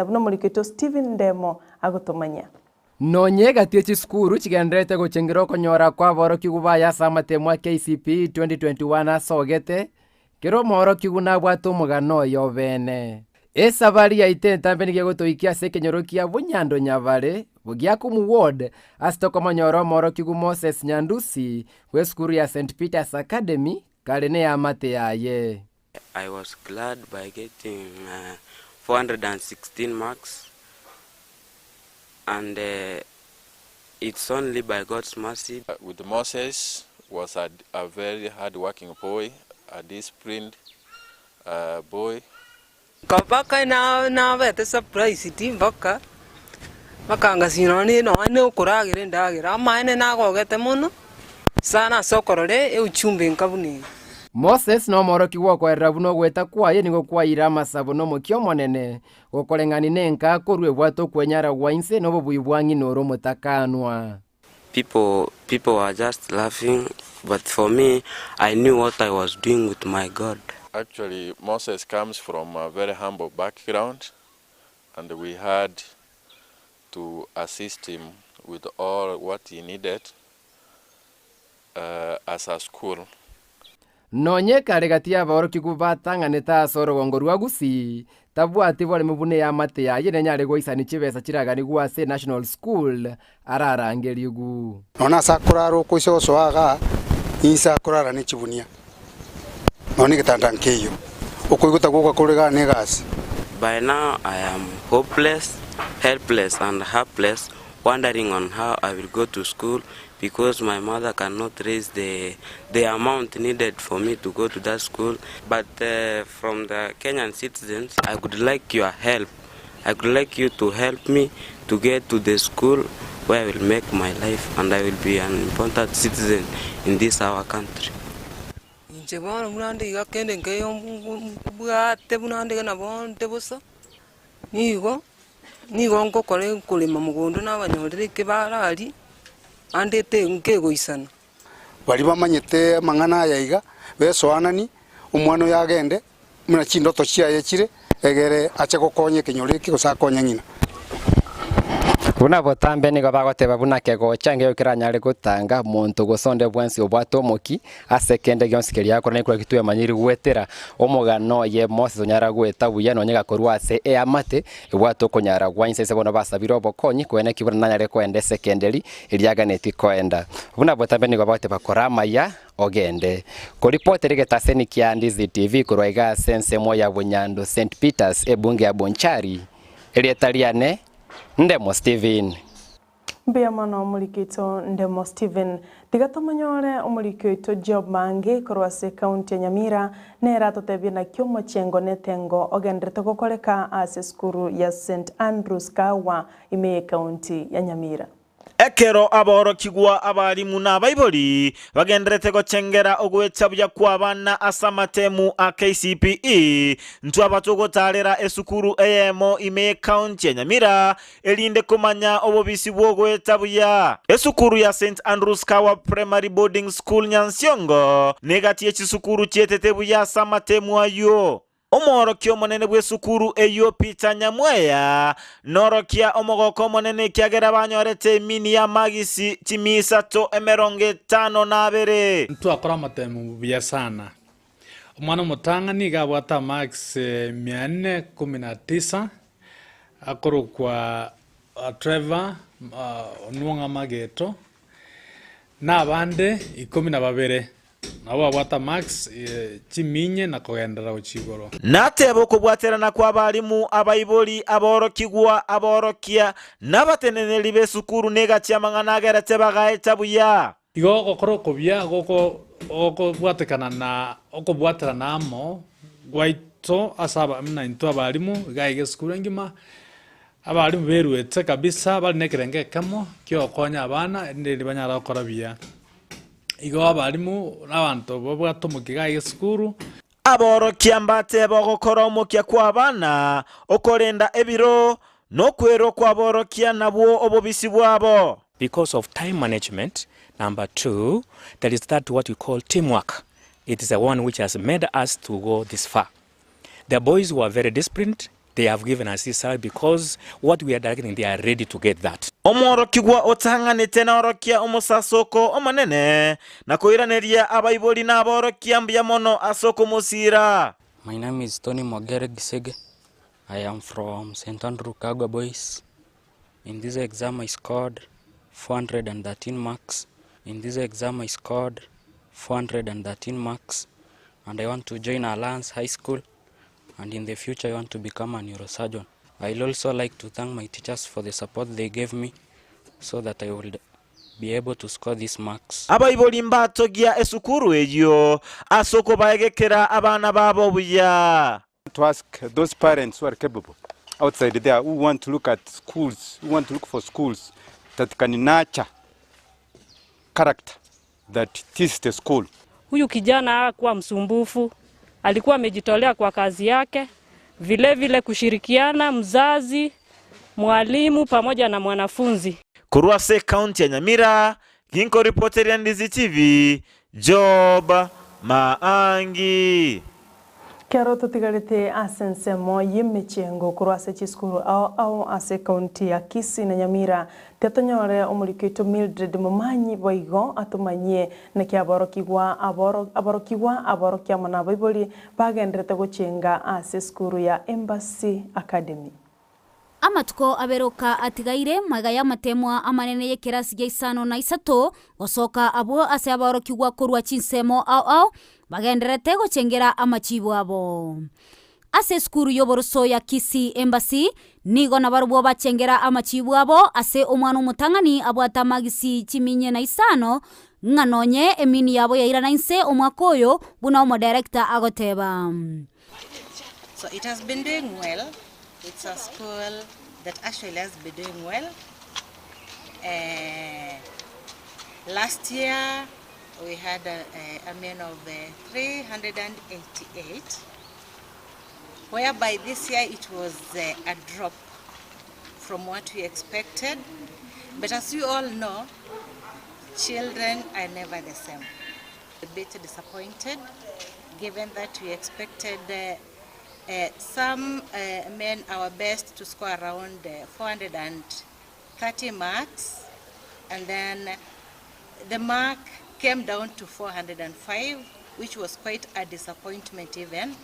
buna omoriki oito Stephen Ndemo agotomanyia. Nonye egati ye chisukuru chigendererete gochengera okonyora kw'aborokigwa baye ase amatemo a KCPE 2021 asogete, kera omoorokigwa nabwate omogano oye obene. Esabari yaito entambe nigo egotoikia ase ekenyoro kia Bunyando Nyabare, Bogiakumu Ward, ase tokomonyora omoorokigwa Moses Nyandusi bw'esukuru ya St Peters Academy kare neamate yaye. I was glad by getting 416 marks and it's only by God's mercy. With Moses was a, a very hard working boy, a disciplined uh, boy. Mpaka nabete surprised mpaka bakangasia nonya nonya okoragera endagera, amaene nagogete mono sana ase okorora euchumbe enka buna eye. Moses nomorokigwa okoerera buna ogweta kwaye nigo kwaeire amasabo nomokia omonene, gokoreng'ani nenka korwa ebwate okwenyara gwa inse nobobui bwa ng'ina ore omotakanwa. People people were just laughing but for me I knew what I was doing with my God. Actually Moses comes from a very humble background and we had to assist him with all what he needed uh, as a school. Nonye kare gati y'aborokigwa batang'anete ase orogongo rwa Gusii, tabwati boremu buna eamate yaye nenyare goisania chibesa chiraganigwe ase National School ararangerigwe. Nonya ase akorara okoisa gosoa igaa, inse akorara ne chibunia, nonya negetanda nkeiyo, okoigota gwoka kore igaa negasi. By now I am hopeless, helpless and hapless wondering on how I will go to school because my mother cannot raise the, the amount needed for me to go to that school. But from the Kenyan citizens, I would like your help. I would like you to help me to get to the school where I will make my life and I will be an important citizen in this our country. Inche bono buna nde iga kende nkeiyo mbwate buna nde nabo nde bosa, nigo. Nigo ngokora okorema mogondo nabanyorire ekebararia, ande te nkegoisana. Baria bamanyete amang'ana aya iga, besoananie, omwana oyo agende buna chindoto chiaye chire, egere ache gokonya ekenyoro eke gose akonye ng'ina. Buna botambe nigo bagoteba buna kegocha nkeigo keranyare gotanga monto gose onde bwensi obwate omoki ase kende gionsi keria akora nekero twemanyiri goetera omogano oye Moses onyara goeta buya nonye gakorwa ase eamate ebwate okonyara gwa inse ase bono basabire obokonyi koene ki buna nanyare koenda esekenderi eria aganeti koenda. Buna botambe nigo bagoteba kora amaya ogende. Koripotera egetaseni kia Ndizi TV korwa iga ase ensemo ya Bunyando St Peters ebunge ya Bonchari, erieta riane Ndemo Stephen. Mbuya mono omoriki oito Ndemo Stephen. Tiga tomonyore omoriki oito Job Maangi korwa ase ekaunti ya Nyamira nere atotebie naki omochengo na etengo ogenderete gokoreka ase esukuru ya St Andrews Kahawa ime y'ekaunti ya Nyamira. Ekero aborokigwa, abalimu, na abaibori bagenderete gochengera ogoecha buya kw'abana ase amatemu a KCPE, ntwaba togotaarera esukuru eyemo ime y'ecounty ya Nyamira erinde komanya obobisi bw'ogoeta buya. Esukuru ya St Andrews Kawa Primary Boarding School Nyansiongo negati ye chisukuru chietete buya ase amatemu ayio. Omworokia omonene bw'esukuru eyio Peter Nyamweya norokia omogoko omonene ekiagera banyorete emini y'amagisi chimia isato emerongo etano na abere. Ntwakora amatemo buya sana. Omwana omotang'ani iga abwate amarks mia nne kumi na tisa, akorokwa Trevor Onwong'a Mageto, na abande ikomi na babere Nabo babwata marks chiminye na kogenderera gochia igoro. Natebe okobwaterana kw'abalimu, abaibori, aborokigwa, aborokia, na abateneneri b'esukuru negachie amang'ana agerete bagaeta buya. Igo ogokora okobia gokobwatekana na okobwaterana amo gwaito ase aba buna intwe abalimu iga iga esukuru engima, abalimu beruete kabisa bare na ekerengo ekemo kiogokonya abana erinde riria banyare gokora buya. Igo abalimu na abanto babwate omokia iga esukuru. Aborokia mbatebe ogokora omokia kw'abana, okorenda ebiro, na okwerwa kw'aborokia nabwo obobisi bwabo. Because of time management, number two, there is that what we call team work, it is the one which has made us to go this far. The boys were very disciplined, they have given us this salary because what we are directing they are ready to get that. Omworokigwa otang'anete naorokia omosasoko omonene, na koiraneria abaibori na aborokia mbuya mono ase okomosiira. My name is Tony Mogere Gisege. I am from St. Andrew Kagwa Boys. In this exam I scored 413 marks. In this exam I scored 413 marks and I want to join Alliance High School and in the future I want to become a neurosurgeon. I'll also like to thank my teachers for the support they gave me so that I would be able to score these marks. Abaibori mbatogia esukuru eyio ase okobaegekera abana babo buya. To ask those parents who are capable outside there who want to look at schools, who want to look for schools that can nurture character that this is the school. Huyu kijana hakuwa msumbufu, alikuwa amejitolea kwa kazi yake, vile vile kushirikiana mzazi, mwalimu pamoja na mwanafunzi. Korwa ase ekaunti ya Nyamira, ginkoripoteria Ndizi TV, Job Maangi. Kero totigarete ase ensemo y'emechengo korwa ase chisukuru ao ao ase ekaunti ya Kisii na Nyamira, tiatonyore omoriki oito Mildred Momanyi boigo atomanyie naki aborokigwa aboro aborokigwa aborokia amo na abaibori bagenderete gochenga ase esukuru ya Embassy Academy. Amatuko aberoka atigaire magega y'amateemwa amanene y'ekerasi gia isano na isato, gosoka abwo ase aborokigwa korwa chinsemo ao ao bagendererete gochengera amachiibo abo. Ase esukuru y'oboroso ya Kisii Embassy nigo nabarobwo bachengera amachiibo abo ase omwana omotang'ani abwate amagisi chiminye na isano, ng'a nonye emini yabo yairana inse omwaka oyo buna omodirector agoteba. So it has been doing well. It's a school that actually has been doing well. Uh, last year we had a, a, a mean of uh, 388, whereby this year it was uh, a drop. from what we expected. But as you all know, children are never the same. A bit disappointed, given that we expected uh, uh, some uh, men our best to score around uh, 430 marks, and then the mark came down to 405, which was quite a disappointment even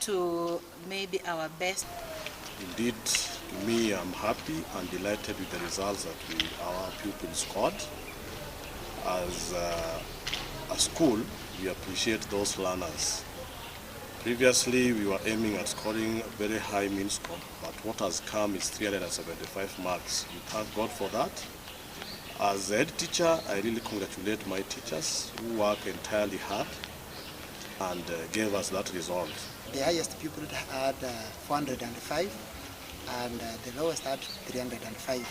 to maybe our best. Indeed, to me, I'm happy and delighted with the results that we, our pupils scored. As a school, we appreciate those learners. Previously, we were aiming at scoring a very high mean score, but what has come is 375 marks. We thank God for that. As a head teacher, I really congratulate my teachers who work entirely hard and gave us that result. The highest pupil had 405 and the lowest had 305.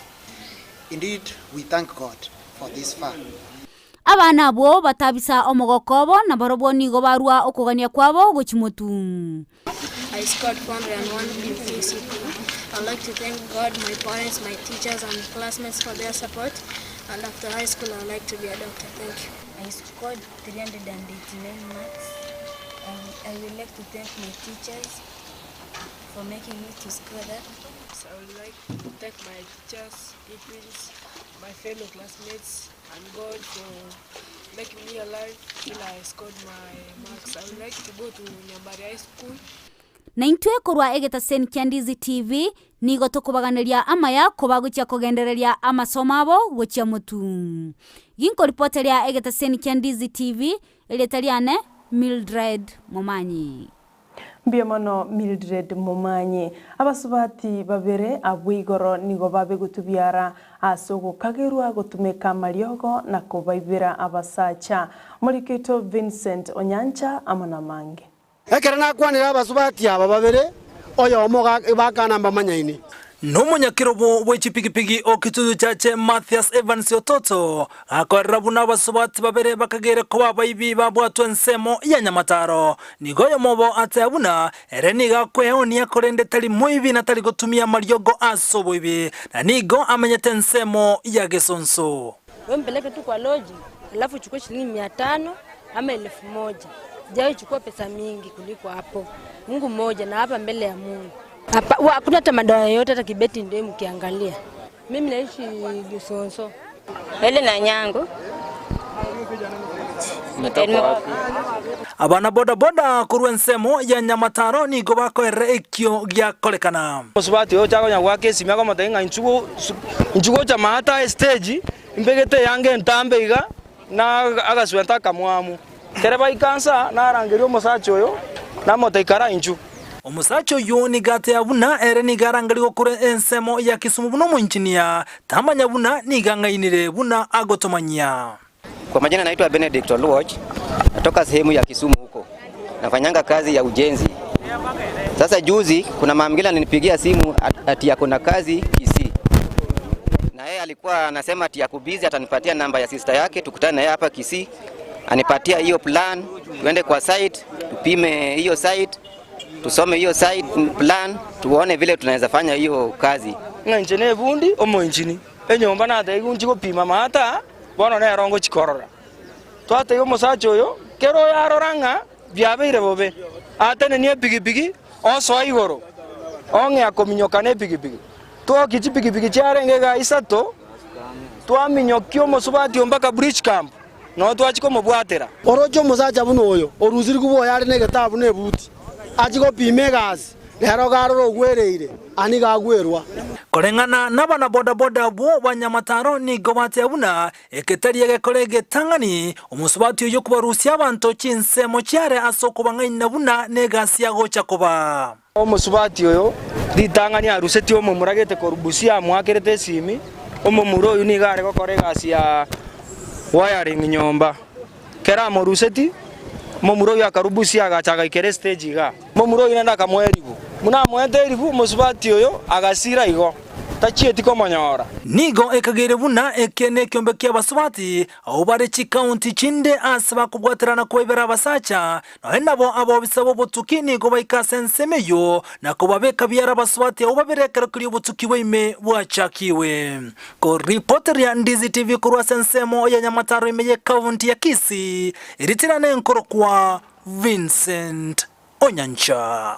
Indeed, we thank God for this far. Abana abwo batabisa omogoko obo, na barobwo nigo barua okogania kwabo gochia motwe. I scored 401 in KCPE. I'd like to thank God, my parents, my teachers, and classmates for their support. And after high school, I'd like to be a doctor. Thank you. I scored 389 marks. I would like to thank my teachers for making me to score that. So I would like to thank my teachers, pupils, my fellow classmates, and God for making me alive till I scored my marks. I would like to go to Nyambari High School. Na intwe korwa egetaseni kia Ndizi TV nigo tokobaganeria amaya kobagochia kogendereria amasomo abo gochia motwe. Ginkoripoteria egetaseni kia Ndizi TV, erieta riane Mildred Momanyi. Mbuya mono Mildred Momanyi. Abasubati babere abwo igoro nigo babegotubiara ase ogokagerwa gotumeka amariogo na kobaibera abasacha. Moriketo Vincent Onyancha amo na mange. Ekero nakwanire abasubati aba babere, oyomo bakana mbamanyaine. Nomonyakerobo bwe chipigipigi o Kitutu Chache Mathias Evans Ototo gakorera buna abasubati babere bakagere koba abaibi babwatwe ensemo ya Nyamataro. Nigo oyomo obo ateba buna ere nigo akweonia korende tari moibi na tari gotumia amariogo ase oboibi, na nigo amenyete ensemo ya Gesonso. Wewe mpeleke tu kwa loji, alafu uchukue shilingi 500 ama 1000. Sijawahi chukua pesa mingi kuliko hapo. Mungu mmoja na hapa mbele ya Mungu. Hapa, hakuna hata madawa yoyote hata kibeti ndio mkiangalia. Mimi naishi Gesonso. Ele na nyango. Umetoka wapi? Abana boda boda korwa ensemo ya Nyamataro nigo bakoerera ekio giakorekana. Mosubati oyo ocha konya goaka esimi akomotebia ng'a inchuo inchuo gocha maate estage mbegete eyange entambe iga na agaswenta akamwamu. Kere baika nsa narangeria omosacha oyo namotebia ikara inchuo. Omosacha oyio nigo ateba buna ere nigo arangerigwe korwa ensemo ya Kisumu buna omoinjinia, tamanya buna nigo ang'ainire buna agotomanyia. Kwa majina naitwa Benedict Oluoch, natoka sehemu ya Kisumu huko. Nafanyanga kazi ya ujenzi. Sasa juzi kuna mama mwingine alinipigia simu ati ako na kazi Kisii. Na yeye alikuwa anasema ati ako busy, atanipatia namba ya sister yake tukutane naye hapa Kisii. Anipatia hiyo plan, tuende kwa site, tupime hiyo site, tusome hiyo site plan, tuone vile tunaweza fanya hiyo kazi. Ng'a inche na ebundi omoinchini, enyomba natebiwa nchi gopima maata, bono nero ngochikorora. Twatebia omosacha oyo, kero oyo arora ng'a biabeire bobe, atenenie epigipigi, osoa igoro, ong'ea kominyoka na epigipigi. Twokia chipigipigi chiarenge iga isato, twaminyokia omosubati oyo mpaka bridge camp, noo twachia komobwatera. Oroche omosacha buna oyo, orusirigwe bwoye are negetabu na ebuti, achie gopima egasi, nero iga arore ogwereire, aa nigo agwerwa. Koreng'ana nabana bodaboda abwo ba Nyamataro nigo bateba buna eketari egekore egetang'ani omosubati oyio kobarusia abanto chinsemo chiare ase okobang'aina buna negasi agocha koba. Omosubati oyo ritang'ani arusetie omomura gete korwa Busia amoakerete esimi, omomura oyio nigo are gokora egasi ya wiring nyomba. Kero amoruseti, omomura oyio akarwa Busia agacha agaikera estage igaa. Omomura oyio naende akamoa eribu. Buna amoete eribu, omosubati oyo agasira igo. Tachieti komonyora. Nigo ekageire buna eke nekiombe ki'abasubati abwo bare chikaunti chinde ase bakobwaterana kobaibera abasacha, nonya nabo abobisa b'obotuki nigo baika ase ensemo eyio na kobabeka biara abasubati abwo babere ekero keria obotuki bwa ime bwachakiwe. Koripoteria Ndizi TV korwa ase ensemo ya Nyamataro ime y'ekaunti ya Kisii, eritina nenkorokwa Vincent Onyancha.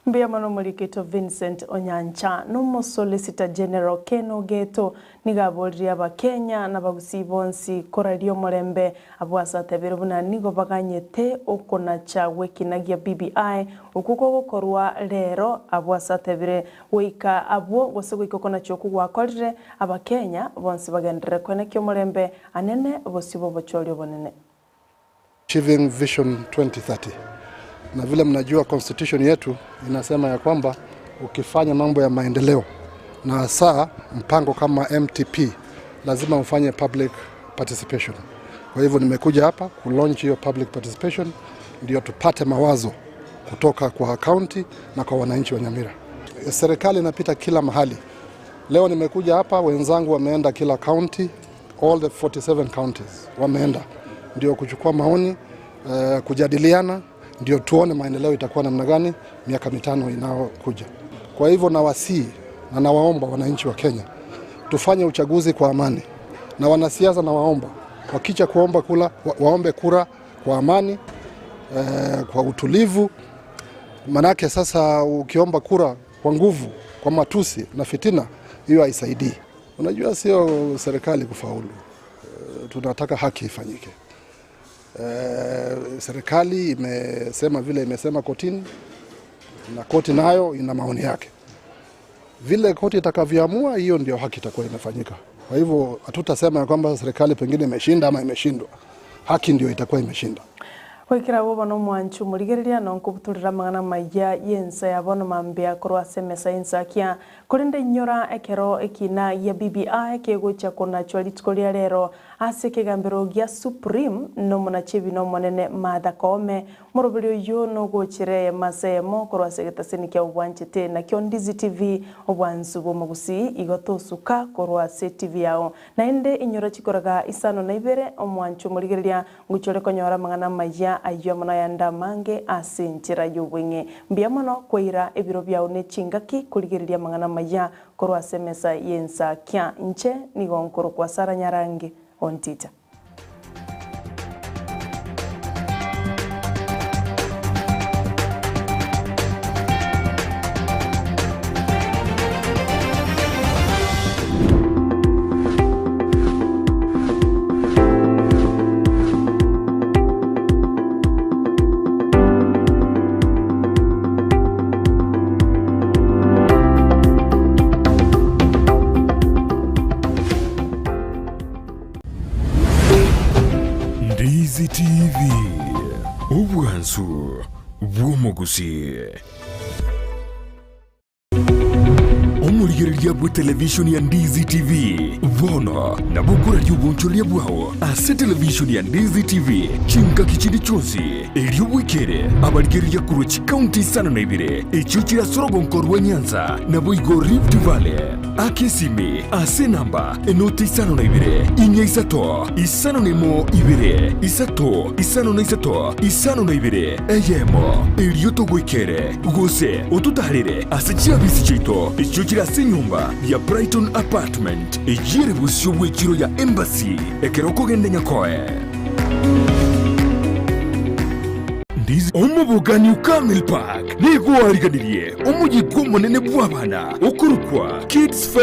Mbuya mono omorikito Vincent Onyancha na omosolicitor General Ken Ogeto nigo aboririe abakenya na abagusii bonsi koraria omorembe abwo ase atebire buna nigo baganyete okonacha gw'ekina gia BBI okwo kogokorwa rero abwo ase atebire goika abwo gose goika okonacha okwo gwakorire abakenya bonsi bagenderere koenekia omorembe anene bosio bw'obochori obonene. Achieving Vision 2030. Na vile mnajua constitution yetu inasema ya kwamba ukifanya mambo ya maendeleo na hasa mpango kama MTP lazima ufanye public participation. Kwa hivyo nimekuja hapa kulaunch hiyo public participation ndio tupate mawazo kutoka kwa county na kwa wananchi wa Nyamira. Serikali inapita kila mahali. Leo nimekuja hapa, wenzangu wameenda kila county, all the 47 counties wameenda ndio kuchukua maoni eh, kujadiliana, ndio tuone maendeleo itakuwa namna gani miaka mitano inayokuja. Kwa hivyo nawasihi na nawaomba wananchi wa Kenya tufanye uchaguzi kwa amani, na wanasiasa nawaomba wakicha kuomba kula, wa, waombe kura kwa amani eh, kwa utulivu Manake sasa ukiomba kura kwa nguvu, kwa matusi na fitina, hiyo haisaidii. Unajua, sio serikali kufaulu, Eh, tunataka haki ifanyike. Eh, serikali imesema vile imesema kotini, na koti nayo ina maoni yake. Vile koti itakavyoamua, hiyo ndio haki itakuwa imefanyika. Kwa hivyo hatutasema ya kwamba serikali pengine imeshinda ama imeshindwa. Haki ndio itakuwa imeshinda. Goikera bobo na omwancho omorigereria na nkobutorera amang'ana maya y'ensa ya bono mambia korwa ase emesa y'ensakia korende inyora ekero ekina gia BBI kegochia konachwa rituko ria rero ase ekegambero gia Supreme na omonachebi na omonene Martha Koome Moroberi oyio nogochire emasa eyemo korwa ase egetaseni kia obwanchete, nakio Ndizi TV, obwansu bw'omogusii, igo tosuka korwa ase TV yao. Naende inyora chikoraga isano na ibere, omwancho omorigereria, ngochia ore konyora amang'ana amaya ayio amo nayande amange ase enchera y'obweng'e. Mbuya mono koira ebiro biao ne chingaki korigereria amang'ana amaya korwa ase emesa y'ensakia. Inche nigo nkorokwa Sarah Nyarange Ontita. Ndizi TV, obwansu bw'omogusii. Omorigereria bw'etelevishoni ya Ndizi TV bono nabo okoraria obonchoreria bwao ase televishoni ya Ndizi TV chingaki chinde chionsi erio bwekere abarigereria korwa chikaunti isano na ibere echio chire ase orogonko rwa Nyanza naboigo Rift Valley. Aka esimi ase enamba enoti 52 4 3 5 1 2 3 5 3 52 eyemo, erio togoikere, gose ototaarere ase chiabisi chiaito echio chire ase enyomba ya Brighton Apartment, eyio ere bosio bw'echiro ya Embassy ekero okogenda Nyakoe. Omobogani o Camel Park nigo oariganirie omoyega omonene bw'abana okorokwa Kids Fest.